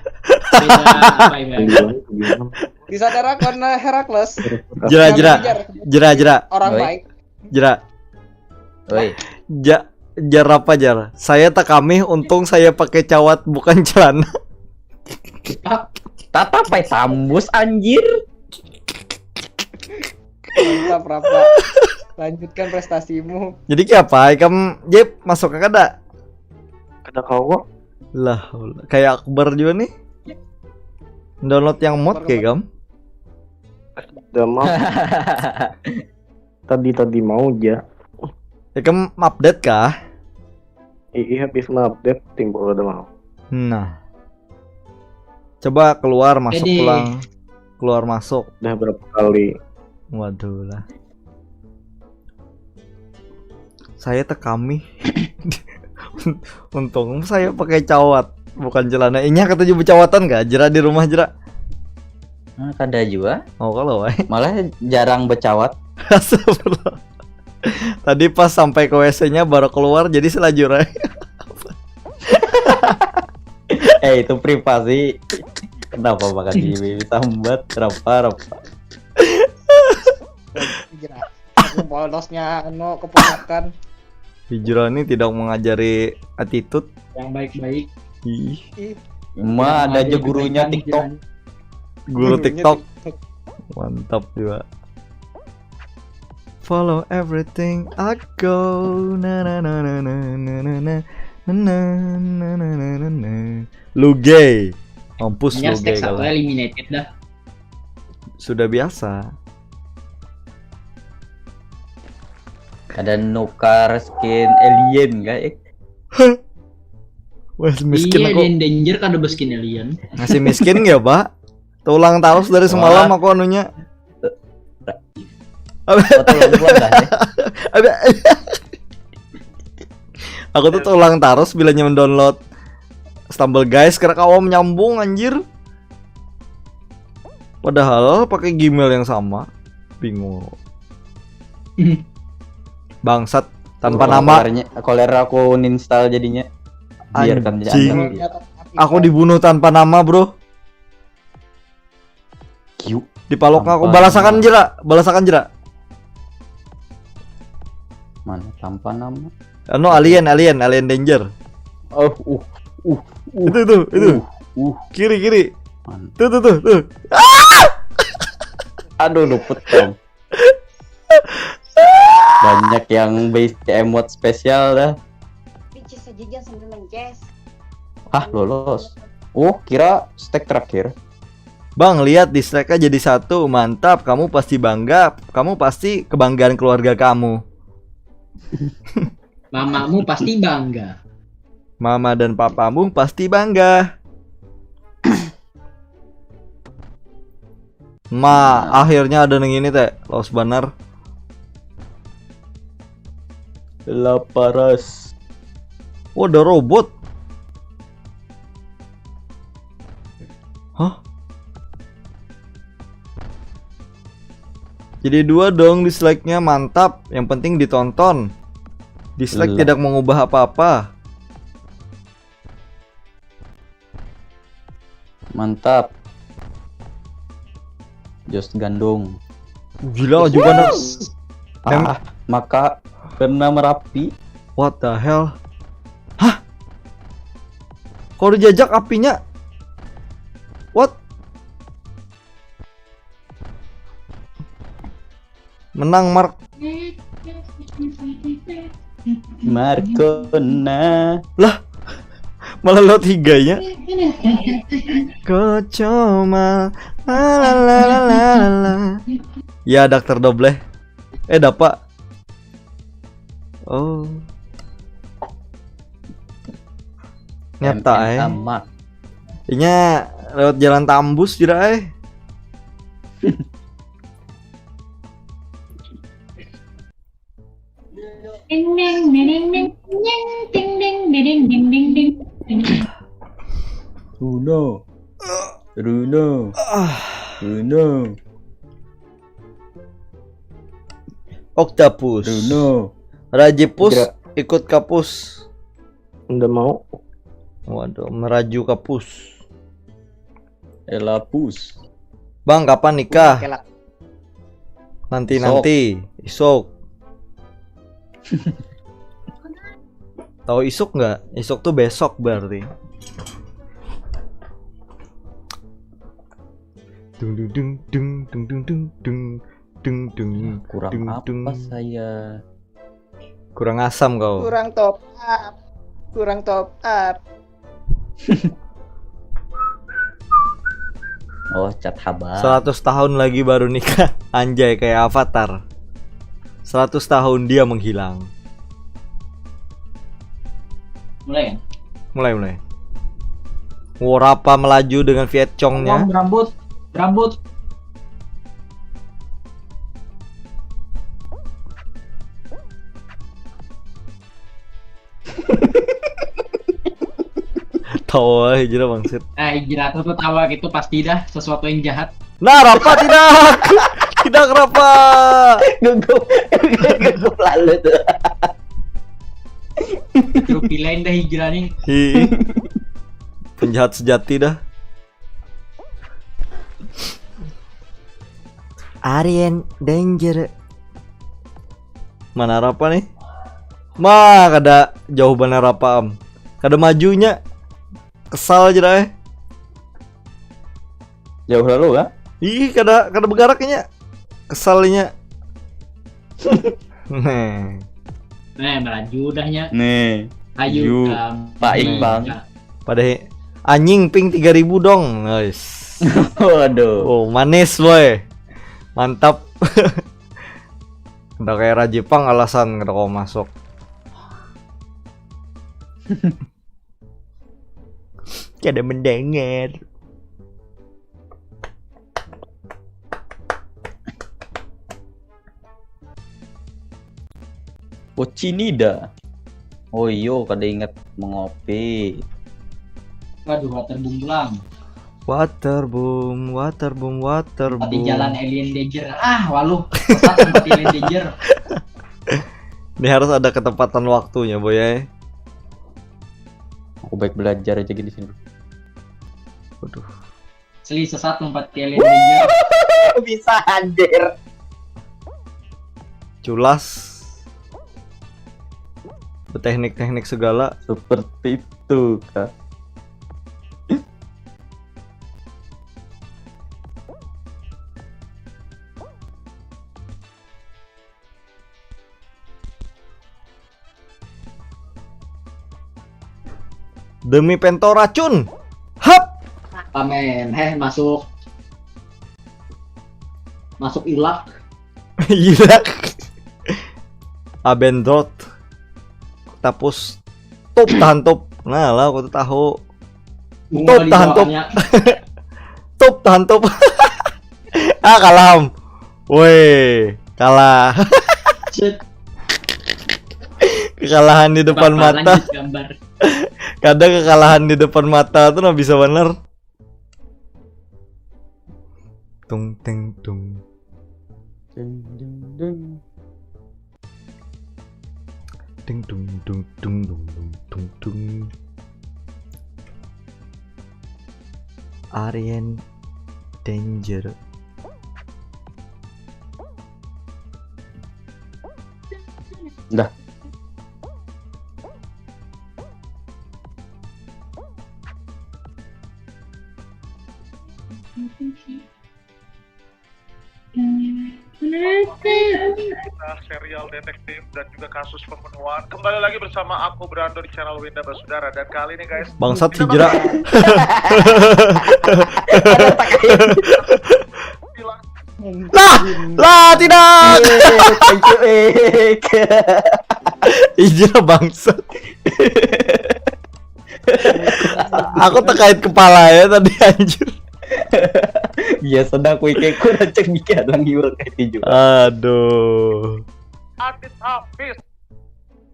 Beda apa ini? Bilang, bilang. Disadarakan lah Herakles. Jera, Yang jera, dikejar jera, jera, orang Oi. baik. Jera. Oi. Ja, jar apa jar? Saya tak kamih, untung saya pakai cawat bukan celana. Tata pai tambus anjir. Mantap Rafa. Lanjutkan prestasimu. Jadi kayak apa? Ikam Jep masuk ke kada? Kada kawa. Lah, kayak Akbar juga nih. Download yang mod kayak kam. Udah mau. Tadi tadi mau aja. Ikam update kah? Ih, habis update timbul udah mau. Nah. Coba keluar masuk Jadi- pulang. Keluar masuk. Udah berapa kali? Waduh lah. Saya tak kamih. Untung saya pakai cawat, bukan celana. Inya kata juga cawatan kah? Jera di rumah jera. Nah, kada juga. Oh kalau wae. Malah jarang becawat. Astagfirullah. Tadi pas sampai ke W C-nya baru keluar jadi selajur aja. Eh, itu privasi. Kenapa makan di sambat? Rafa, Rafa. Jelas. Aku polosnya anu keponakan. Hijrah ini tidak mengajari attitude. Yang baik-baik. Ih, Ma, ada aja gurunya TikTok. guru Gurunya TikTok. Mantap juga. Follow everything I go. Na na na na na na na na na na na na na na. Lu gay. Mampus Hanya lu gay stack satu kalah. Eliminated dah. Sudah biasa. Ada nukar skin alien kah? Eh, Wah, miskin Iya, aku. Alien Danger kada beskin alien. Masih miskin ya, Pak? Tulang tarus dari semalam aku anunya. Foto lu buat dah, eh. Ada. Aku tuh tulang tarus bila nyaman download Stumble Guys karena kawa menyambung anjir. Padahal pakai Gmail yang sama. Bingung. Bangsat tanpa Oh, nama. Kolernya, koler aku uninstall jadinya. Biarkan dia Anjing. ada. Menurutnya tetap Aku dibunuh tanpa nama, bro. Kiu. Dipalok aku. Tanpa Balasakan nama. Jera, balasakan Jera. Mana tanpa nama? Anu alien, alien, alien danger. Oh, uh, uh, uh, Itu itu itu. uh, uh. Kiri kiri. Mana? Tuh tuh tuh tuh. Aduh, luput dong. Banyak yang base emot spesial dah. Ricis aja jangan sambil mences. Hah, lolos. Oh, kira stack terakhir. Bang, lihat dislike-nya jadi satu, mantap. Kamu pasti bangga, kamu pasti kebanggaan keluarga kamu. Mamamu pasti bangga. Mama dan papamu pasti bangga. Ma, akhirnya ada nang ini teh, los banar. Laparas. Wah, ada robot. Hah? Jadi dua dong dislike-nya, mantap. Yang penting ditonton. Dislike Lah. Tidak mengubah apa-apa. Mantap. Jos Gandung. Gila juga nak. Ah, maka karena Merapi. What the hell? Hah? Kok dijajak apinya? What? Menang Mark. Markona. Malah lot higanya. Kocoma. La, la, la, la, la, la, la. Ya, dokter Dobleh. Eh, dapat. Oh. Nyata, eh. Amat. Inya lewat jalan tambus jera, eh. Ding ding ding ding ding ding ding ding ding ding ding ding. Runo. Runo. Runo. Oktopus. Runo. Rajipus Gerak. Ikut kapus. Nggak mau. Waduh, meraju kapus. Ella Pus. Bang, kapan nikah? Kelak. Nanti nanti, isuk. Tahu isuk nggak? Isuk tuh besok berarti. Dung dung dung dung dung dung dung dung dung dung. Kurang Dung, apa dung. Saya? Kurang asam kau. Kurang top up. Kurang top up. Oh, cat habar. Seratus tahun lagi baru nikah. Anjay, kayak Avatar. Seratus tahun dia menghilang. Mulai kan? Mulai, mulai. Wow, Rapa melaju dengan Viet Congnya. Berambut, berambut. Tawa aja lah, bangsit. Eh, hijrah tuh tawa gitu pasti dah sesuatu yang jahat. Nah, Rapa tidak. Tidak, Rapa. Gugup, gugup lalu tuh. Grup lain dah hijrah nih. Hi. Penjahat sejati dah. Aryan danger. Mana Rapa nih? Mah, kada jauh banar Rapa am. Kada majunya. Kesal aja dah eh. Jauh lalu kah? Ih, kada kada bergeraknya. Kesalnya. Nah. Nah, melaju udahnya. Nih. Ayo, Yu, Bang. Pak Nih, Iqbal. Bang. Pada anjing pink tiga ribu dong. Nice. Waduh. Oh, manis boy. Mantap. Udah kayak Raja Jepang alasan kada kau masuk. Kada mendengar. Ocinida. Oh iyo, kada ingat mengopi. Waduh, waterboom pulang. Waterboom, waterboom, Tempat di waterboom. Jalan Alien Danger. Ah, waluh. Sesat tempat Alien Danger. Ini harus ada ketepatan waktunya, boy ya. Aku baik belajar aja gini sini. Waduh. Asli sesat tempat Alien Danger. Bisa anjir. Culas. Berteknik-teknik segala. Seperti itu kah? Demi pentol racun. Hap. Amin. Heh, masuk. Masuk ilak. Gila. Abendrot. Tapus. Tup tahan tup. Nah lah, aku tuh tahu. Bunga Tup, di tahan, tup. bawahnya. Tup tahan tup. Ah, kalah. Woi, kalah. Set. Kekalahan di depan Berapa mata. Lanjut gambar. Kadang kekalahan di depan mata tuh nah bisa bener. Tung teng tung. Ding, ding, ding. Ding dung dung dung dung dung dung dung. Aryan danger. Dah. Kenapa? Serial detektif dan juga kasus pembunuhan. Kembali lagi bersama aku Brando di channel Winda Basudara dan kali ini guys Bangsat kita hijrah. bakal Lah, lah tidak. Thank you, Ika. Hijrah bangsat. Aku terkait kepala ya tadi anjir. Biasa dah aku kayak kurang cek mikir lagi kayak itu juga. Aduh. Adit Hafiz.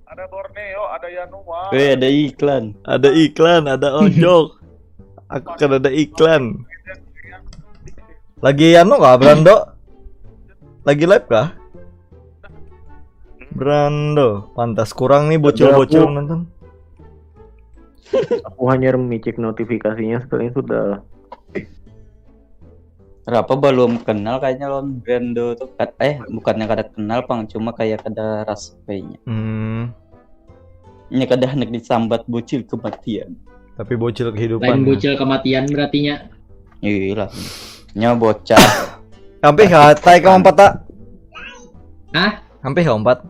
Ada Borneo, ada Yanuar. Weh, ada iklan. Ada iklan, ada ojok. Aku kan ada iklan. Lagi anu kah, Brando? Lagi live kah? Brando, pantas kurang nih bocil-bocil nonton. Aku hanya mengecek notifikasinya sekali sudah. Rapa belum kenal kayaknya lawan Brando tuh. Kat- Eh, bukannya kada kenal pang, cuma kayak kada rasa kayaknya. Hmm. Ini kada hendak disambat bocil kematian. Tapi bocil kehidupan. Lain bocil kematian berartinya. Iya lah. Nya bocah. Sampai ha, tai ka empat tak? Hah? Sampai ha empat.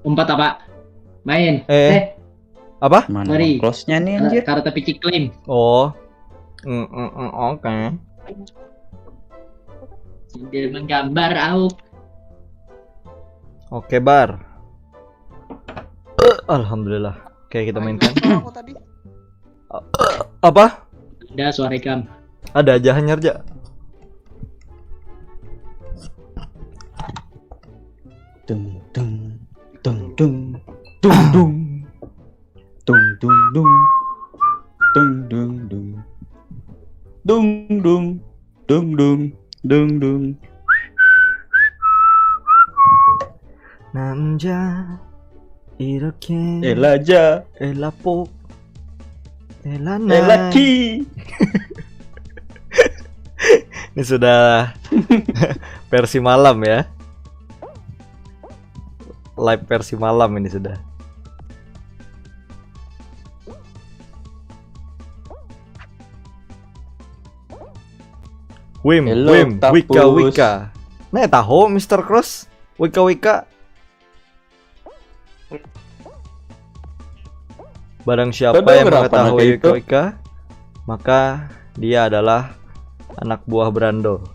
Empat apa? Main. Eh. Eh, Apa? Mana Mari. Close-nya nih kara- anjir. Kara tapi claim. Oh. Mm, mm, mm, oke. Sambil menggambar au. Oke, Bar. Eh, Alhamdulillah. Oke, kita mainkan. Suara aku tadi. Apa? Ada suara ikam. Ada aja hanyar ja. Dung dung dung dung dung dung dung dung dung dung dung dung dung dung dung dung dung. Namja. Iroke. Elaja. Elapok. Elana. Elaki. Ini sudah versi malam ya. Live versi malam ini sudah. Wim, Hello, Wim, Tapus. Wika, Wika. Nah, tahu Mister Cross? Wika, Wika. Barang siapa Padahal yang berapa mengetahui anak itu? Wika, Wika, maka dia adalah anak buah Brando.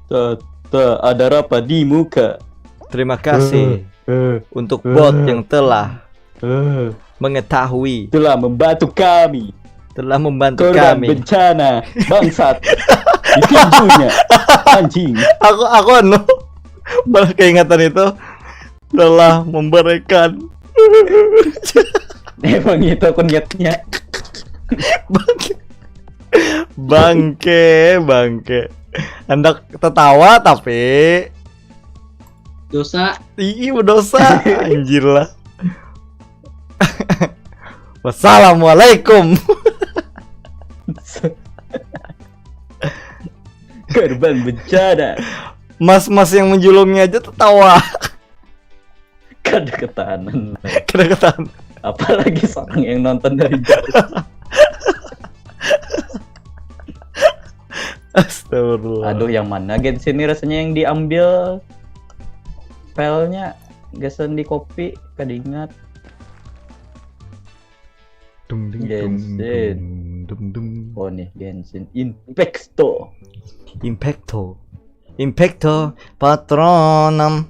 Tuh, tuh, ada rapa di muka. Terima kasih Eh, untuk eh, bot yang telah eh. Mengetahui. Telah membantu kami. Telah membantu Korban kami. Bencana. Bangsat. Ditinjunya. Anjing. Aku aku anu malah keingatan itu telah memberikan. Emang itu aku niatnya. Bangke. Bangke, bangke. Hendak tertawa tapi Dosa. Ih, berdosa. Anjir lah. Wassalamualaikum. Korban bencana. Mas-mas yang menjulungnya aja tertawa. Kada ketahanan. Kena ketan. Apalagi seorang yang nonton dari jauh. Astagfirullah. Aduh, yang mana Genshin ini rasanya yang diambil filenya? Gasan di copy, kada ingat. Dung, ding, dung, Genshin. dung, dung, dung. Oh nih, Genshin Impacto. Impacto. Impacto Patronum.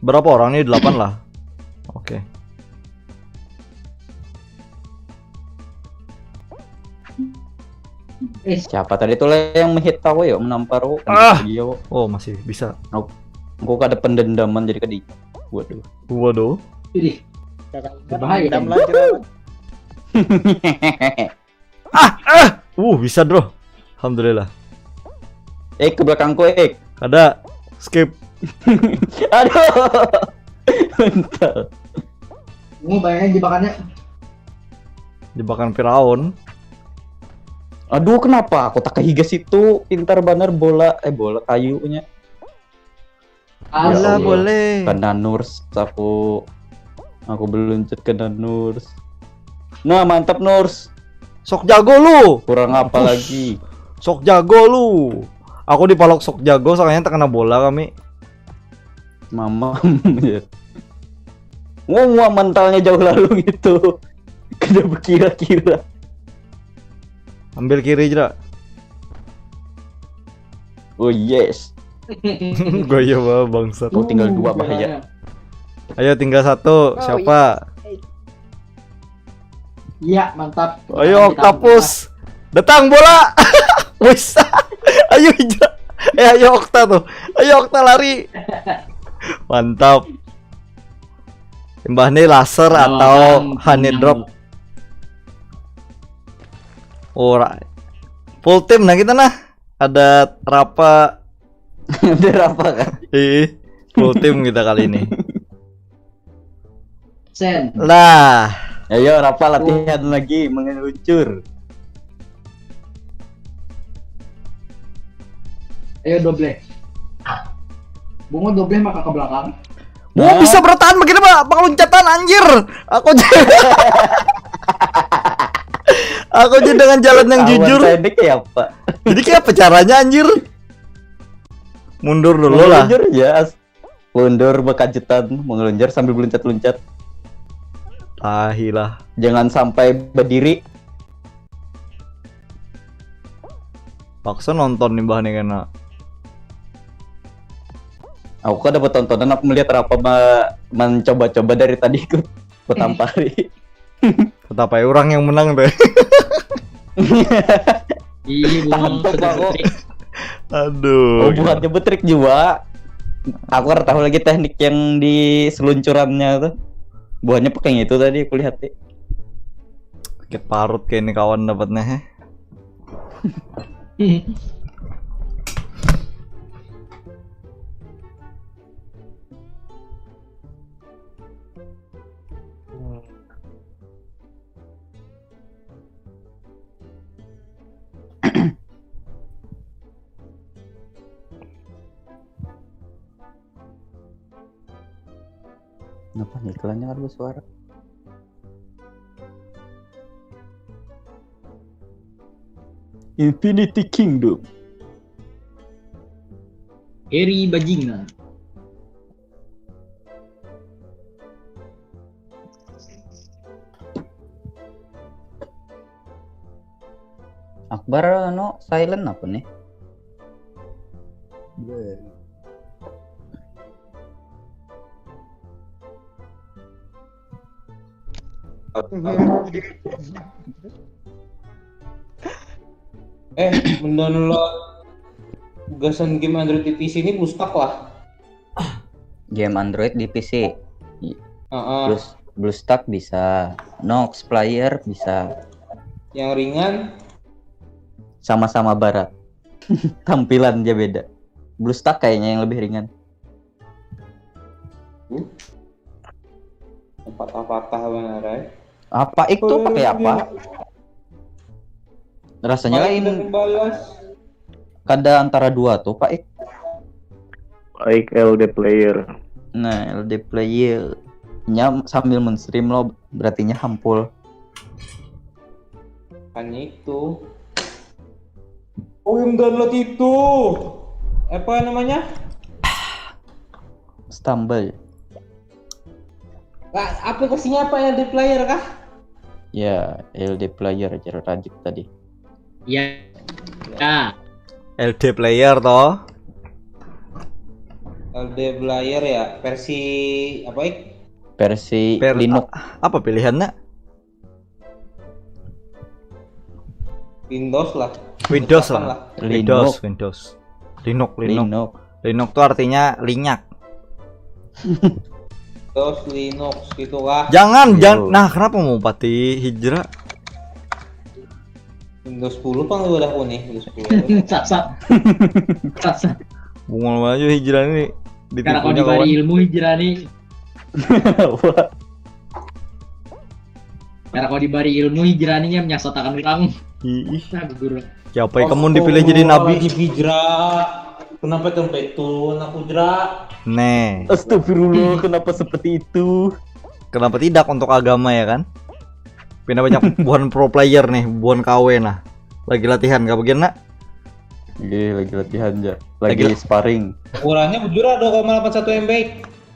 Berapa orang nih? Delapan lah. Oke. Eh, Siapa tadi tuh lah yang menghit aku ya, menampar aku. Ah! Iya, kok. Oh, masih bisa. Aku kada pendendaman jadi kadi. Waduh. Waduh. Ih, Kakak Bahaya, dendam kan? lah jerawat. Uh, bisa, Bro. Alhamdulillah. Eh, ke belakangku, eh. Ada skip. Aduh. Bentar. Ini bayangin jebakannya. Jebakan Firaun. Aduh, kenapa aku tak kehiga situ? Pintar banar bola, eh, bola kayunya. Bola Allah. Boleh. Kena nurse aku. Aku beluncut kena nurse. Nah, mantap nurse. Sok jago lu. Kurang apa Mampus. Lagi? Sok jago lu. Aku dipalok sok jago soalnya terkena bola kami. Mamam. Wah, wah, mentalnya jauh lalu gitu. Kada berkira-kira. Ambil kiri, Jera. Oh yes. Gaya banget bangsat. Oh, tinggal dua, bahaya. Ayo, tinggal satu. Oh, Siapa? Iya, mantap. Ayo, Octopus. Datang bola. Wis. Ayo, Ija. Eh, ayo Okta tuh. Ayo Okta lari. Mantap. Imbah nih laser Lawan atau Bang honey Bang. Drop. Ora. Full team nah kita nah. Ada Rapa. Ada apa kan? Ih, full team kita kali ini. Sen. Lah. Ayo, Rafa latihan lagi mengeluncur. Ayo doble. Bungo doble maka ke belakang. Bungo bisa bertahan begini, Pak, pengeluncatan, anjir. Aku aja. Aku aja dengan jalan yang jujur. Saya ini kayak apa? Jadi kayak apa caranya, anjir? Mundur dulu lah. Mundur ya. Mundur bekajutan, mengeluncur sambil meluncat-luncat. Tahilah. Jangan sampai berdiri. Paksa nonton nih, bah, nih, kena. Aku kan dapat tontonan, aku melihat Rafa mencoba-coba dari tadi, ikut kutampari. Kutapai orang yang menang deh. Iya, bungo sudah aku. Aduh. Oh, bukannya betrik juga. Aku kan tahu lagi teknik yang di seluncurannya tuh. Buahnya pakai itu tadi aku lihat, nih. Sakit parut kayak ini kawan dapatnya, heh. Kenapa nih iklannya kan bersuara? Infinity Kingdom. Eri bajingan. Akbar anu silent apa nih? Eh, mendownload gasan game Android di P C ini BlueStack lah. Game Android di P C. Heeh. Terus BlueStack bisa, Nox Player bisa. Yang ringan Sama-sama barat. Tampilan aja beda. BlueStack kayaknya yang lebih ringan. Tempat apakah benar, eh? Apa itu pakai apa? Rasanya lain. Balas. Kada antara dua tuh, Pak Ik. Baik L D player. Nah, L D player nya sambil men-stream lo, berartinya hampul. Hanya itu. Oh, yang download itu. Apa namanya? Stumble. Lah, aplikasinya apa, L D player kah? Ya, L D player aja rajik tadi. Ya. Ya. L D player toh. L D player ya, versi apa, Ik? Versi Per- Linux. Apa pilihannya? Windows lah. Windows Misalkan lah. Windows, Windows. Linux, Linux. Linux. Linux tuh artinya linyak. Windows, Linux gitu kah? Jangan, Yo. jangan. Nah, kenapa mau pati hijrah? Windows sepuluh pang udah aku nih, Windows sepuluh. Sasa. Sasa. Bungul aja hijrah ini. Karena kau Ditipunya dibari kawan. Ilmu hijrah nih. Wah, Karena kau dibari ilmu hijrah nih yang menyasatakan orang. Ih, Nah, guru. ya apa yang kamu dipilih jadi nabi? Lagi hijrah. Kenapa tempat itu, aku jera? Nih, astagfirullah, kenapa seperti itu? Kenapa tidak untuk agama, ya kan? Pina banyak buhan pro player nih, buhan K W nah. Lagi latihan kah bagian nak? Iya, lagi latihan aja. Lagi, Lagi- sparring. Ukurannya bujur ada koma delapan satu M B.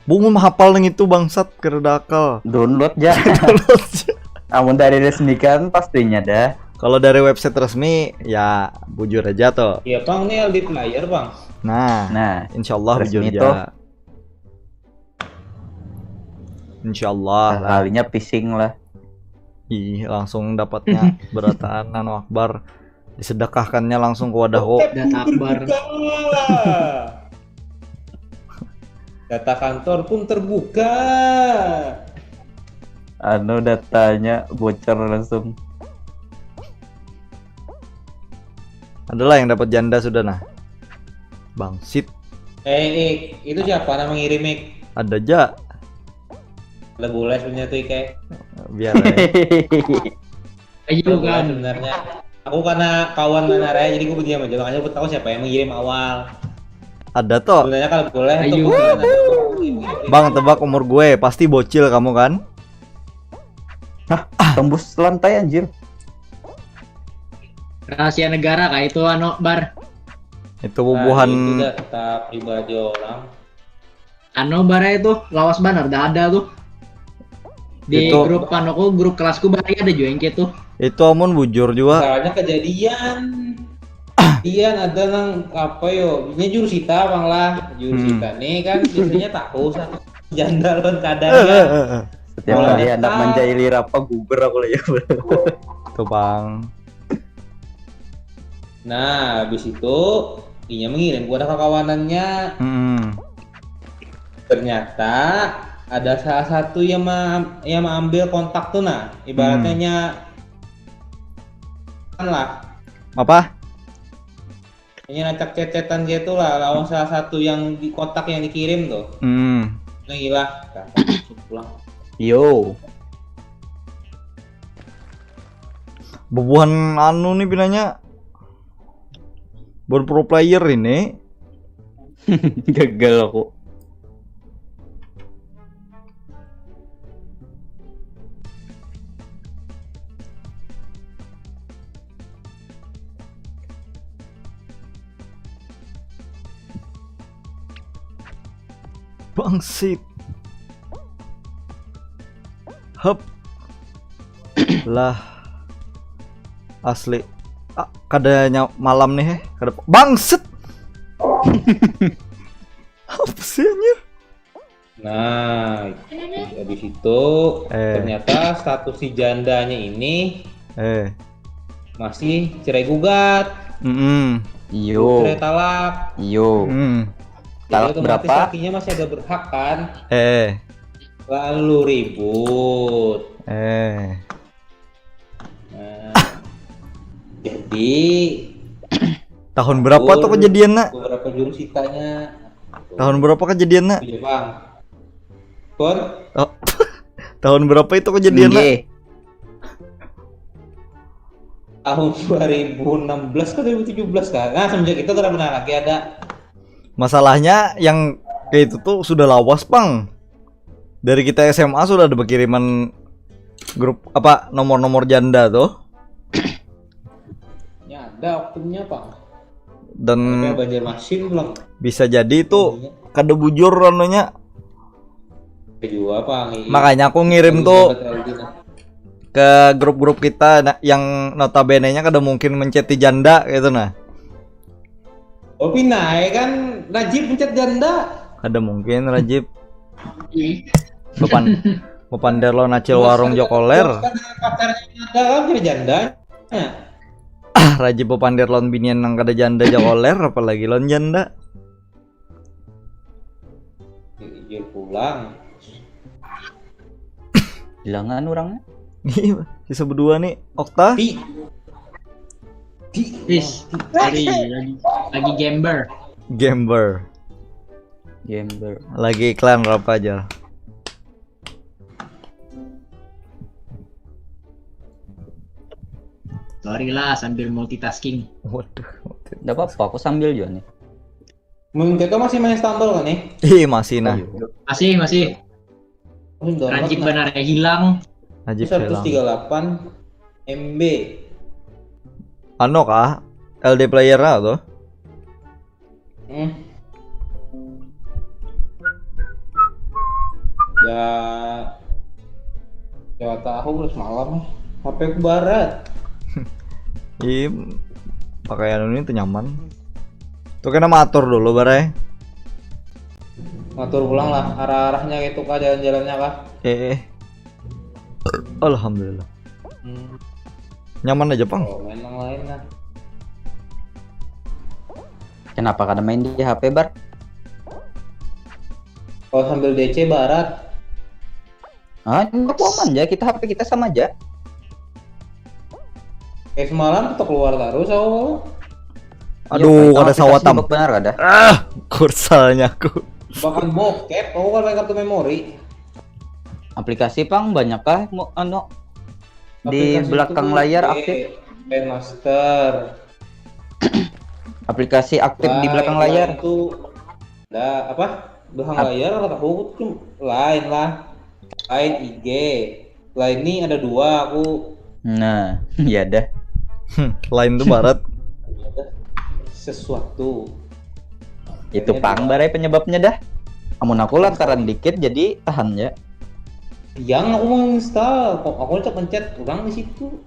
Bungun hafal nang itu bangsat, kada akal. Download aja. Amun dari resmi kan pastinya dah. Kalau dari website resmi ya bujur aja tuh. Iya, Bang, ini L D player, Bang. Nah, Nah, insyaallah bujur resmi aja. Tuh. Insyaallah. Kalinya phishing lah. Ih, langsung dapatnya berataan nano akbar. Disedekahkannya langsung ke wadahku. Data akbar. Data kantor pun terbuka. Anu, datanya bocor langsung. Adalah yang dapat janda sudah nah. Bangsit. Eh, Ik, itu siapa nama ngirim, Ik? Ada aja. Lah boleh sebenarnya tuh, Ike. Biar aja. Ayo Boleh kan. Sebenarnya. Aku karena kawan mana raya, jadi gue berdiam aja. Makanya gue tahu siapa yang mengirim awal. Ada toh. Sebenarnya kalau boleh Ayo. tuh gue bilang aja. Bang, tebak umur gue, pasti bocil kamu kan? Tembus lantai anjir. Rahasia negara kayak itu anu bar. Itu Nah, bubuhan itu data pribadi orang. Anu bar itu lawas banar dah ada tuh. Di Itu- grup anuku, grup kelasku bar ada juga yang kayak tuh. itu amun bujur juga. Soalnya kejadian. Iya, ada nang apa yo? Ini jurusita bang lah. Jurusita nih kan biasanya tahu satu janda lawan Eh, eh, kadangnya. eh, eh. Setiap Mulai kali anak datang. menjailir apa guber aku lah ya. Tuh bang. Nah, habis itu inya mengirim kepada kakawanannya. Hmm. Ternyata ada salah satu yang ma- yang mengambil kontak tuh nah. Ibaratnya nya kan lah. Apa? Ini rancak cecetan gitu lah lawan salah satu yang di kotak yang dikirim tuh. Hmm. Nah, gila. Pulang. Yo. Bubuhan anu nih pinanya. Buat pro player ini. Gagal aku. Bangsit. Hup. Lah. Asli. Ah, kadanya malam nih, eh. Kada bangsit. Apa sih anjir? Nah, habis itu Eh. ternyata status si jandanya ini Eh. masih cerai gugat, Mm-mm. Yo. cerai talak. Yo. Mm. Jadi Talak otomatis berapa? Lakinya masih ada berhak kan, Eh. lalu ribut. Eh. Nah, jadi Tahun berapa tuh kejadiannya? Beberapa jurusitanya. Tahun berapa kejadiannya? Di Jepang. Pun Oh. Tahun berapa itu kejadiannya? Nggih. Tahun dua ribu enam belas ke dua ribu tujuh belas kan. Nah, semenjak itu tidak pernah lagi ada. Masalahnya yang kayak itu tuh sudah lawas, Pang. Dari kita S M A sudah ada berkiriman grup apa nomor-nomor janda tuh. Ya ada waktunya, Pak. Dan Kayak Banjarmasin belum. Bisa jadi itu kada bujur anunya. Kedua, Pak. Makanya aku ngirim tuh ke grup-grup kita, nah, yang notabene-nya kada mungkin menceti janda gitu nah. Oh, pinai kan Rajib mencet janda. Kada mungkin Rajib. Bepan bepander lo nacil warung jokoler. Pacarnya ada kan jadi janda. Ah, Rajib bepander lawan binian nang kada janda jokoler, apalagi lawan janda. Jujur pulang. Hilangan orangnya. Nih, sisa berdua nih. Okta? Di di Is, sorry, lagi lagi gambar. Gamer. Gamer. Lagi iklan apa aja? Sorry lah, sambil multitasking. Waduh. Nggak apa-apa, aku sambil juga nih. Mun kita masih main Stumble kan nih? Ih, masih nah. Ayo. Masih, masih. Masih download Rajib nah. Benar hilang. Rajib hilang. Seratus tiga puluh delapan M B. Anu kah? L D player tuh? Hmm. Ya, ya tahu terus malam nih. H P aku barat. Ih, pakaian ini tuh nyaman. Tuh kena matur dulu, Barai. Matur pulang lah, arah-arahnya gitu kah, jalan-jalannya kah? Eh, eh. Alhamdulillah. Hmm. Nyaman aja, Pang. Oh, main yang lain lah. Kenapa kada main di H P, Bar? Kalau sambil D C barat, Ah, ini aku aman aja, kita H P kita sama aja. kayak semalam kita keluar terus, oh. Aduh, Ya, kada aplikasi sawat tam. Bok benar kada? Ah, kursalnya aku. Bahkan bokep, aku kan main kartu memori. Aplikasi pang banyak kah mu- anu di Aplikasi belakang itu layar eh, aktif? Kinemaster. Aplikasi aktif di belakang Lain, layar. Lain tuh, dah apa? Belakang Ap- layar atau tahu tuh lain lah. Lain I G. Lain nih ada dua aku Nah, ya dah. Hmm, lain tuh barat. Sesuatu. Itu pang barai penyebabnya dah. Amun aku lantaran dikit jadi tahan ya. Yang aku mau install, kok aku pencet-pencet kurang di situ.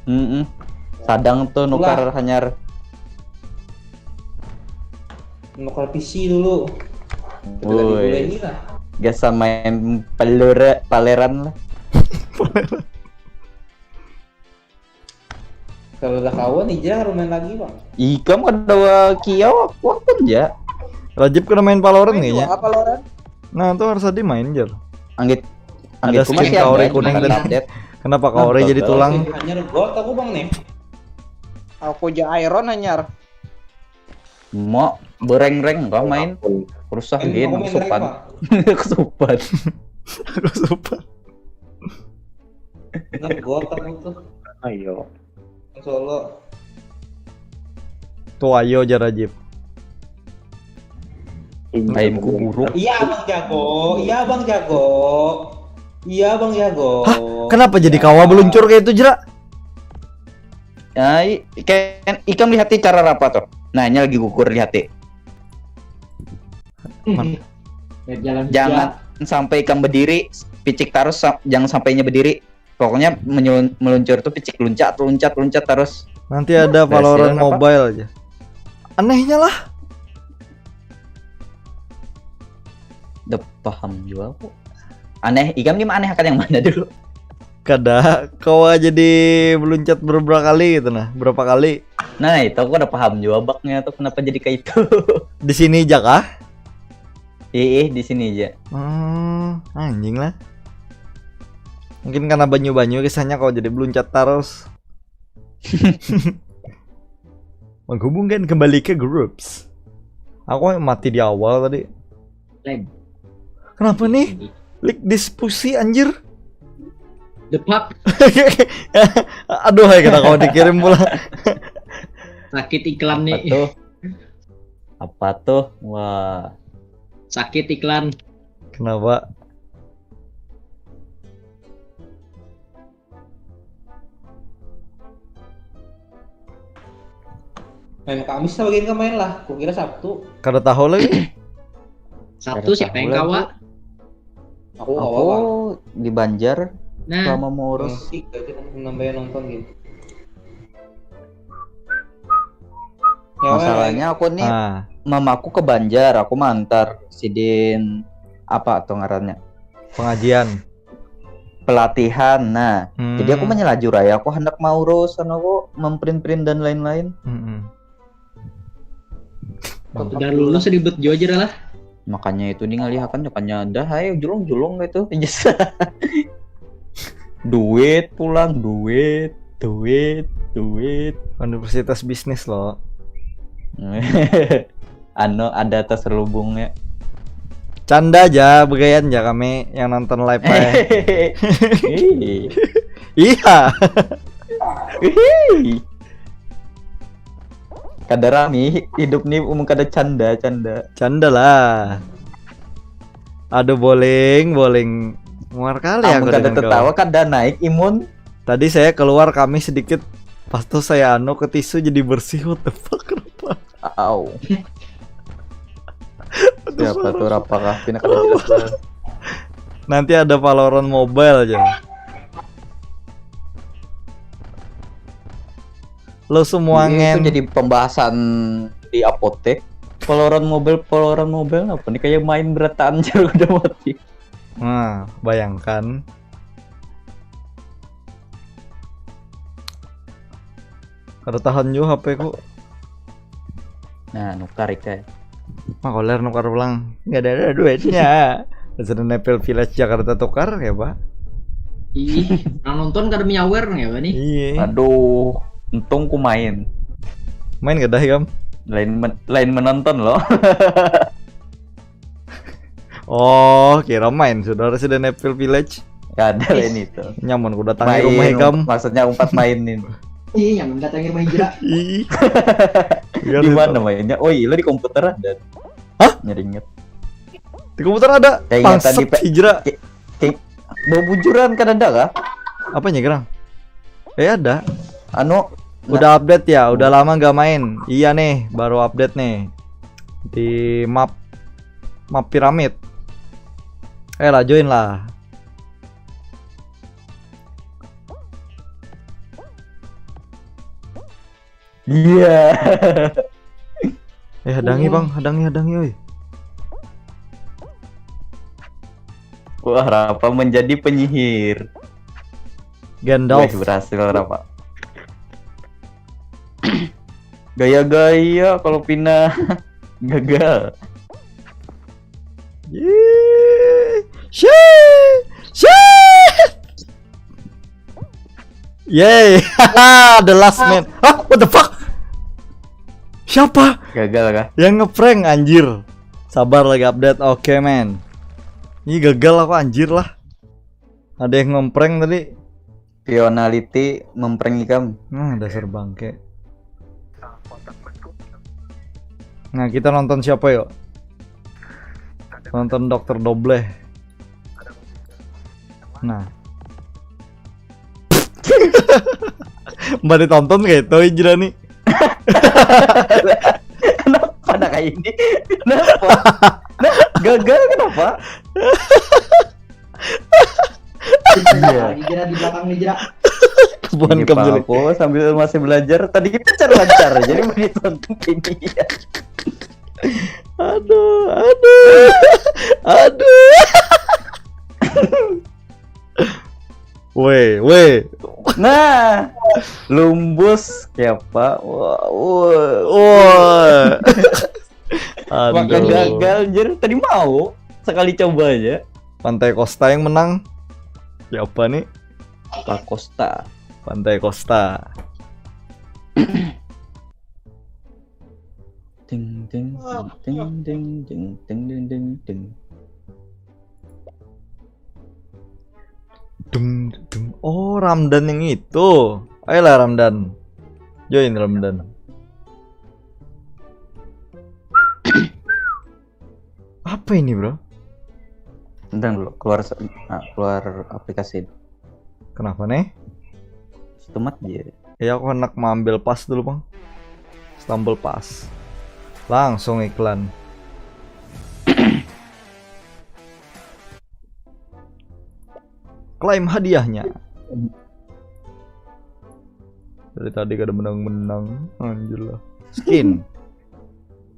Mm-mm. Sadang tuh nukar hanyar. Nukar P C dulu. Woi. Ini lah. Gasa main pelura paleran lah. Kalau udah kawan nih, jangan main lagi bang. Ikam kada wa kiau aku pun ya. Rajib kada main Valorant kayaknya. Apa Loren? Nah, tuh harus tadi main, Jer. Anggit Ada anggitku skin masih Kaori ada, kuning cuma tadi. update. Kenapa Kaori Nah, jadi gagal. tulang? Hanyar gold aku bang nih. Aku ja Iron hanyar. Mau bereng-reng kah main? Rusak Ini gin, aku main kesupan. rank, Bang. Kesupan. Aku sumpah. Hanyar gold aku tuh. Ayo. Solo. Tuh ayo, Jer, Rajib. Aimku buruk. Iya bang jago, iya bang jago, iya bang jago. Kenapa jadi kawa beluncur kayak itu, Jera? Nah, i- kan ikam lihati cara apa tuh? Nah, ini lagi gugur lihati. Jalan Jangan sampai ikam berdiri, picik terus sa- jangan sampainya berdiri. Pokoknya menyelun- meluncur tuh picik luncat, luncat, luncat terus. Nanti ada Berhasil Valorant apa? Mobile aja. Anehnya lah. Udah paham juga aku. Aneh, ikam nih aneh akan yang mana dulu? Kada, kawa jadi meluncat beberapa kali gitu nah. Berapa kali? Nah, itu aku udah paham juga bugnya tuh kenapa jadi kayak itu. Di sini aja kah? Ih, ih, di sini aja. Hmm, anjing lah. Mungkin karena banyu-banyu kisahnya kau jadi meluncat terus. Menghubungkan kembali ke groups. Aku mati di awal tadi. Lag. Kenapa nih? Leak this pussy anjir. The fuck. Aduh, hai kita kau dikirim pula. Sakit iklan Apa nih. Tuh? Apa tuh? Wah. Sakit iklan. Kenapa? Main Kamis lah bagian main lah, kukira Sabtu. Kada tahu lagi. Sabtu siapa yang kawa? Aku Aku awal. Di Banjar Nah, selama mau urus. Tiga aja nambah yang nonton gitu. Masalahnya aku nih Ah, mamaku ke Banjar, aku mantar sidin apa tuh ngarannya? Pengajian. Pelatihan. Nah, Hmm. jadi aku menyelajur aja, aku hendak mau urus anu aku memprint-print dan lain-lain. Mm-mm. Udah lulus ribet jua aja lah. Makanya itu nih ngalihakan makanya dah hai julung-julung gitu. Duit pulang, duit, duit, duit. Universitas bisnis loh. Anu ada terselubungnya. Canda aja, begaian aja kami yang nonton live aja. Ih, Iya. ih. Kada rami hidup nih umum kada canda canda. Canda lah. Aduh, boling, boling. Muar kali Amun aku kada dengan kau. Tertawa kada naik imun. Tadi saya keluar kami sedikit, pas tuh saya anu ke tisu jadi bersih. What the fuck, kenapa? Au. Siapa tuh rapakah pina kada jelas banar. Nanti ada Valorant Mobile aja. Lo semua Iya, ngen. Itu jadi pembahasan di apotek. Valorant Mobile, Valorant Mobile apa nih kayak main berataan aja udah mati. Nah, bayangkan. Kada tahan juga H P ku. Nah, nukar ikai. Mah koler nukar pulang. Nggak ada, ada duitnya. Sudah nepel Village Jakarta tukar ya, Pak? Ih, orang nonton kada menyawer ya apa nih? Iya. Aduh, untung ku main. Main kada, Kam? Lain men- lain menonton loh. Oh, kira main sudah Resident Evil Village. Kada lah ini tuh. Nyaman ku datangi Main, rumah ikam. Maksudnya umpat main nih. Ih, yang mendatangi rumah hijrah. Ih, Di mana mainnya? Oh iya, lo di komputer ada. Hah? Nyeringet. Di komputer ada. Kayak ingat Bangsat tadi, Pe. hijrah. Kayak, kayak bau bujuran kan ada kah? Apanya gerang? Eh, ada. Anu, Udah update ya, udah lama gak main. Iya nih, baru update nih. Di map map piramid. Eh lah, join lah. Iya. Eh, hadangi bang, hadangi, hadangi, oi. Wah, Rafa menjadi penyihir. Gandalf. Wih, berhasil, Rafa. Gaya-gaya kalau pina gagal. Yeay. Shit. Shit. Yeay. Haha, the last man. Hah, what the fuck? Siapa? Gagal kah? Yang ngeprank, anjir. Sabar, lagi update. Oke, men. Ini gagal aku, anjir lah. Ada yang ngeprank tadi. Pionality memprank ikam. Nah, dasar bangke. Nah, kita nonton siapa yuk? Nonton Dokter Dobleh. Nah. Mbak ditonton kayak itu hijrah nih. Kenapa nak kayak ini? Kenapa? Nah, gagal kenapa? Iya. Hijrah di belakang nih, hijrah. Kebuan Ini kembali. Pak Apo sambil masih belajar. Tadi kita lancar-lancar aja, jadi mau ditonton kayak gini. Aduh, aduh. Aduh. Weh, weh. Nah, lumbus siapa? Wah, wah. Wah. Maka Aduh. Gagal, anjir. Tadi mau sekali coba aja. Pantai Costa yang menang. Siapa nih? Pak Costa. Pantai Costa. Ting ting ting ting ting ting ting ting ting ting. Dung, dung. Oh, Ramdan yang itu. Ayolah, Ramdan. Join, Ramdan. Apa ini, bro? Bentar dulu, keluar se- nah, keluar aplikasi. Kenapa nih? Setumat aja. Ya, aku hendak mengambil pas dulu, bang. Stumble pas. Langsung iklan. Klaim hadiahnya. Dari tadi kada menang-menang, anjir lah. Skin.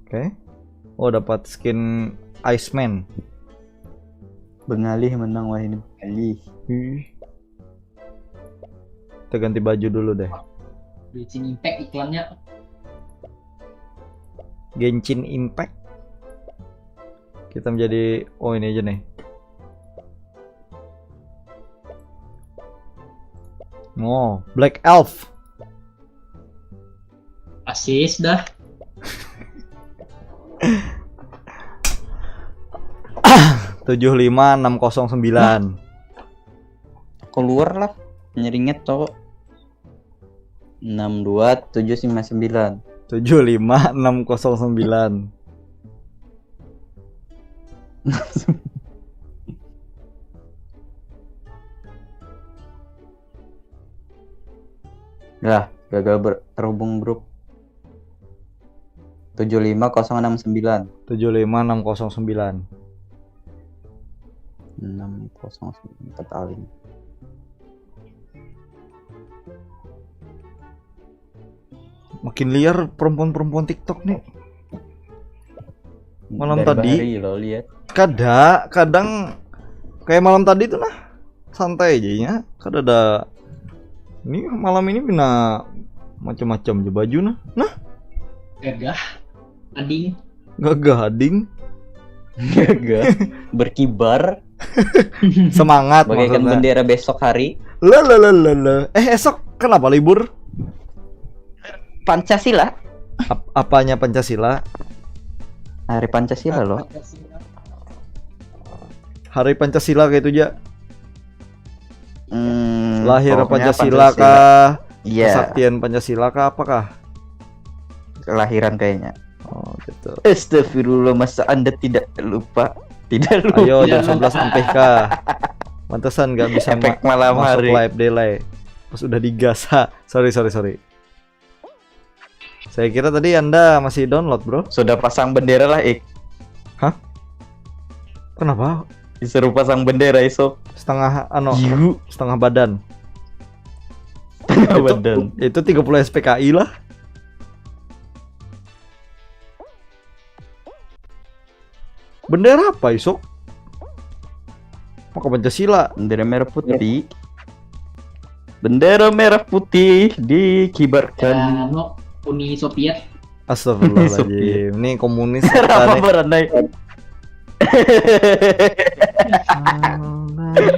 Oke. Oh, dapat skin Iceman. Bengalih menang wah ini, bengalih. Ih. Kita ganti baju dulu deh. Genshin Impact iklannya. Genshin Impact. Kita menjadi, oh, ini aja nih. Oh, Black Elf. Asis dah. Tujuh lima enam kosong sembilan. Keluar lah, nyeringet toko. Enam dua tujuh lima sembilan. Tujuh lima enam kosong sembilan. Lah, gagal ber- terhubung grup. Tujuh lima kosong enam sembilan. Tujuh lima enam kosong sembilan. Enam kosong sembilan, empat alin. Makin liar perempuan-perempuan TikTok nih. Malam Dari tadi. Bahari lo lihat. Kada, kadang kayak malam tadi tuh nah, santai aja ya. Kada ada. Ini malam ini pina macam-macam aja baju nah. Nah, Gagah. Ading. Gagah, ading. Gagah. Berkibar Semangat bagaikan maksudnya. Bendera besok hari. Lo, lo, lo, lo, lo. Eh, esok kenapa libur? Pancasila. Ap- apanya Pancasila? Hari Pancasila loh. Hari Pancasila kayak itu aja. Hmm, Lahir pokoknya Pancasila kah? Iya, Kesaktian Pancasila kah? Apakah? Kelahiran kayaknya. Oh gitu. Astagfirullah, masa Anda tidak lupa? Tidak lupa. Ayo jam sebelas ampih kah? Pantesan nggak bisa Efek ma- malam masuk hari. Live delay. Pas udah digas. Ha, sorry sorry sorry. Saya kira tadi Anda masih download, Bro. Sudah pasang bendera lah, Ik. Kenapa? Disuruh pasang bendera esok. Setengah anu, Jiu, setengah badan. tengah Itu- badan. Itu tiga puluh S P K I lah. Bendera apa isuk? Maka Pancasila. Bendera merah putih. Bendera merah putih dikibarkan. Anu, Uni Soviet. Astagfirullahaladzim. Ini komunis Apa apa nih? beranai?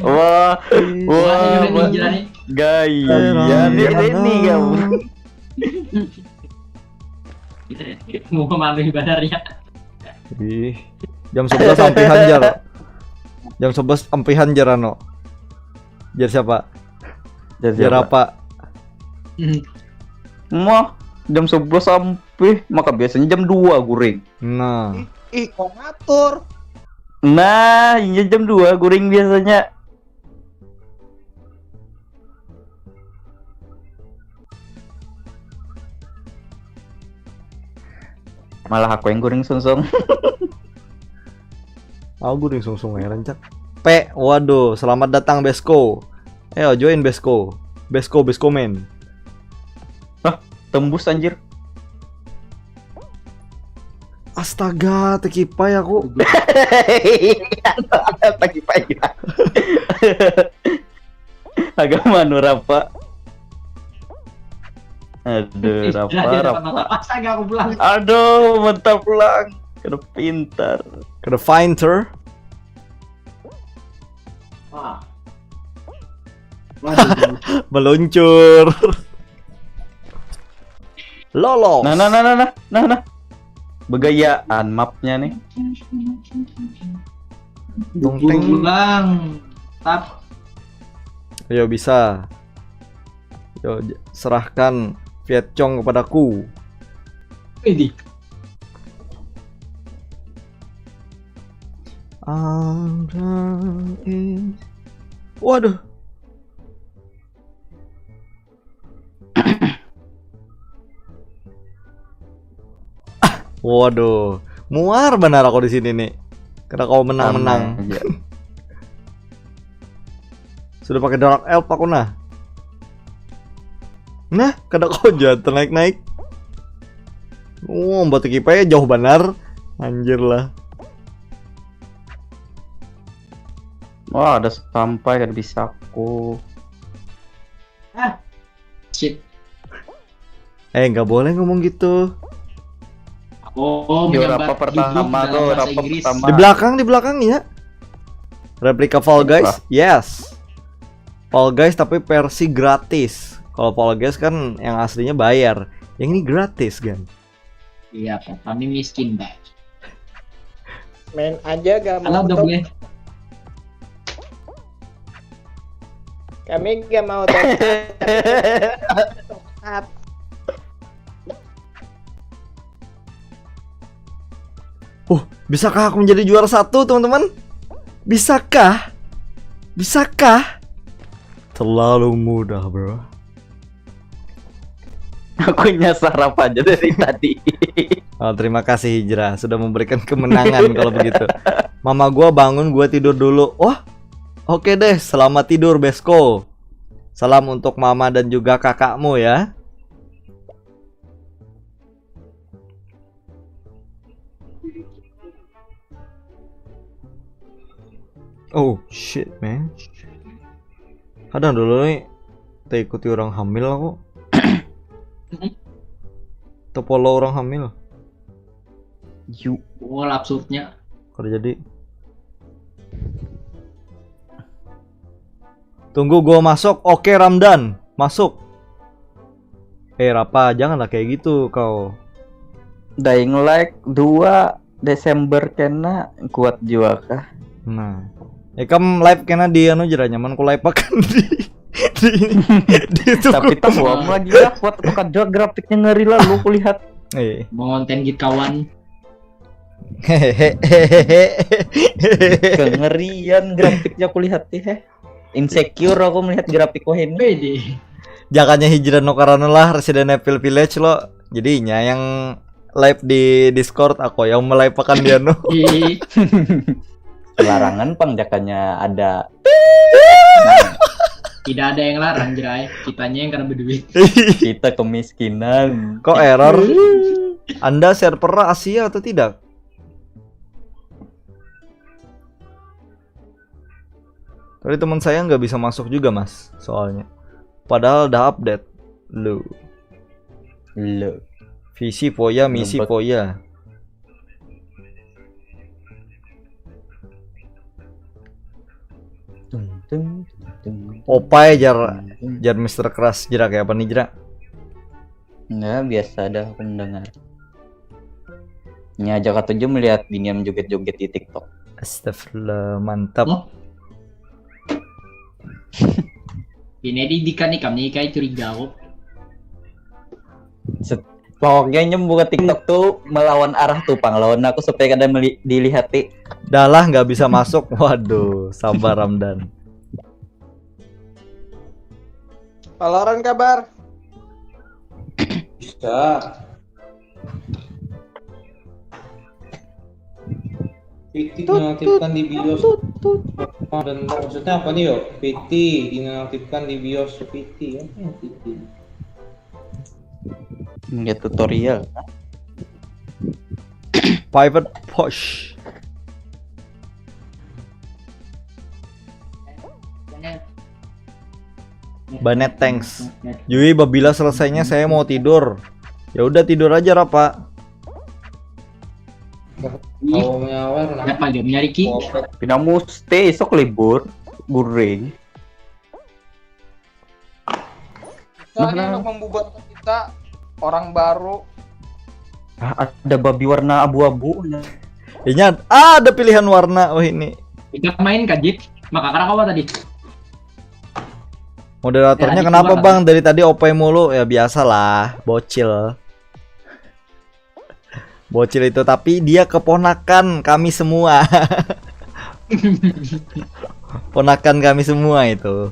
Wah, wah, Wah, wah. Ninja nih. Gaya, ini ini kamu. Mau malu ibadarnya. Ih, jam sebelas ampihan jar. Jam sebelas ampihan jar ano. Jar siapa? Jadi Jar apa? Apa? Hmm. Mah, jam sebelas sampai, maka biasanya jam dua guring. Nah, Ih, kau ngatur. Nah, iya jam dua guring biasanya. Malah aku yang guring sungsung. Aku guring sungsung ya rancak. P, waduh, selamat datang Besko. Ayo join Besko. Besko, Besko men. Tembus anjir. Astaga, tekipai aku. Tekipai. Agama anu rapa. Aduh, rapa, rapa. Astaga, aku pulang. Aduh, mantap pulang. Kada pintar. Kada pinter. Wah. Waduh, Meluncur. Lolos. Nah, nah, nah, nah, nah, nah, nah. Begayaan mapnya nih. Tong teng. Pulang. Tap. Ayo bisa. Yo, j- serahkan Viet Cong kepadaku. Ini. Orang is- Waduh. Ah, waduh, muar benar aku di sini nih. Kada kau menang-menang. Aman aja. Sudah pakai Dark Elf aku nah. Nah, kada kau jual naik-naik. Oh, batu kipai jauh benar. Anjir lah. Wah, ada sampai kada bisa aku. Shit. Eh, nggak boleh ngomong gitu. Oh, Yo, menyambat rapa pertama hidup dalam tuh, bahasa rapa Inggris. pertama. Di belakang, di belakang ya. Replika Fall Guys, yes. Fall Guys tapi versi gratis. Kalau Fall Guys kan yang aslinya bayar. Yang ini gratis kan. Iya, Pak. Kami miskin, Pak. Main aja gak Halo, mau Dok, top. ya. Kami gak mau top. Up. Uh, bisakah aku menjadi juara satu, teman-teman? Bisakah? Bisakah? Terlalu mudah, bro. Aku nyasar apa aja dari tadi. Oh, terima kasih Hijrah sudah memberikan kemenangan kalau begitu. Mama gua bangun, gua tidur dulu. Wah, oke deh, selamat tidur Besko. Salam untuk mama dan juga kakakmu ya. Oh shit man. Kadang dulu nih, tak ikuti orang hamil aku. Tepolo orang hamil. Yu. Wah, absurdnya. Kada jadi. Tunggu gua masuk. Oke Ramdan, masuk. Eh Rapa, janganlah kayak gitu kau. Dying Light dua Desember kena kuat jua kah? Nah, Ikam live kena di anu jera nyaman ku live akan di di di itu. Tapi tahu am lagi lah, kuat apa kada grafiknya ngeri lalu kulihat. Eh, Mengonten git kawan. hehehe. Kengerian grafiknya kulihat nih heh. Insecure aku melihat grafik wah ini. Wede. Jakanya hijrah no karena lah Resident Evil Village lo. Jadinya yang live di Discord aku yang melive akan dia no. Ih, Larangan pang jakanya ada tidak ada yang larang jerai. Kitanya yang kena berduit. kita kemiskinan. Kok error? Anda server Asia atau tidak? Tadi teman saya nggak bisa masuk juga mas, soalnya. Padahal udah update. Lu. Lo. Visi foya, misi Ngebug. Foya. Tung, tung, tung, tung, Opai jar tung. jar Mister Crush jera kayak apa nih jera? Enggak, biasa ada aku mendengar. Ini aja katuju melihat binian joget-joget di TikTok. Astagfirullah, mantap. Oh. Ini di dikan ikam nih kayak curiga aku. Set- Pokoknya nyem buka TikTok tuh melawan arah tuh pang lawan aku supaya kada meli- dilihati. Dah lah nggak bisa masuk. Waduh, sabar Ramdan. Paloran kabar? Bisa. Fiti Tut, nonaktifkan di bios. Tut, tut. Dan maksudnya apa nih yo? Fiti dinonaktifkan di bios Fiti ya. Eh, Fiti. Melihat tutorial. Private push. Banet, thanks. Yui, babila selesainya saya mau tidur. Ya udah tidur aja Rapa. Ih, Kalau menyawar nah. Siapa jamnya Riki? Kopet. Pina musti esok libur. Guring. Soalnya Nah. Untuk membubarkan kita orang baru. Ah, ada babi warna abu-abu. Inya ada pilihan warna. Oh ini. Kita main kajik. Maka karak apa tadi? Moderatornya Ya, kenapa dicoba. Bang dari tadi opai mulu? Ya biasalah, bocil. Bocil itu, tapi dia keponakan kami semua. Ponakan kami semua itu.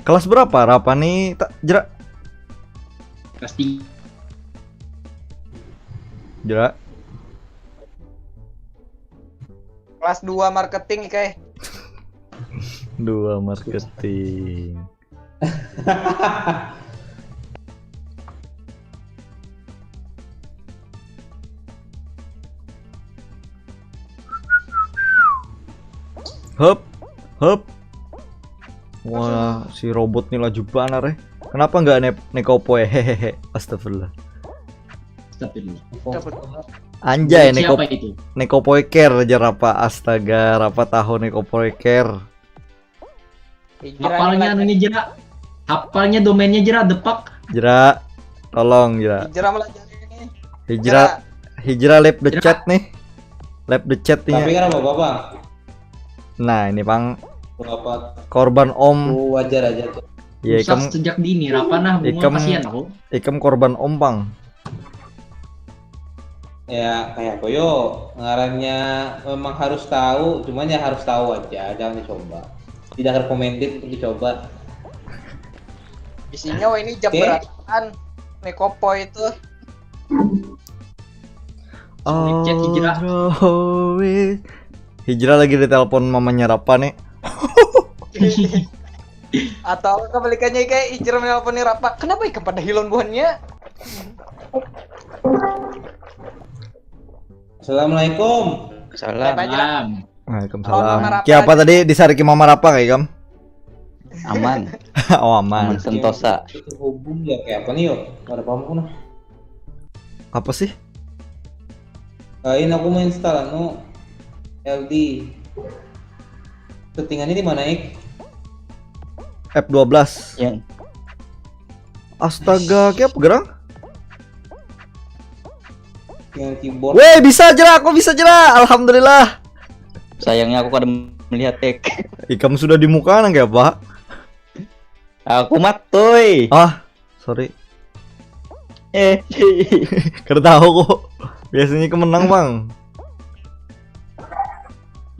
Kelas berapa Rapa nih tak jerak? Kelas tiga. Jerak. Kelas dua marketing ikai. Dua marketing. Hup, hup. Wah, si robot nih laju banar eh. Kenapa nggak ne Nekopoe? Hehehe. Astagfirullah. Astagfirullah. Dapat banget. Anjay, Ini Neko siapa itu? Nekopoe care aja Rapa. Astaga, Rapa tahu Nekopoe care. Hijrah Hafalnya lagi. Anunya jerak. Hafalnya domainnya jerak depak. Jera, tolong Jera. Hijrah melajari ini. Hijrah, hijrah left the Jera. Chat nih. Left the Chat Tapi nih. Kan apa-apa? Nah, ini Pang Berapa? Korban Om. Oh, wajar aja tuh. Ya Susah ikam sejak dini Rapa nah bunga ikam- kasihan aku. Ikam korban Om Pang. Ya kayak apa yo, ngarannya memang harus tahu, cuman ya harus tahu aja, jangan dicoba. Tidak recommended untuk dicoba. Isinya wah ini jam Oke. Berataan. Nekopoe itu. Chat hijrah. Always. Hijrah lagi ditelepon mamanya Rapa nih. Atau kebalikannya kayak hijrah menelpon nih Rapa. Kenapa ikan pada hilon buhannya? Assalamualaikum. Salam. Baik. Salam. Waalaikumsalam. Mama Rapa. Kiapa tadi disariki Mama Rapa kayak kam? Aman. Oh aman. Aman sentosa. Terhubung ya kayak apa nih yo? Ada paham aku nah. Apa sih? Lain aku mau install anu L D. Settingannya di mana ik? F dua belas. Yang Astaga, kayak apa gerang? Dengan keyboard. Weh, bisa jera, aku bisa jera. Alhamdulillah. Sayangnya aku kada melihat tag. Ikam sudah di muka nang kayak apa? Aku matoy. Ah, sorry. Eh, Kada tahu kok. Biasanya kemenang, Bang.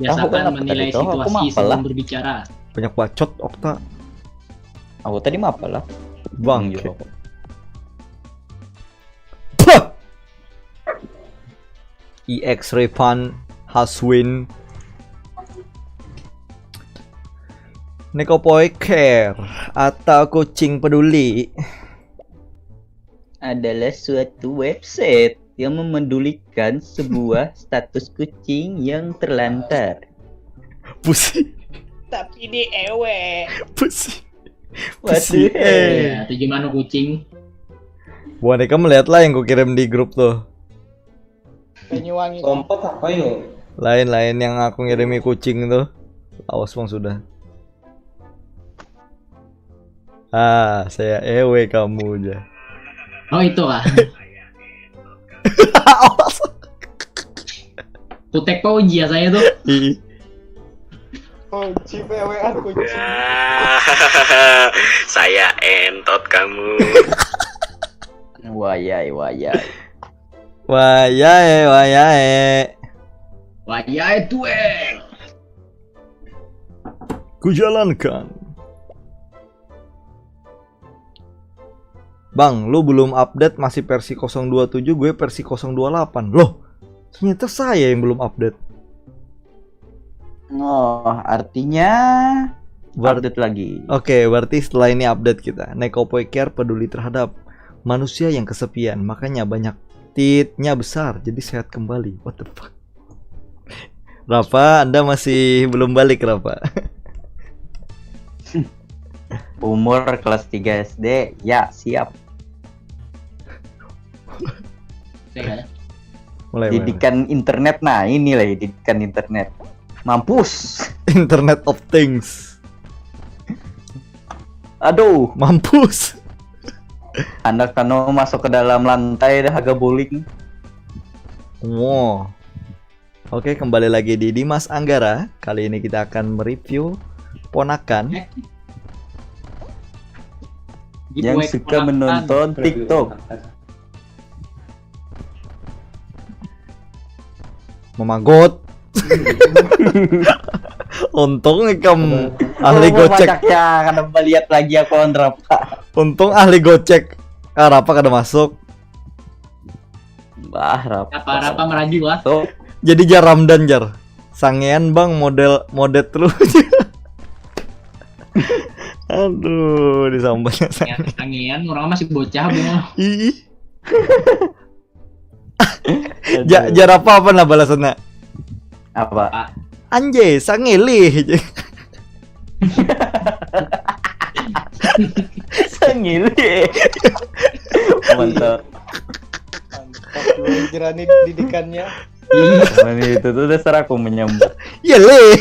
Tahu kan Biasakan apa menilai tadi tuh? Aku situasi mapal lah. Sebelum berbicara. Banyak bacot, Okta. Aku tadi mah apalah? Bang. Iya, kok. Puh! E X Revan Haswin. Nekopoi care atau kucing peduli? Adalah suatu website yang memedulikan sebuah status kucing yang terlantar. Pusi, Tapi di ewe. pusi. Waduh. Eh. Ya, tujuh manu kucing. Buat mereka melihat lah yang kukirim di grup tuh. Banyuwangi. Kompak apa yo? Lain-lain yang aku ngirimi kucing tuh. Awas bang sudah. Ah, saya ewe kamu aja. Oh itu lah. Kutek pau uji ya saya tuh. Ih, Kunci P W A kunci. Saya entot kamu. Wayai, wayai. wayahe, wayahe. Wayai tueng. Kujalankan. Bang, lu belum update masih versi kosong dua tujuh, gue versi kosong dua delapan. Loh, ternyata saya yang belum update. Oh, artinya Ber- update lagi. Oke, berarti setelah ini update kita. Nekopoi Care peduli terhadap manusia yang kesepian, makanya banyak titnya besar, jadi sehat kembali. What the fuck? Rafa, Anda masih belum balik, Rafa? Umur kelas tiga S D, ya siap. Saya Mulai, mulai. Didikan internet, nah inilah didikan internet. Mampus. Internet of Things. Aduh, Mampus. anak kanu masuk ke dalam lantai dah agak buling. Wow. Oke, kembali lagi di Dimas Anggara. Kali ini kita akan mereview ponakan Yang suka menonton TikTok. Memagot. Untung ikam ahli gocek. Ya, kada melihat lagi aku on Rafa. Untung ahli gocek. Ah, Rafa kada masuk. Bah, Rafa. Apa Rafa meraju lah? Tuh, Jadi jar Ramdan jar. Sangean bang model modet terus. Aduh, disambatnya Ya, tangian orang masih bocah bung. Ih. Ja, jar apa apa nah balasannya? Apa? Anjay, sangilih. Sangilih. Mantap. Mantap lu jerani didikannya. Mana itu tuh dasar aku menyambat. Iya leh.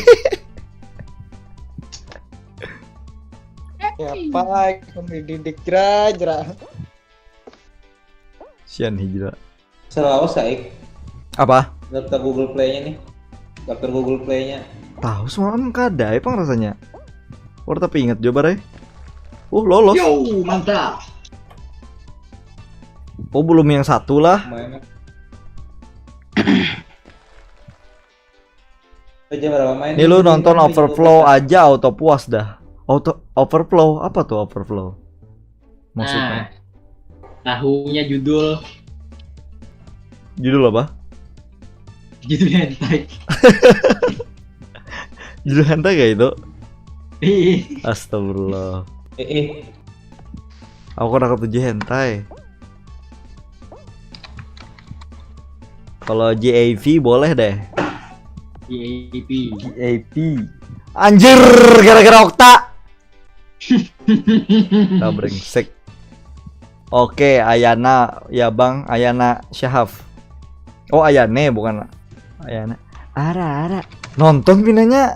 Siapa yang dididik jera jera. Sian hijrah. Selawas saik Apa? Daftar Google Play-nya nih. Daftar Google Play-nya. Tahu semalam kada ya pang rasanya. Orang tapi ingat juga barai. Uh, lolos. Yo, mantap. Oh, belum yang satu lah. Main. Aja berapa main? Ini lu nonton Overflow aja auto puas dah. Auto Overflow apa tuh Overflow? Maksudnya? Nah, tahunya judul Judul apa? judul hentai. Judul hentai kayak itu. Ih, Astagfirullah. Eh, eh. Aku udah ketujuh hentai. Kalau J A V boleh deh. J A P. J A P. Anjir, gara-gara Okta. Nah, brengsek. Oke, Ayana ya Bang, Ayana Syahaf. Oh, Ayane bukan Ayana. Ara, ara. Nonton pinanya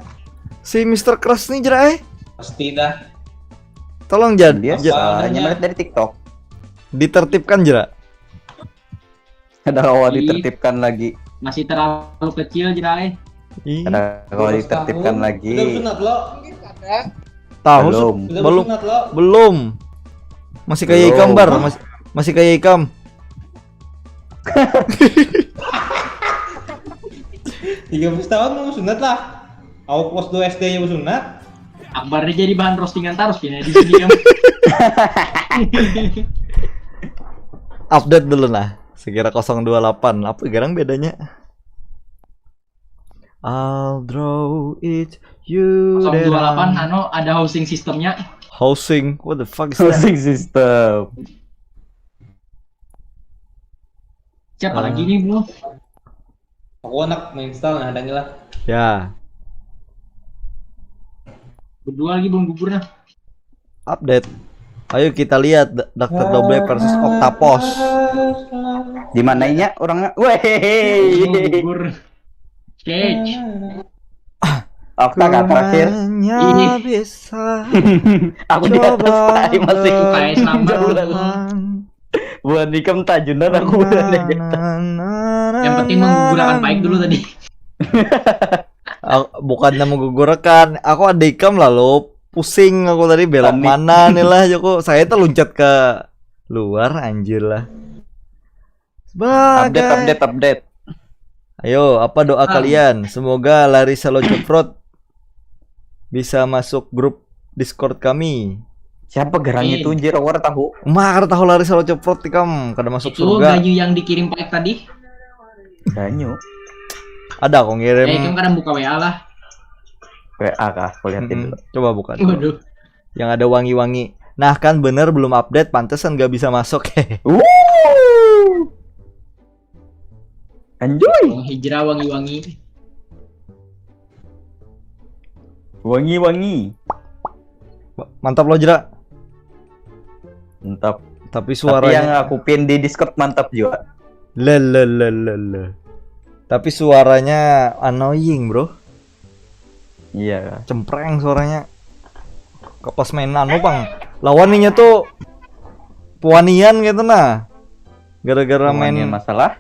si Mister Crush nih jera eh. Pasti dah. Tolong jad, Dia jad- Apa? soalnya melihat dari TikTok. Ditertibkan jera. Kada kawa ditertibkan lagi. Masih terlalu kecil, Jera, eh. Ih, Kada kawa ditertibkan lagi. Udah sunat lo. tahu Belum. se- Udah belum sunat lo. Belum. Masih kayak Belum. ikam bar, masih masih kayak ikam. Tiga belas tahun mau sunat lah. Aku pos dua S D aja mau sunat. Akbar ini jadi bahan roastingan terus kayaknya di sini kan. Update dulu lah. Sekira kosong dua delapan. Apa garang bedanya? I'll draw it you Kosong dua delapan that I- anu ada housing systemnya. Housing. What the fuck is that? Housing system. Siapa Ah. lagi nih, Bro? Aku anak menginstal nah adanya lah. Ya, Berdua lagi belum gugur nah. update. Ayo kita lihat D- Dokter Doble versus Octopus. Di mananya orangnya? Weh. Belum gugur. Cage. Okta kah terakhir? Hanya Ini. Bisa. Aku di atas Coba tadi masih. Kayak selamat. Bulan. Bulan ikam tajunan aku bulan di atas. Yang penting menggugurkan baik dulu tadi. Aku, bukannya menggugurkan, aku ada ikam lalu pusing aku tadi belok Panik. Mana nih lah Joko. Saya tuh loncat ke luar anjir lah. Update, Sebagai update, update. Ayo, apa doa Ah. kalian? Semoga Larissa Loceprot bisa masuk grup Discord kami. Siapa garang Amin. Itu anjir, aku ora tahu. Mar tahu Larissa Loceprot ikam kada masuk Itu surga. Ganyu yang dikirim Paik tadi. Ganyu. Ada aku Eh, ngirim kan kadang buka W A lah. W A kah? Aku liatin Mm-mm. Dulu. Coba bukan. Waduh. Yang ada wangi-wangi. Nah, kan bener belum update, pantesan gak bisa masuk. Wuh. Anjoy. Wong hijrah wangi-wangi. Wangi-wangi. Mantap loh Jera. Mantap. Tapi Tapi yang suaranya aku pin di Discord mantap juga. le le le le le. Tapi suaranya annoying, Bro. Iya. Cempreng suaranya. Kapas main anu, Bang. Lawannya tuh puanian gitu nah. Gara-gara main Puanian masalah.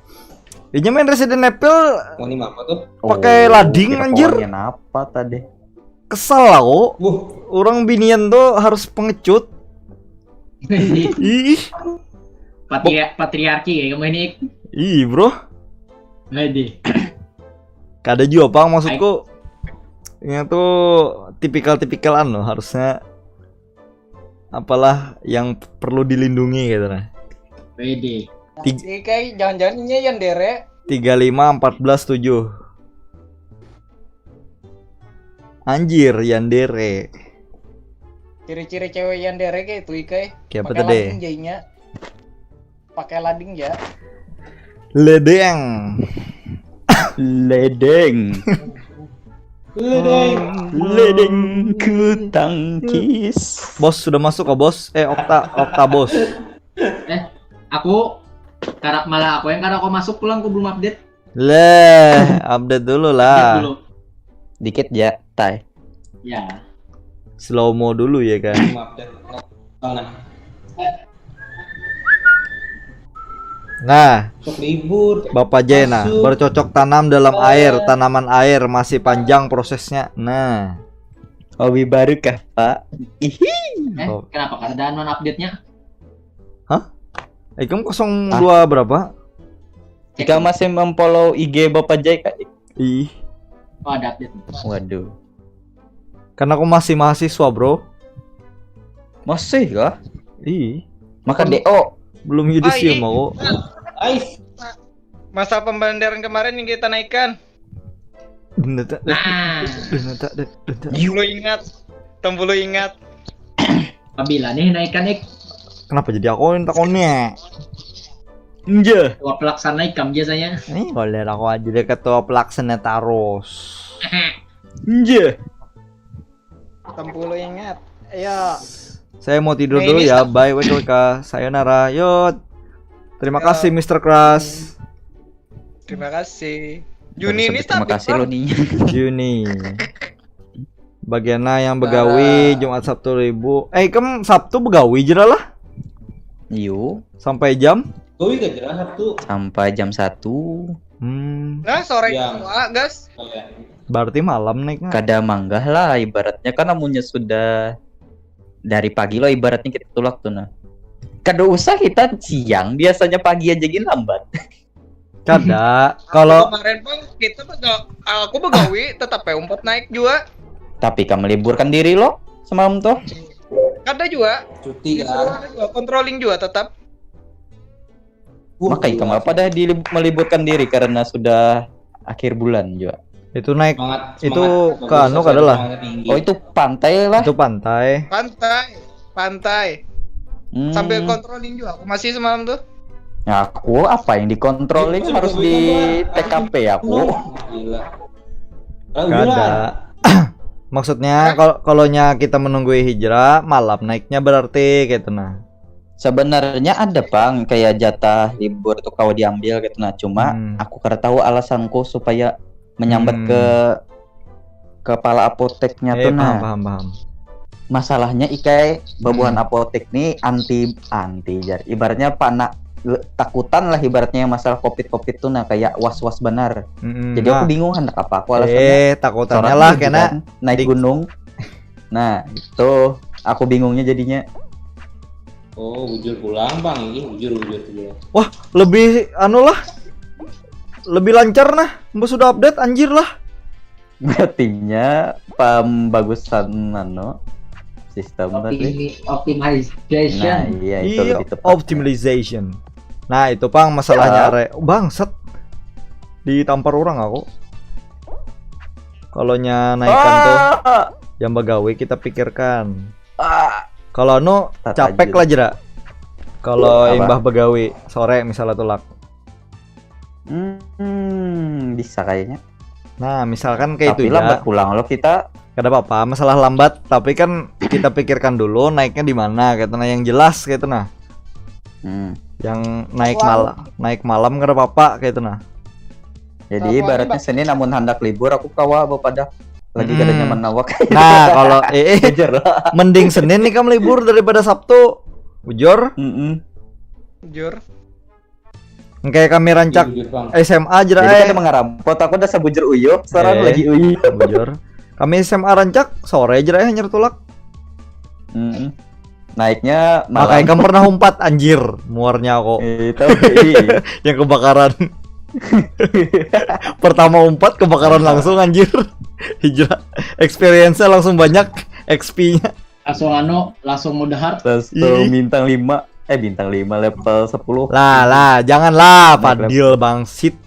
Inya main Resident Evil Mau ini apa tuh? Pakai Oh, lading, kira anjir. Puanian apa tadi? Kesal aku. Wuh, Orang binian tuh harus pengecut. Ih, Patria- patriarki ya kamu ini. ih, Bro. Aduh. Kada juga, Bang, maksudku. Ini tuh tipikal-tipikalan loh harusnya. Apalah yang perlu dilindungi gitu nah. Pede. Tig- Ini kayak jangan-jangan ini yandere. Tiga lima empat belas tujuh. Anjir, yandere. Ciri-ciri cewek yandere kayak itu ikai. Kayak apa Pakai tadi? Lading jainya. Pakai lading ya. Ledeng. Ledeng. Ledeng. Ledeng ku tangkis. Bos sudah masuk kah, Bos? Eh, Okta, Okta Bos. Aku karena malah aku yang karena aku masuk pulang aku belum update. Leh, update dulu Update lah. Dulu. Dikit ya, Tai. Ya. Slow mo dulu ya kan. Maaf dan tangan. Nah, Sok libur. Bapak Jena Masuk. Bercocok tanam dalam air, tanaman air masih panjang prosesnya. Nah, Hobi baru kah, Pak? Ihi. Eh, Oh. Kenapa kada ada non update-nya? Ikam kosong dua berapa? Jika masih memfollow I G Bapak Jai kah? Ih, Oh, ada update. Waduh. Karena aku masih mahasiswa, Bro. Masih kah? Ih, Maka D O. Belum yudisium aku. Ais. Masa pembandaran kemarin yang kita naikkan. Dendeta, Nah, dendeta, dendeta. Tempulu ingat. Tempulu ingat. Apabila nih naikkan ik Kenapa jadi aku yang takonnya? Nje. Ketua pelaksana ikam biasanya. Ini kalau lihat aku aja dia ketua pelaksana terus. Nje. Tempulu ingat. Ayo. Saya mau tidur Nah, dulu ini ya. stop. Bye, W K. Sayonara. Yot. Terima Ya. kasih, Mister Crush. Terima kasih. Juni ini Terima stabil, kasih Bang. lo nih. Juni. Bagiannya yang begawi Jumat Sabtu ribu. Eh, kem Sabtu begawi jera lah. Iyo. Sampai jam? Tuh, iya, Sabtu. Sampai jam satu. Hmm. Nah, sore ya. Gas. Berarti malam naiknya. Kada manggah lah, ibaratnya kan amunnya sudah dari pagi lo, ibaratnya kita tulak tuh nah. Kada usah kita siang, biasanya pagi aja gini lambat. Kada. Kalau kemarin pun kita begawi, aku begawi tetap ya umpat naik juga. Tapi kamu liburkan diri lo semalam tuh. Kada juga. Cuti kan. Controlling juga tetap. Uh, Makanya kenapa dah di, meliburkan diri karena sudah akhir bulan juga. Itu naik semangat, itu semangat, ke anu adalah. Oh, itu pantai lah. Itu pantai. Pantai. Pantai. Hmm. Sambil controlling juga aku masih semalam tuh. Nah, aku apa yang dikontrolling harus di T K P aku. Gila. Kada. Maksudnya kalau kalau nya kita menunggu hijrah, malam naiknya berarti gitu nah. Sebenarnya ada pang kayak jatah libur tuh kalau diambil gitu nah. Cuma hmm. aku kada tahu alasanku supaya menyambat hmm. ke kepala apoteknya eh, tuh paham, nah. Paham paham. Masalahnya ikai babuhan hmm. apotek nih anti anti jar. Ibaratnya panak takutan lah ibaratnya yang masalah covid covid tuh nah kayak was was benar. Hmm. Jadi nah. aku bingung hendak apa aku alasannya. Eh takutannya lah kena kan, naik di... gunung. Nah itu aku bingungnya jadinya. Oh bujur pulang bang ini bujur bujur pulang. Wah lebih anu lah lebih lancar nah mbak sudah update anjir lah. Berartinya pembagusan anu sistem tadi. Optimization. Nah, iya itu iya, lebih tepat. Optimization. Nah itu pang masalahnya ya. Are bangset ditampar orang aku. Kalau nya naikan ah. tuh yang begawe kita pikirkan. Ah. Kalau anu capek lah jera. Kalau imbah begawe sore misalnya tulak. Hmm, bisa kayaknya. Nah, misalkan kayak itu lambat pulang lo kita. Kada apa-apa, masalah lambat, tapi kan kita pikirkan dulu naiknya di mana, kayak nah yang jelas kayak nah. Hmm. Yang naik malam, naik malam kada apa-apa kayak nah. Jadi ibaratnya Senin namun hendak libur aku kawa bapadah lagi hmm. kada nyaman awak. Nah, kalau eh, eh mending Senin nih kamu libur daripada Sabtu. Bujur? Mm -mm. Bujur. Kayak kami rancak S M A aja. Jadi eh. Kita mengarampot aku udah sebujur uyo, sekarang eh, lagi uyo. Bujur. Kami S M A rancak sore aja ya nyertulak. Hmm. Naiknya malam. Makanya kamu pernah umpat anjir, muarnya kok. Itu yang kebakaran. Pertama umpat kebakaran langsung anjir. Hijrah. Experience-nya langsung banyak X P-nya. Langsung anu, langsung mudahar. Langsung bintang lima. Eh bintang lima level sepuluh. Lah lah, janganlah Fadil bangsit.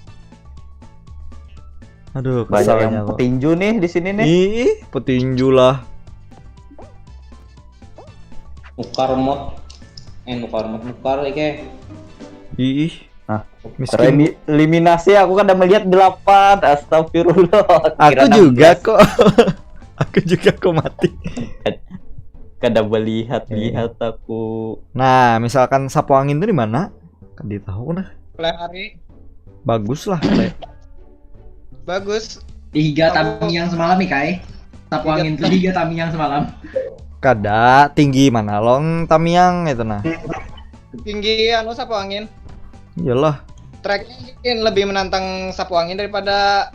Aduh, banyak yang petinju nih di sini nih. Ih, petinju lah. Nukar mod. Eh nukar mod nukar iki. Ih. Nah, miskin. Eliminasi aku kan melihat delapan. Astagfirullah. Aku juga kok. Aku juga kok mati. Kada melihat-lihat aku. Nah, misalkan sapu angin tuh di mana? Kada tahu nah. Lehari. Bagus lah. Bagus. Tiga Tamiang semalam nih kai. Sapu angin tuh tiga Tamiang semalam. Kada tinggi mana long Tamiang itu nah. Tinggi anu sapu angin. Iyalah. Treknya mungkin lebih menantang sapu angin daripada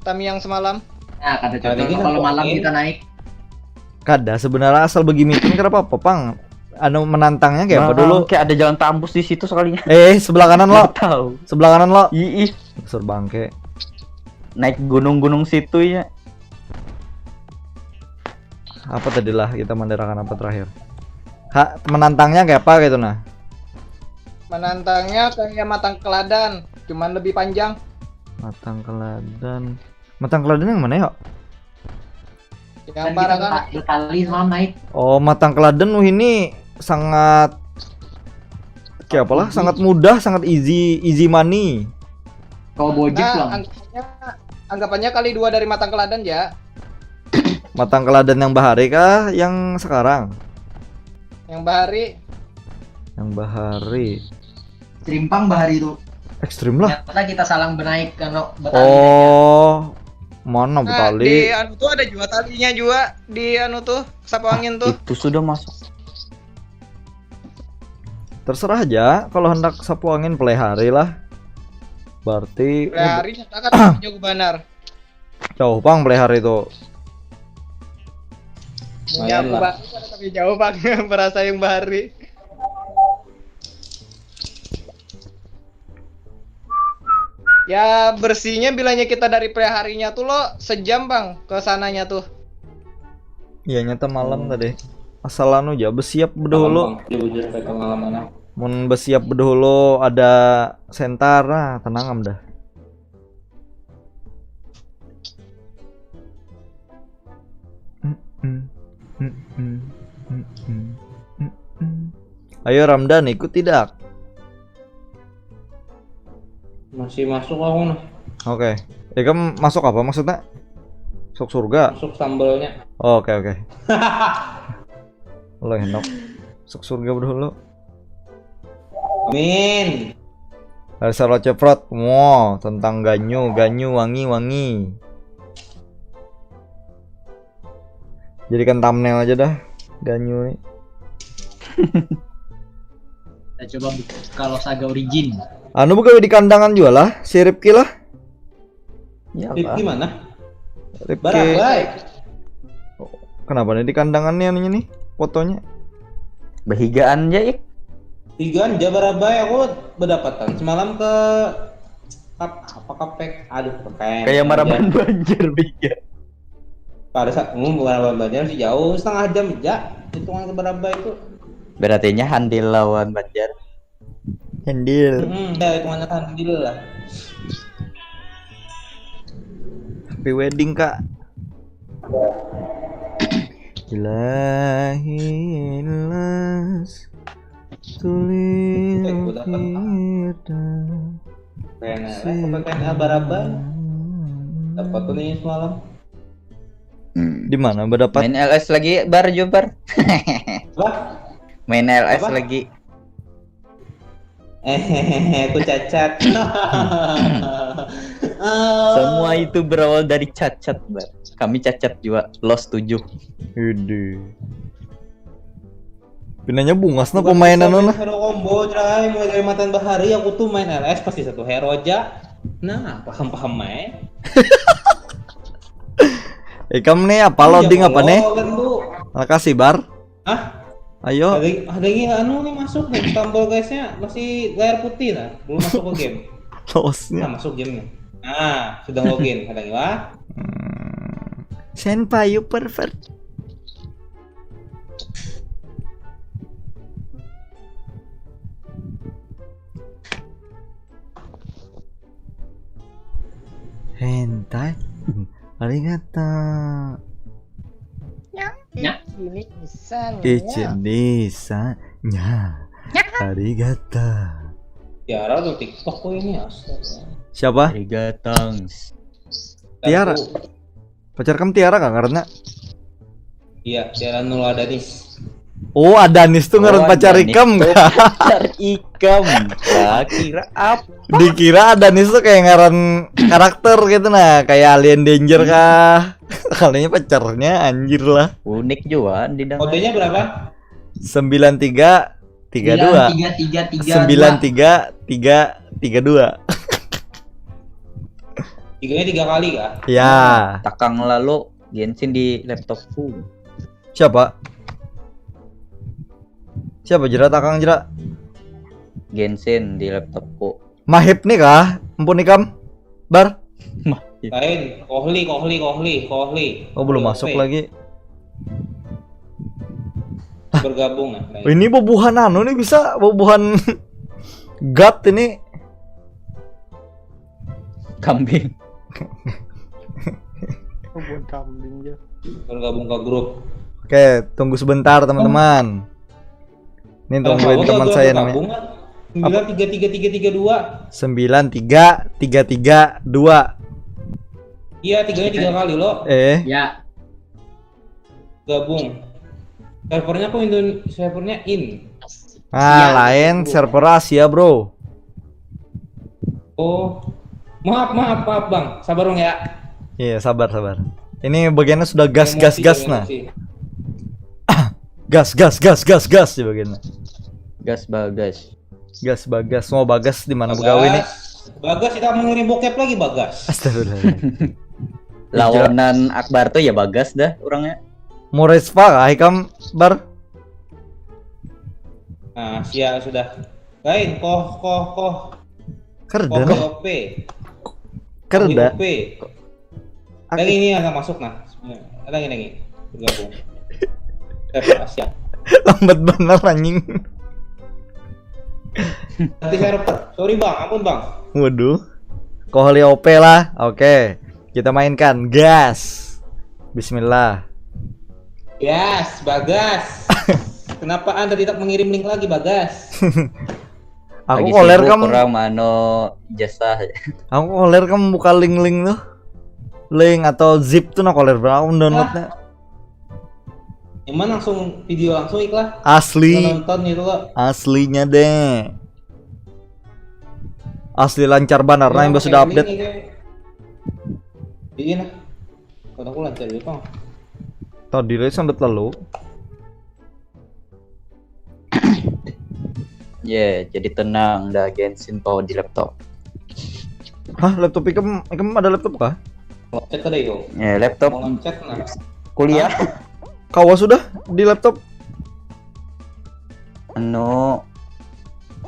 Tamiang semalam. Nah, kada cocok kalau malam kita naik. Kada sebenarnya asal begini kan kenapa apa pang anu menantangnya kayak apa dulu? Kayak ada jalan tambus di situ sekalinya. Eh, sebelah kanan lo. Tahu. Sebelah kanan lo. Ih, sur bangke. Naik gunung-gunung situ ya. Apa tadi lah kita mandirakan apa terakhir? Ha, menantangnya kayak apa gitu nah? Menantangnya kayak matang keladan, cuman lebih panjang. Matang keladan. Matang keladan yang mana ya? Yang kan kita kali semalam naik. Oh, matang keladen wih ini sangat kayak apalah, sangat mudah, sangat easy, easy money. Kalau bojek nah, lah. Anggapannya, anggapannya kali dua dari matang keladen ya. Matang keladen yang bahari kah yang sekarang? Yang bahari. Yang bahari. Terimpang bahari itu. Ekstrim lah. Ternyata kita salang benaik kalau betali. Oh. Mana nah, betali? Di anu tuh ada juga talinya juga di anu tuh sapu angin tuh. Itu sudah masuk. Terserah aja kalau hendak sapu angin pelihari lah. Berarti Pelihari nyatakan jauh banar. Jauh pang pelihari itu. Punya aku bang, tapi jauh bang, merasa yang bahari. Ya bersihnya bilanya kita dari peliharinya tuh lo sejam bang ke sananya tuh. Iya nyata malam hmm. tadi. Asal anu aja bersiap dulu. Mun bersiap dulu ada sentara tenang am dah. Ayo Ramdan ikut tidak? Masih masuk aku nah. Oke. Okay. Ikam masuk apa maksudnya? Masuk surga. Masuk sambalnya. Oke oke. Lo enak. Masuk surga dulu. Amin. Dasar ceprot, wow, tentang ganyu, ganyu, wangi, wangi. Jadikan thumbnail aja dah, ganyu nih. Kita coba buka kalau saga origin. Anu buka di kandangan juga lah, si Ripki lah. Ya Ripki mana? Ripki. Barabai. Kenapa nih di kandangan nih anunya nih fotonya? Behigaan aja ik. Higaan aja Barabai aku berdapatan semalam ke kap, apa kapek aduh kapek kayak maraban banjir biga pada saat umum maraban banjir masih jauh setengah jam aja hitungan ke Barabai itu berarti nya handil lawan banjir Handil. Hmm, ya, itu mana handil lah. Happy wedding kak. Ilahi ilas tulir kita. Kena lah, apa kena abaraban? Dapat tuh nih semalam. Hmm. Di mana berdapat? Main L S lagi bar jubar. Wah. Main L S apa? Lagi. Eh, aku cacat. Semua itu berawal dari cacat, Mbak. Kami cacat juga, loss tujuh. Ide. Pinanya bungas nah pemain anu nah. Hero combo cerai mulai dari matan bahari aku tuh main L S pasti satu hero aja. Nah, paham-paham main. Ikam nih apa loading apa nih? Makasih bar. Hah? Ayo. Ada ada lagi anu nih masuk nih tombol guysnya masih layar putih lah belum masuk ke game. Losnya. Nah masuk game nih. Nah sudah login ada lagi wah. Hmm. Senpai you pervert. Hentai. Arigato. Ya. Ini bisa. Ichi bisa. Nya. Arigato. Tiara tuh TikTok kok ini astaga. Siapa? Arigatang. Tiara. Pacar kamu Tiara kah karena? Iya, Tiara Nul Adanis. Oh, Adanis tuh ngaran oh, pacar ikam. Pacar ikam. Nah, kira apa? Dikira Adanis tuh kayak ngaran karakter gitu nah, kayak Alien Danger kah? Kalinya pacarnya anjir lah. Unik juga di Kodenya berapa? Sembilan tiga tiga dua. Sembilan tiga tiga tiga dua. Tiganya tiga kali kah? Ya. Takang lalu Genshin di laptopku. Siapa? Siapa jerat akang jerat? Genshin di laptopku. Mahip nih kah? Ampun ikam. Bar. Mahip. Lain. Kohli, Kohli, Kohli, Kohli. Oh belum masuk lagi. Bergabung nah. Ini bubuhan anu nih bisa bubuhan God ini. Kambing. Bukan kambing ya. Bergabung ke grup. Oke, tunggu sebentar teman-teman. Ini tungguin teman saya namanya. Sembilan tiga tiga tiga tiga dua. Sembilan tiga tiga tiga dua. Iya, tiga tiga kali lo. Eh. Ya. Gabung. Servernya kok Indon servernya in. Ah, lain server Asia, Bro. Oh. Maaf, maaf, maaf, Bang. Sabar dong ya. Iya, sabar, sabar. Ini bagiannya sudah gas, gas, gas nah. Gas, gas, gas, gas, gas di bagiannya. Gas Bagas. Gas Bagas. Mau Bagas di mana begawe nih? Bagas, Bagas kita mengirim bokep lagi, Bagas. Astagfirullah. Lawanan Akbar tuh ya Bagas dah orangnya. Mau respa kah ikam, Bar? Nah, sia sudah. Lain, koh, koh, koh. Kerda Koh nih. O P. Kerda. O P. Aku- Lagi ini ada masuk nah. Ada lagi, lagi. Bergabung. Server Asia. Lambat bener anjing. Nanti server. Sorry bang, ampun bang. Waduh. Kohli O P lah. Oke. Kita mainkan. Gas. Bismillah. Yes, Bagas. Kenapa anda tidak mengirim link lagi, Bagas? Aku Lagi koler sibuk kamu. Kurang mano jasa. Aku koler kamu buka link-link tuh. Link atau zip tuh nah koler banget aku downloadnya. Emang langsung video langsung iklan? Asli. Nonton gitu loh. Aslinya deh. Asli lancar banar nah yang sudah update. Iya nah. Kalau aku lancar gitu. Tadi lah sampai lalu. Ya, jadi tenang dah Genshin Power di laptop. Hah, laptop ikam, ikam ada laptop kah? Cek ada yo. Ya, laptop Mau ngecek nah. Kuliah. Kawa sudah di laptop? Anu,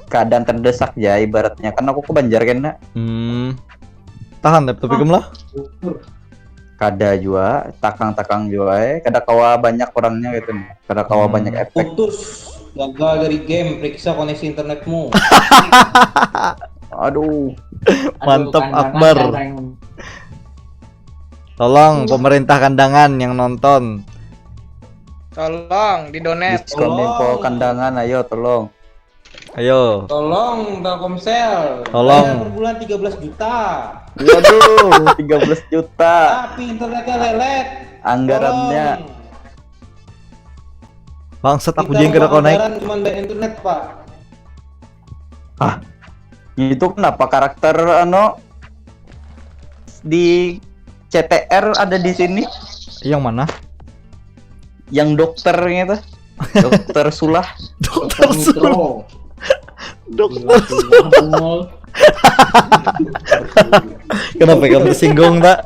keadaan terdesak ya ibaratnya, kan aku ke Banjar kan nak. Hmm. Tahan laptop ikam lah. Kada jua, takang-takang jua eh. Kada kawa banyak orangnya gitu nih. Kada kawa Hmm. Banyak efek. Putus, gagal dari game, periksa koneksi internetmu. Aduh. Mantap, Akbar. Tolong pemerintah Kandangan yang nonton. Tolong di donate. Diskominfo Kandangan, ayo tolong. Ayo. Tolong Telkomsel. Tolong. Bayar per bulan tiga belas juta. Waduh, tiga belas juta Tapi internetnya lelet. Anggarannya. Tolong. Bangsat aku Kita jeng kada rumah connect. Anggaran cuma bayar internet, Pak. Itu kenapa karakter anu di C T R ada di sini? Yang mana? Yang dokter gitu. Dokter Sulah. Dokter Sulah. Dokter Sulah. Kenapa kamu tersinggung, tak?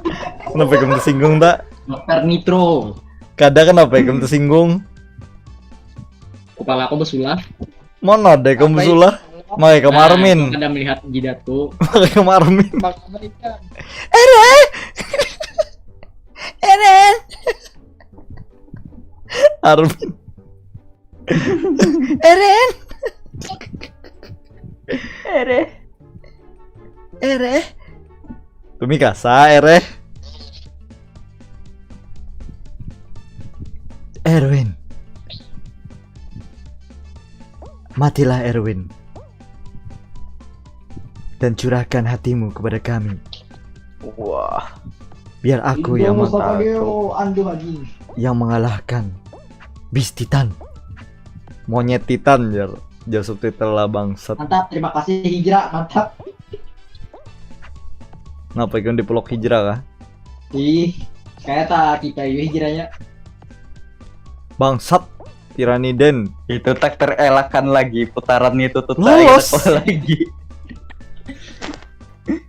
Kenapa kamu tersinggung, tak? Dokter Nitro. Kada, kenapa kamu tersinggung? Kepala aku bersulah. Mana ada kamu sulah? Makai kamarmin. Kada melihat jidatku. Makai kamarmin. Eren. Eren. Armin. Eren. Eren. Eren. Tumi kasa, Eren. Erwin. Matilah, Erwin. Dan curahkan hatimu kepada kami. Wah. Biar aku yang Indomie mengalahkan. Andu lagi. Yang mengalahkan Beast Titan. Monyet Titan, jar. Jar subtitle lah, bangsat. Mantap, terima kasih Hijrah, mantap. Ngapa ikam dipelok Hijrah kah? Ih, kayak tak kita yuk Hijrahnya. Bangsat. Tirani Den. Itu tak terelakkan lagi putaran itu tuh. Lolos. Lagi.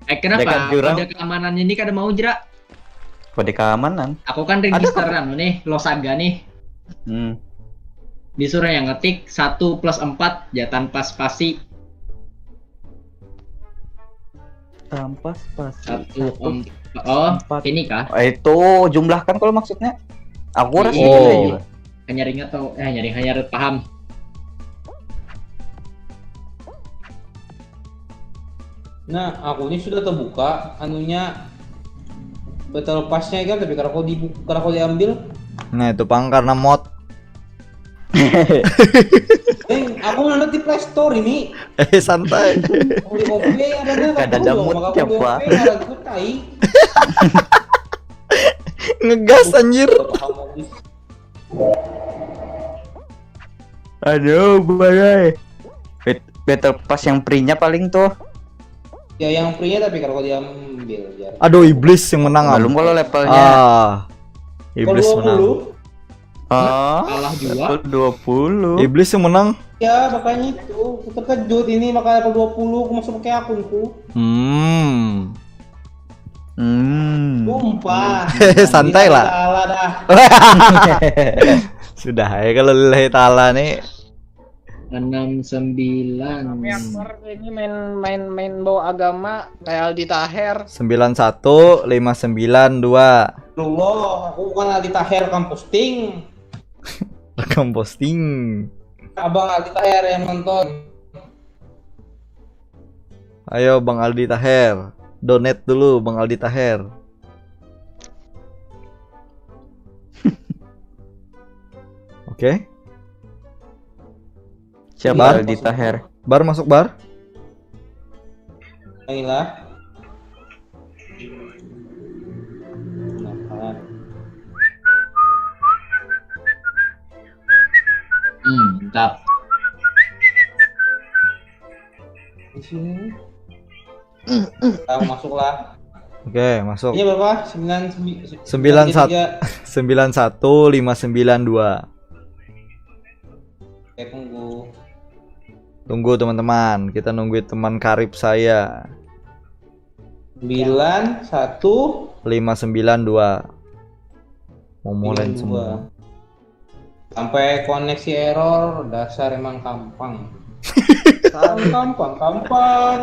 Eh, kenapa? Dekat jurang. Kode keamanannya ini kada mau, Jera? Kode keamanan. Aku kan register anu nih, Losaga nih. Hmm. Disuruh yang ngetik satu plus empat, ya, tanpa spasi. Tanpa spasi. Satu, empat. Oh, Empat. Ini kah? Eh, itu jumlahkan kalau maksudnya. Aku rasa Iya. gitu ya juga. Hanya ringat atau eh hanya ringat, hanya paham. Nah, aku ini sudah terbuka anunya, battle pass-nya kan, tapi kada kau dibuka, kada kau diambil. Nah, itu pang karena mod. Eh, aku nonton di Play Store ini. Eh, santai. Aku di O P ada nih, Kada aku ada dong, mod maka aku siapa? di O P, ada aku tai. Ngegas, anjir. Aduh, barai. Bet- Battle Pass yang free-nya paling tuh. Ya, yang free-nya tapi kalau diambil, ya. Aduh, iblis yang menang. Am. Belum kalau levelnya. Ah. Iblis Kalau menang. dua puluh, Ah, Kalah juga. level dua puluh. Iblis yang menang. Ya, makanya itu. Aku terkejut ini, makanya level dua puluh aku masuk pakai akunku. Hmm. Hmm. Sumpah. Santai lah. Salah dah. Sudah ya kalau lillahi ta'ala nih. Enam sembilan. Kami Akbar ini main main main bawa agama kayak Aldi Taher. Sembilan satu lima sembilan dua. Loh, aku bukan Aldi Taher, rekam posting. Rekam posting. Abang Aldi Taher yang nonton. Ayo Bang Aldi Taher, donate dulu Bang Aldi Taher. Oke, Siapa Bar? Aldi Taher? Bar masuk Bar. Ayolah. Nah, Hmm, mantap. Di sini. Tahu masuk lah. Oke, masuk. Ini berapa? Sembilan sembi- Sembilan satu. tiga. Sembilan satu lima sembilan dua. Oke, tunggu. Tunggu teman-teman, kita nungguin teman karib saya. Sembilan satu Lima sembilan dua. Mau mulai sembilan dua. Semua. Sampai koneksi error, dasar emang kampang. Kampang, kampang, kampang.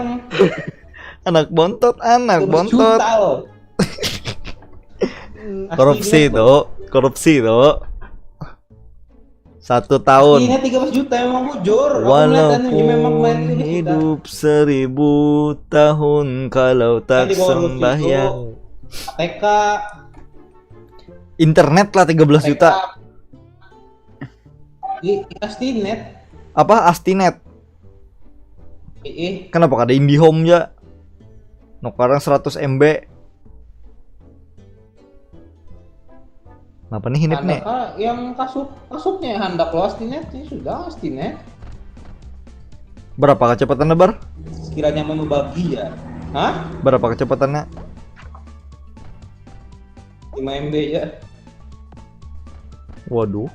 Anak bontot, anak Terus bontot. juta loh. Korupsi Aslinya tuh, korupsi tuh. Satu tahun. Ini tiga belas juta emang bujur. Aku melihat dan ini memang Walaupun main tiga belas juta. Hidup seribu tahun kalau tak Tadi korupsi sembahyang. T K. Internet lah tiga belas juta. Di Astinet. Apa Astinet? Ih, Kenapa kada IndiHome ya? Nukarang seratus M B. Kenapa nih ini nih? Handaknya yang kasup kasupnya handak lo Astinet ini sudah Astinet. Berapa kecepatannya bar? Sekiranya mau membagi ya. Hah? Berapa kecepatannya? lima M B ya. Waduh,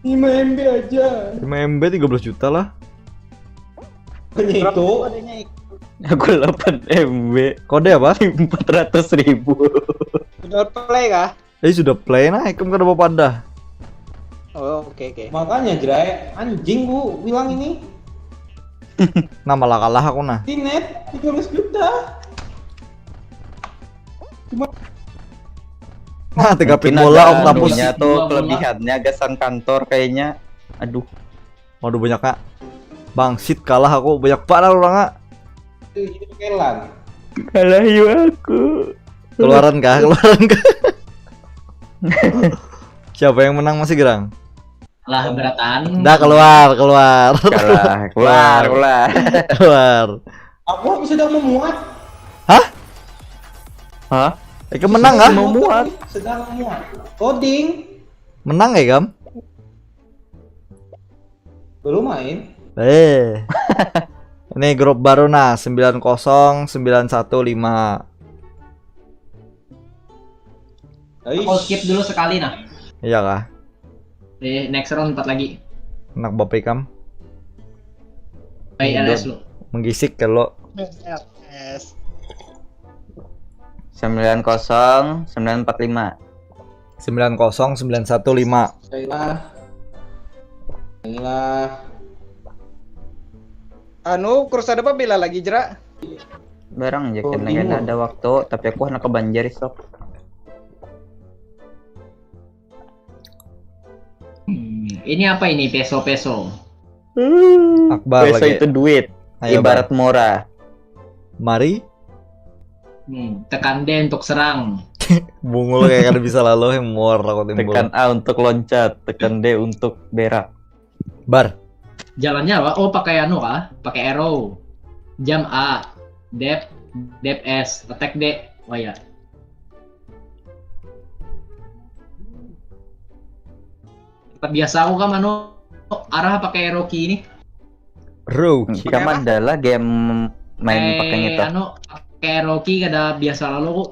lima M B aja. lima M B tiga belas juta lah. Hanya itu. Aku delapan M B. Kode apa? Empat ratus ribu. Udah play kah? Eh sudah play nah, ikam kada apa dah. Oh, oke oke. Makanya Jrai, anjing bu bilang ini. Nah malah kalah aku nah. Astinet tiga belas juta. Nah, tiga pin Mungkin bola ada Octopus. Anunya tuh Dua bola. Kelebihannya gasan kantor kayaknya. Aduh. Waduh banyak kak. Bangsit kalah aku banyak parah orang kak. Itu Kelan. Kalah yu aku. Keluaran kah? Keluaran kah? Siapa yang menang masih gerang? Lah beratan. Dah keluar, keluar. Kalah, keluar, keluar. Keluar. Aku sedang memuat. Hah? Hah? Eka menang kah? Mau muat. Sedang memuat. Coding. Menang ya, Gam? Belum main. Eh. Ini grup baru nah, sembilan kosong sembilan satu lima. Aish. Aku skip dulu sekali nah. Iya kah? Eh, next round empat lagi. Anak bapak ikam Baik, Iya, L S lu. menggisik kalau Yes. Sembilan kosong sembilan empat lima. sembilan kosong sembilan satu lima. Baiklah. Baiklah. Anu, Crusade apa bila lagi jerak? Barang aja Oh, kena bingung. Kena ada waktu, tapi aku anak kebanjir sok. Hmm, ini apa ini peso-peso? Akbar Peso lagi. Itu duit, Ayo, ibarat Bang. Mora. Mari. Hmm, tekan D untuk serang. Bungul kayak kada bisa lalu yang muar aku timbul. Tekan A untuk loncat, tekan D untuk berak. Bar. Jalannya apa? Oh, pakai anu kah? Pakai arrow. Jump A, dep, dep S, attack D. Oh ya. Tempat biasa aku kan anu arah pakai arrow key ini. Roki. Kamu adalah game main Eh, pakai itu. Anu pakai arrow key kada biasa lalu aku.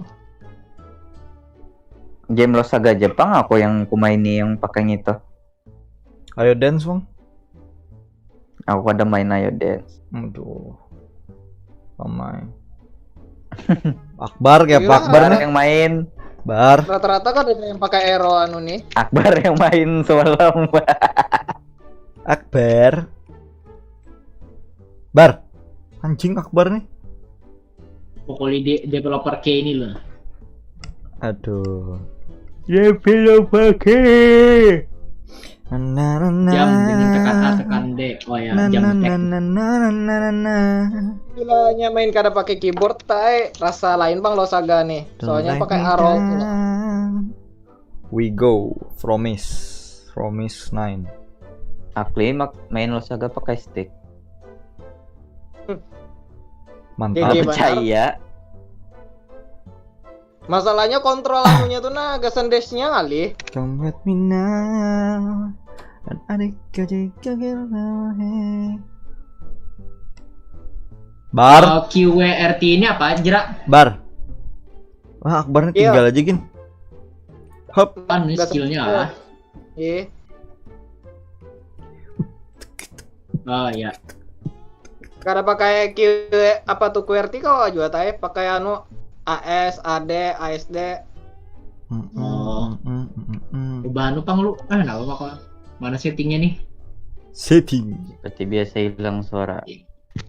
Game Lost Saga Jepang aku yang kumaini yang pakai itu. Ayo dance bang. Aku kada main Ayo Dance. Aduh. Ramai. Akbar kayak Iyalah, Akbar Bar nih. Yang main. Bar. Rata-rata kan ada yang pakai Aero anu nih. Akbar yang main semalam. Akbar. Bar. Anjing Akbar nih. Pokoknya di developer K ini loh. Aduh. Developer K. Nana nana. Jam dengan tekan A tekan D. Oh ya, Nana jam ngetek. nana nana nana nana. Gilanya main kada pakai keyboard, tai rasa lain bang lo saga nih. Soalnya pakai Aero. We go. Promise. Promise nine. Aku mak main Losaga pakai stick. Mantap. Nggak Iya, percaya. Masalahnya kontrol anunya tuh nah, gasan dashnya kali. Come with me now. Dan adik kecil kagak hey. Bar, Eh, Q W R T ini apa, Jerak? bar. Wah, Akbarnya Iya. Tinggal aja gin. Hop. Apa nih Nggak skillnya? tahu. Ah? Iya. Oh ya. Kada pakai Q apa tuh Q W R T kau juga tai, pakai anu A S, A D, A S D. Mm, mm, Oh. mm, mm, mm, mm. Ubah anu pang lu. Ah, nggak apa-apa kok. Mana settingnya nih? Setting. Seperti biasa hilang suara.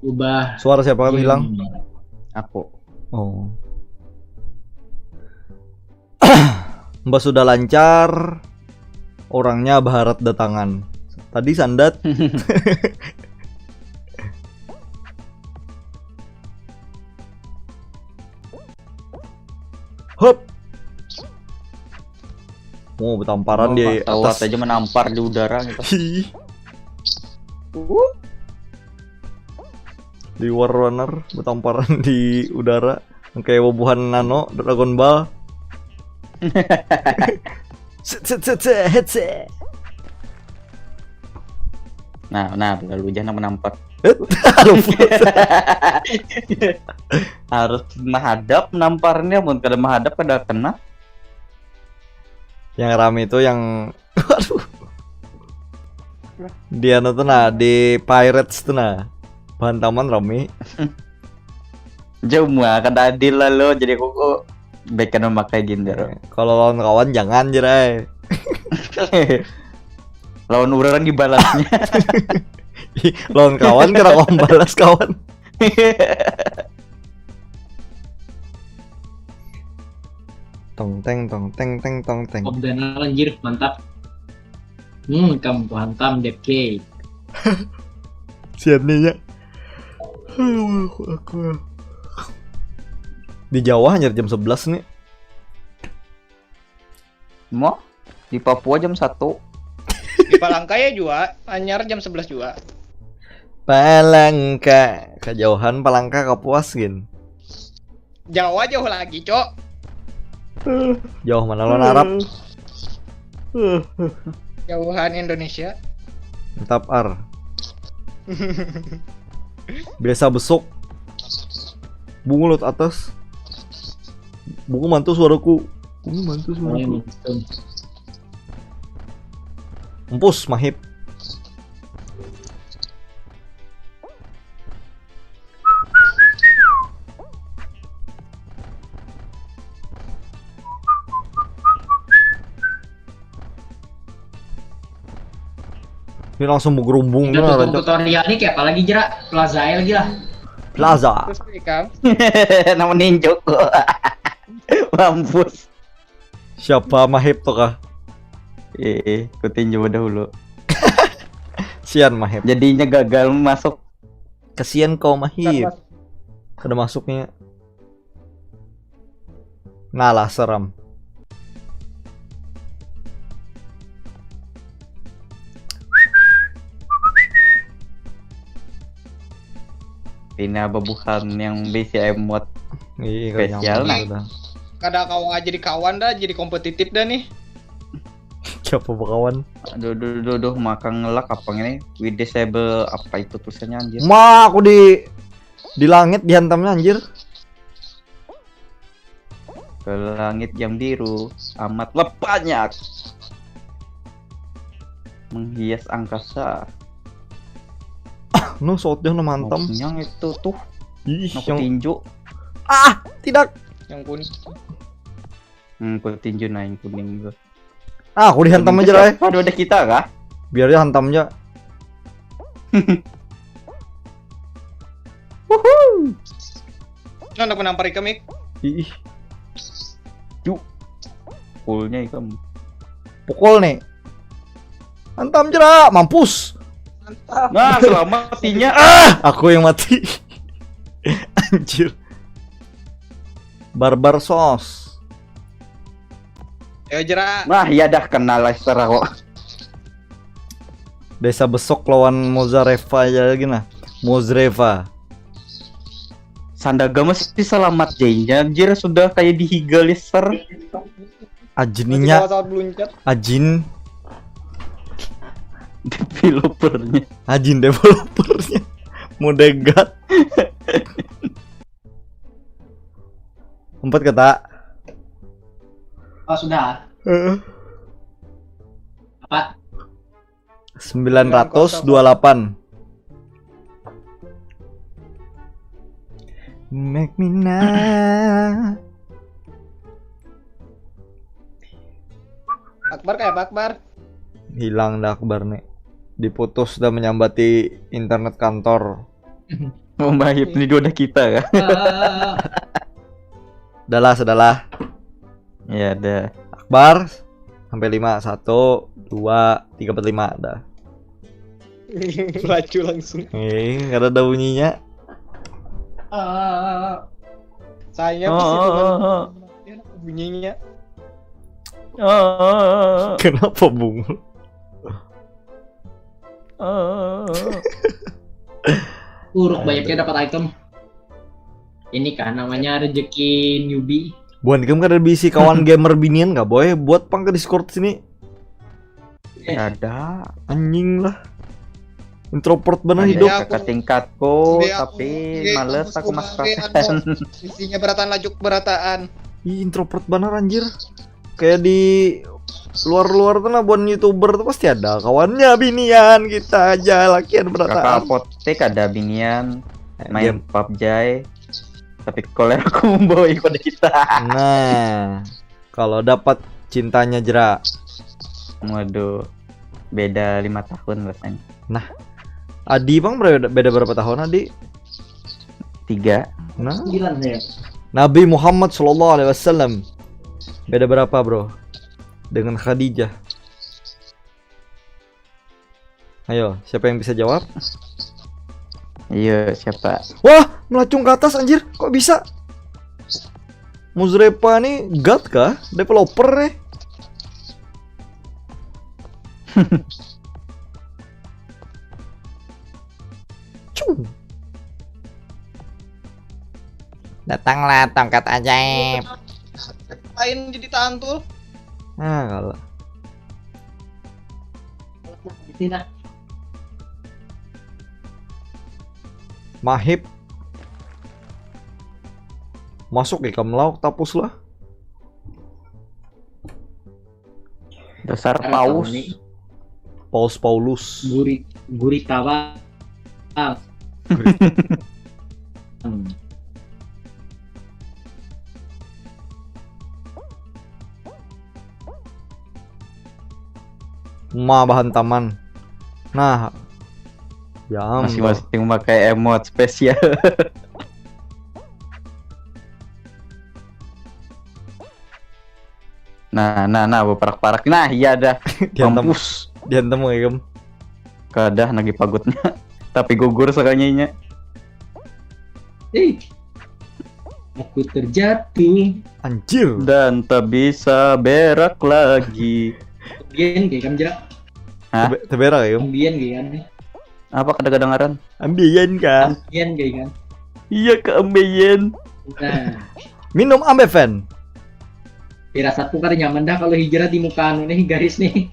Ubah. Suara siapa yang hilang? Aku. Oh. Mbak sudah lancar. Orangnya baharat datangan. Tadi sandat. Hop. Mau bertamparan di Pesawat atas. Aja menampar di udara gitu. Hi. Di War Runner bertamparan di udara. Kayak bubuhan nano Dragon Ball. Set, set, set, set, headset. Nah, nah, lalu jangan menampar. Lupa. Harus menghadap namparnya, mun kada menghadap kada kena. Yang rame itu yang waduh. Di anu tuh nah, di Pirates tuh nah. Bahan taman rame. Jauh mua kada adil lah lo, jadi aku kok baik kada memakai gini jar. Kalau lawan kawan jangan jerai. Lawan orang dibalasnya. Lawan kawan kira kawan balas kawan. Tong teng tong teng teng tong teng. Obdana anjir, mantap. Hmm, kamu hantam D P K. Sian nih ya. Di Jawa hanya jam sebelas nih. Mau di Papua jam satu. Di Palangka ya juga, anyar jam sebelas juga. Palangka, kejauhan Palangka Kapuas gin. Jawa jauh lagi, Cok. Jauh mana lawan Arab? Jauhan Indonesia. Mantap ar. Biasa besok. Bungulut atas. Bungu mantu suaraku. Bungu mantu suaraku. Empus mahip. Ini langsung menggerumbung Udah tuh, tutup rancak. Tutorial nih kayak apa lagi, Jerak? Plaza aja lagi lah. Plaza. Terus ikam. Nama ninjok kok. Mampus. Siapa mahip tuh kah? Eh, ikutin coba dahulu. Sian mahip. Jadinya gagal masuk. Kesian kau mahip. Karena Kada masuknya. Ngalah seram. Ini apa bukan yang B C M mod? Iya, Spesial, yang nah. Udah. Kada kawa jadi kawan dah, jadi kompetitif dah nih. Siapa bakawan? Aduh, duh, duh, duh, maka ngelak apa ini? We disable apa itu tulisannya anjir? Ma, aku di di langit dihantamnya anjir. Ke langit yang biru amat lepanyak menghias angkasa. Nuh, saut jauh nang mahantam. Yang itu tuh, Ih, aku yang tinju. Ah, tidak. Yang kuning. Hmm, aku tinju nah yang kuning tuh. Ah, aku dihantam aja lah. Eh. Aduh, ada kita kah? Biar dia hantam aja. Nah, nak menampar ikam, Ik. Ih, Pukulnya ikam. Pukul nih. Hantam jerak, mampus. Mantap. Nah, selamat matinya. Ah, aku yang mati. Anjir. Barbar sos. Ya, jerak. Nah, ya dah, kenal Leicester aku. Desa Besok lawan Mozareva aja lagi nah. Mozreva. Sandaga masih selamat jainya, anjir, sudah kayak dihiga Leicester. Ajin Masih inya, bawa saut beluncat. Ajin, Developernya. Ajin developernya. Mudegat. Empat kata. Oh, sudah. Heeh. Apa? Sembilan ratus dua puluh delapan. Make me now. Akbar kayak apa, Akbar? Hilang dah Akbar nih. Diputus dah menyambati internet kantor. Mau mahip nih dua dah kita kah? Eh, Dah lah, sudah lah. Ya ada. Akbar sampai lima, satu, dua, tiga, empat, lima dah. Melaju langsung. Eh, kada ada bunyinya. eh, Saya pasti Oh, dengan oh, oh, bunyinya. oh, Kenapa bungul? oh. Uruk banyaknya dapat item. Ini kan namanya rezeki newbie. Buan game kada bisi kawan gamer binian gak boy buat pang ke Discord sini. Ada. Anjing lah. Introvert bener Ada hidup. Iya. Kakak tingkatku, Iya, tapi iya, males kampus aku gua masuk kemarin, K P N. Isinya beratan lajuk berataan. Ih, introvert bener anjir. Kayak di luar-luar tuh nah buat youtuber tuh pasti ada kawannya binian kita aja lakian Kakak berataan. Apotek ada binian main Game. PUBG. Tapi kalau aku membawa pada kita. Nah, kalau dapat cintanya jerak. Waduh, beda lima tahun rasanya. Adi bang beda, beda berapa tahun Adi? Tiga. Nah, Sembilan saya. Nabi Muhammad Shallallahu Alaihi Wasallam beda berapa bro dengan Khadijah? Ayo, siapa yang bisa jawab? Iya, siapa? Wah, melacung ke atas anjir, kok bisa? Muzrepa nih god kah? Developer nih. Cung. Datanglah tongkat ajaib. Lain jadi tantu. Ah, kalah. Di sini nah. Mahip. Masuk ikam lauk tapus lah. Dasar Ada paus. Tahu nih. Paus Paulus. Guri gurita bang. Hmm. Ma bahan taman. Nah. Ya ampun. Masing-masing memakai emot spesial. Nah, nah, nah, berparak-parak. Nah, iya dah. Dihantam, Mampus. Dihantam ikam. Kadah nagi pagutnya. Tapi gugur sakalinya. Eh. Aku terjatuh. Anjir. Dan tak bisa berak lagi. Bian kayak kan jerak. Hah? Tebe- Teberak ikam. Bian kayak kan. Apa kada kedengaran? Ambian kah? Bian kayak kan. Iya, keambeien. Nah, Minum Ambeven. Firasatku kada nyaman dah kalau hijrah di muka anu nih garis nih.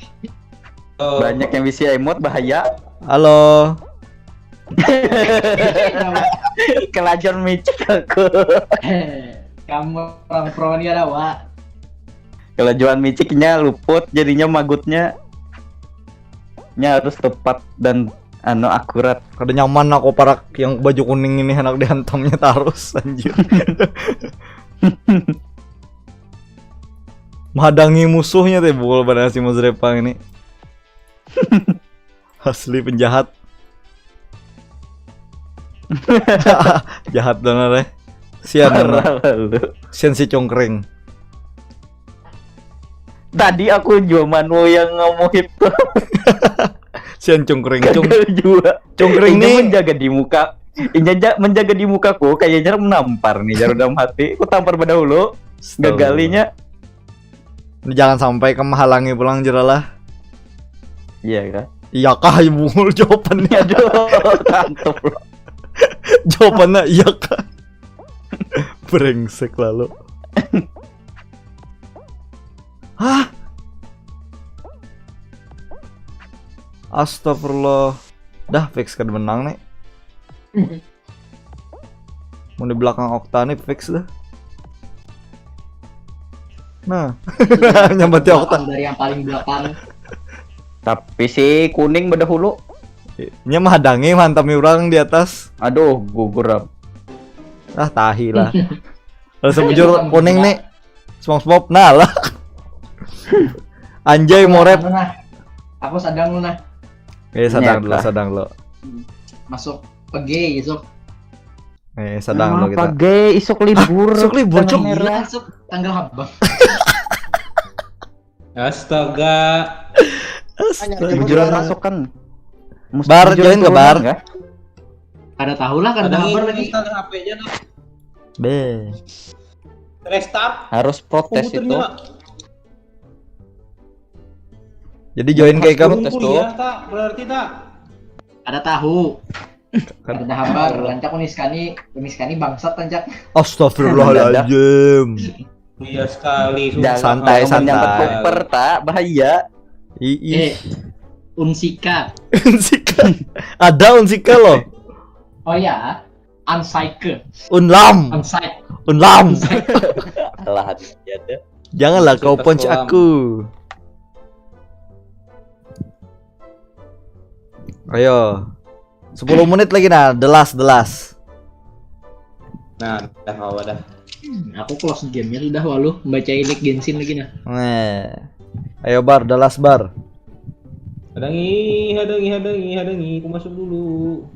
Banyak yang bisa emot, bahaya. Halo. Kelajuan micik aku. Kamu orang pro ini ada wa. Kelajuan miciknya luput, jadinya magutnya. Nya harus tepat dan Anu, akurat. Kada nyaman aku parak yang baju kuning ini, anak dihantamnya tarus, anjir. Menghadangi musuhnya teh, bukul pada si Muzrepa ini. Asli penjahat. Jahat benar, eh. Sian. Parah lu. Sian si cungkring. Tadi aku jua manu yang ngomong itu. Sian cungkring, cung. Gagal juga. Cungkring Inya nih. Menjaga di muka. Inya ja- menjaga di mukaku, kayaknya menampar nih, jar dalam hati. Aku tampar pada hulu. Gagalinya. Ini jangan sampai kamu halangi pulang jeralah. Iya kah? Iya kah, ibu, jawabannya. Aduh, kantuk. Jawabannya iya kah? Brengsek lalu. Hah? Astagfirullah. Dah, fix kada menang nih. Mau di belakang Okta nih fix dah. Nah, nyambat ya Okta. Dari yang paling belakang. Tapi si kuning bedahulu. Nya menghadangi, mantami orang di atas. Aduh, gugur. Ah, tahi lah. Lalu sebujur kuning nih. SpongeBob, nah lah. Anjay, moret. Nah, aku sadang lu nah. Eh, sadang dulu, Nyata. Sadang dulu. Masuk pege isuk. Eh, sadang dulu kita. Pagi isuk libur. Isuk libur, Tanggal Cuk. merah. Masuk tanggal habang. Astaga. Bujuran masuk kan. Mesti Bar, bujuran join ke turunan bar? Kah? Kada tahu lah, kada Ada habar ini lagi. Install H P-nya tuh. Be. Restart Harus protes itu. komputernya. Jadi join ke ikam. Protes Tunggu tuh. Ya, tak berarti tak. Kada tahu. Kada habar, rancak Uniskani, Uniskani bangsat rancak. Astagfirullahaladzim. Iya sekali. Jangan Santai, jangan menyangkut santai. Koper tak bahaya. Ih, Eh, Unsika. Unsika. Ada Unsika loh. Oh ya, Unsaike. Unlam. Unsaik. Unlam. Alah, ada. Janganlah kau Kita punch selam. Aku. Ayo. Sepuluh menit lagi nah, the last, the last. Nah, dah kawa dah. Aku close game-nya sudah, walu baca ilik Genshin lagi nah. Nih. Ayo bar, the last bar. Hadangi, hadangi, hadangi, hadangi. Aku masuk dulu.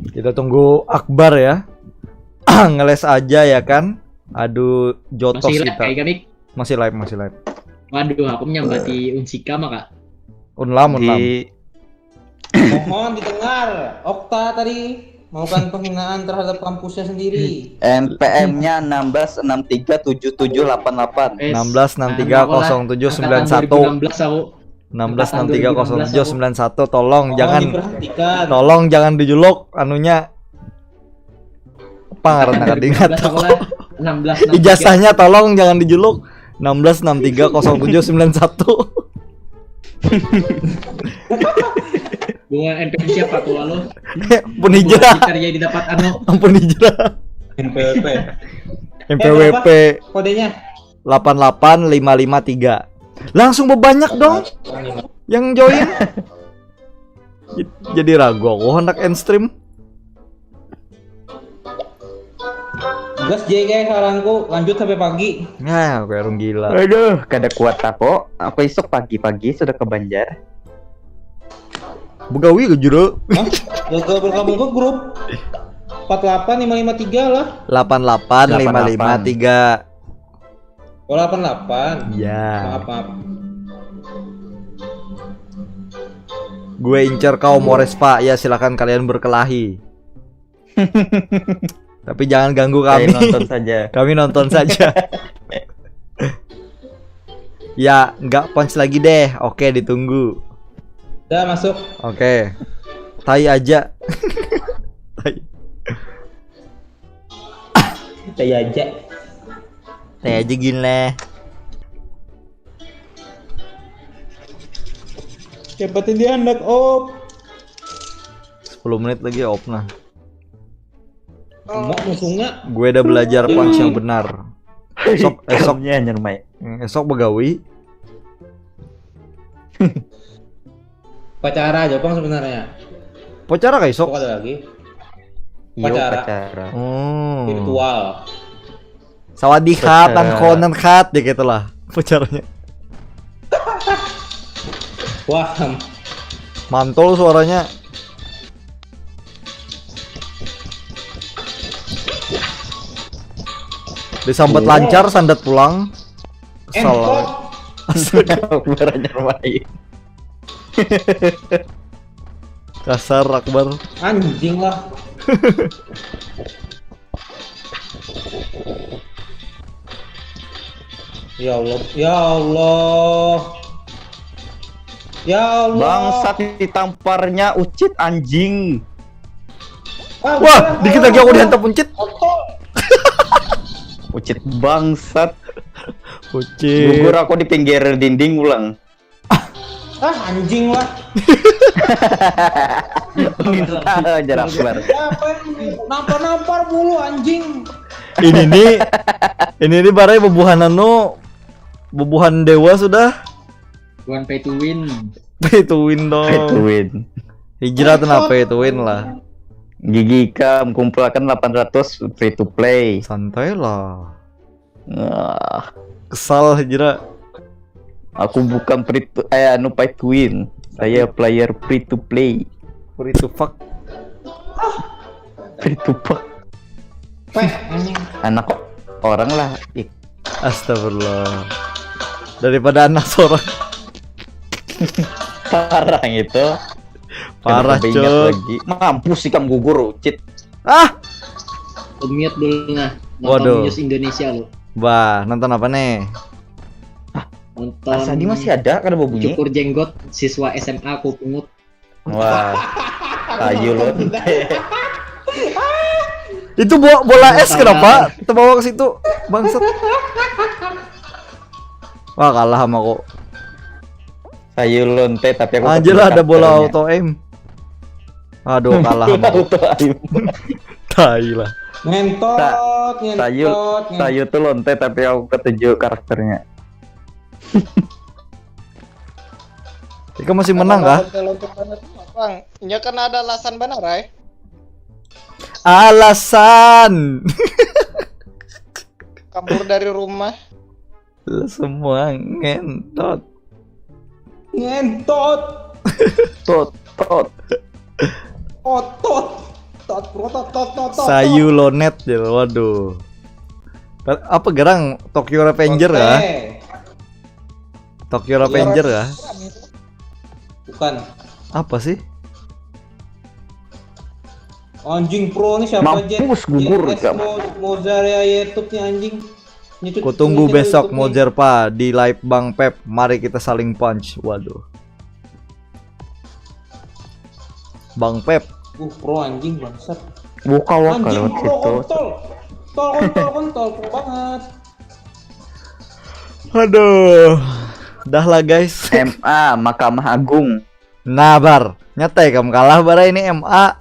Kita tunggu Akbar ya. Ngeles aja ya kan. Aduh, jotos Masih live kita. Kayak kami. Masih live, masih live. Waduh, aku menyambati Unsika maka. Unlam, unlam. Di Mohon didengar. Okta tadi melakukan penghinaan terhadap kampusnya sendiri. N P M-nya enam belas enam tiga tujuh tujuh delapan delapan. Eh, Enam belas enam tiga kosong tujuh sembilan satu. Angkatan dua ribu enam belas aku. Enam belas enam tiga kosong tujuh sembilan satu, tolong Mohon jangan, diperhatikan. tolong jangan dijuluk anunya. Apa ngarannya, kada ingat aku. Enam belas. Ijazahnya tolong jangan dijuluk. Enam belas enam tiga kosong tujuh sembilan satu. Bunga N P M siapa tuh, walu? Ampun hijrah. Kita jadi dapat anu. Ampun hijrah. N P W P. M P W P Kodenya. delapan delapan lima lima tiga. Langsung bebanyak dong yang join. J- Jadi ragu aku hendak end stream. Gas J K saranku, lanjut sampai pagi. Nah, aku orang gila. Aduh, kada kuat aku. Aku isuk pagi-pagi sudah ke Banjar. Begawi ke jero. Hah? Gagal bergabung ke grup. Empat delapan lima lima tiga lah. Delapan delapan lima lima tiga. Oh, delapan delapan. Ya. Maaf, maaf. Gue incer kau, Mores, Pak. Ya, silakan kalian berkelahi. Tapi jangan ganggu kami. Kami nonton saja. Kami nonton saja. Ya, nggak punch lagi deh. Oke, ditunggu. Udah masuk. Oke. Tai aja. Tai. Kayak aja. Tai aja gini leh. Cepetin dia hendak op. Sepuluh menit lagi op nah. Mau musuhnya. Gue udah belajar punch yang benar. Esok, esok, Kamunya hanyar mai. esok begawi. Pacara aja bang sebenarnya. Pacara kah isok? Kok ada lagi? Iyo Pacara. Pacara. Hmm. Virtual. Sawadee khat, Pacara. tangkonan khat, ya gitu lah. Pacarnya. Wah, Mantul suaranya. Disambat Iya. Lancar, sandat pulang. Kesal. Empok. Astaga, Akbar anyar main. Kasar Akbar. Anjing lah. Ya Allah, ya Allah. Ya Allah. Bangsat, ditamparnya Ucit, anjing. Ah, Wah, bukan, dikit ah, lagi aku bukan. Dihantam Ucit. Kotor. Ucit bangsat. Ucit. Gugur aku di pinggir dinding ulang. Ah, anjing lah. Minta ajar Akbar. Siapa yang nampar-nampar mulu, anjing? Ini nih, ini nih barai bubuhan anu, bubuhan dewa sudah. Bukan pay to win. Pay to win dong. Pay to win. Hijrah tuh pay to win lah. Gigi Ikam kumpulkan delapan ratus free to play. Santai lah. Ah, Kesal hijrah. Aku bukan free to eh anu pay to win. Saya player free to play. Free to fuck. Free to fuck. Peh, anjing. Anak orang lah. Ih, Astagfirullah. Daripada anak seorang. Parah gitu. Parah, Kenapa ingat Cok. Lagi. Mampus Ikam gugur Ucit. Ah, Mute dulu nah. Waduh. Nonton News Indonesia lo. Bah, nonton apa nih? Nonton Asadi masih ada kada berbunyi. Cukur jenggot siswa S M A Kopungut. Wah. Tayu lo. Itu bo- bola es kenapa? Terbawa ke situ, bangsat. Wah, kalah sama aku. Tayu lonte tapi aku Anjir, ketuju ada bola karakternya. Auto aim. Aduh, kalah sama aku. Auto aim. Tai lah. Ngentot, Tayu, ngentot, ngentot. Tayu tuh lonte tapi aku ketuju karakternya. Ika masih menang kah? Lonte-lonte banget, Bang. Nya kan ada alasan banar, ay. Alasan. Kabur dari rumah. Lu semua ngentot. Ngentot. Tot, tot. Otot. Tot, tot, tot, tot, tot, tot. Sayu lonet ya, waduh. Apa gerang Tokyo Revenger kah? Lonte. Tokyo Revenger kah? Bukan. Apa sih? Anjing pro nih siapa aja? Mampus, gugur, Yes, Kak. Mo- Mozart ya YouTube nih anjing. Ini tuh Ku tunggu channel besok YouTube nih. Mozer pa di live Bang Pep. Mari kita saling punch. Waduh. Bang Pep. Uh, pro anjing bangsat. Buka waka Anjing lewat pro situ. kontol. Tol kontol kontol pro banget. Aduh. Dah lah guys. M A Mahkamah Agung. Nah, bar. Nyatai kamu kalah bara ini M A.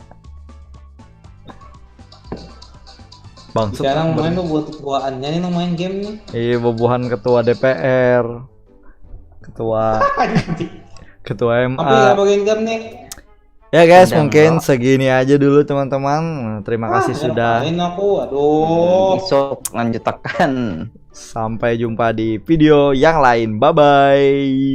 Bangsat. Sekarang main tuh buat buaannya nih nang main game nih. Iya, bubuhan ketua D P R. Ketua ketua Apa M A. Bagian game nih? Ya guys, Sedang mungkin lo. Segini aja dulu teman-teman. Terima kasih Ah, sudah. Ngapain aku? Aduh. Besok lanjutakan. Sampai jumpa di video yang lain. Bye bye.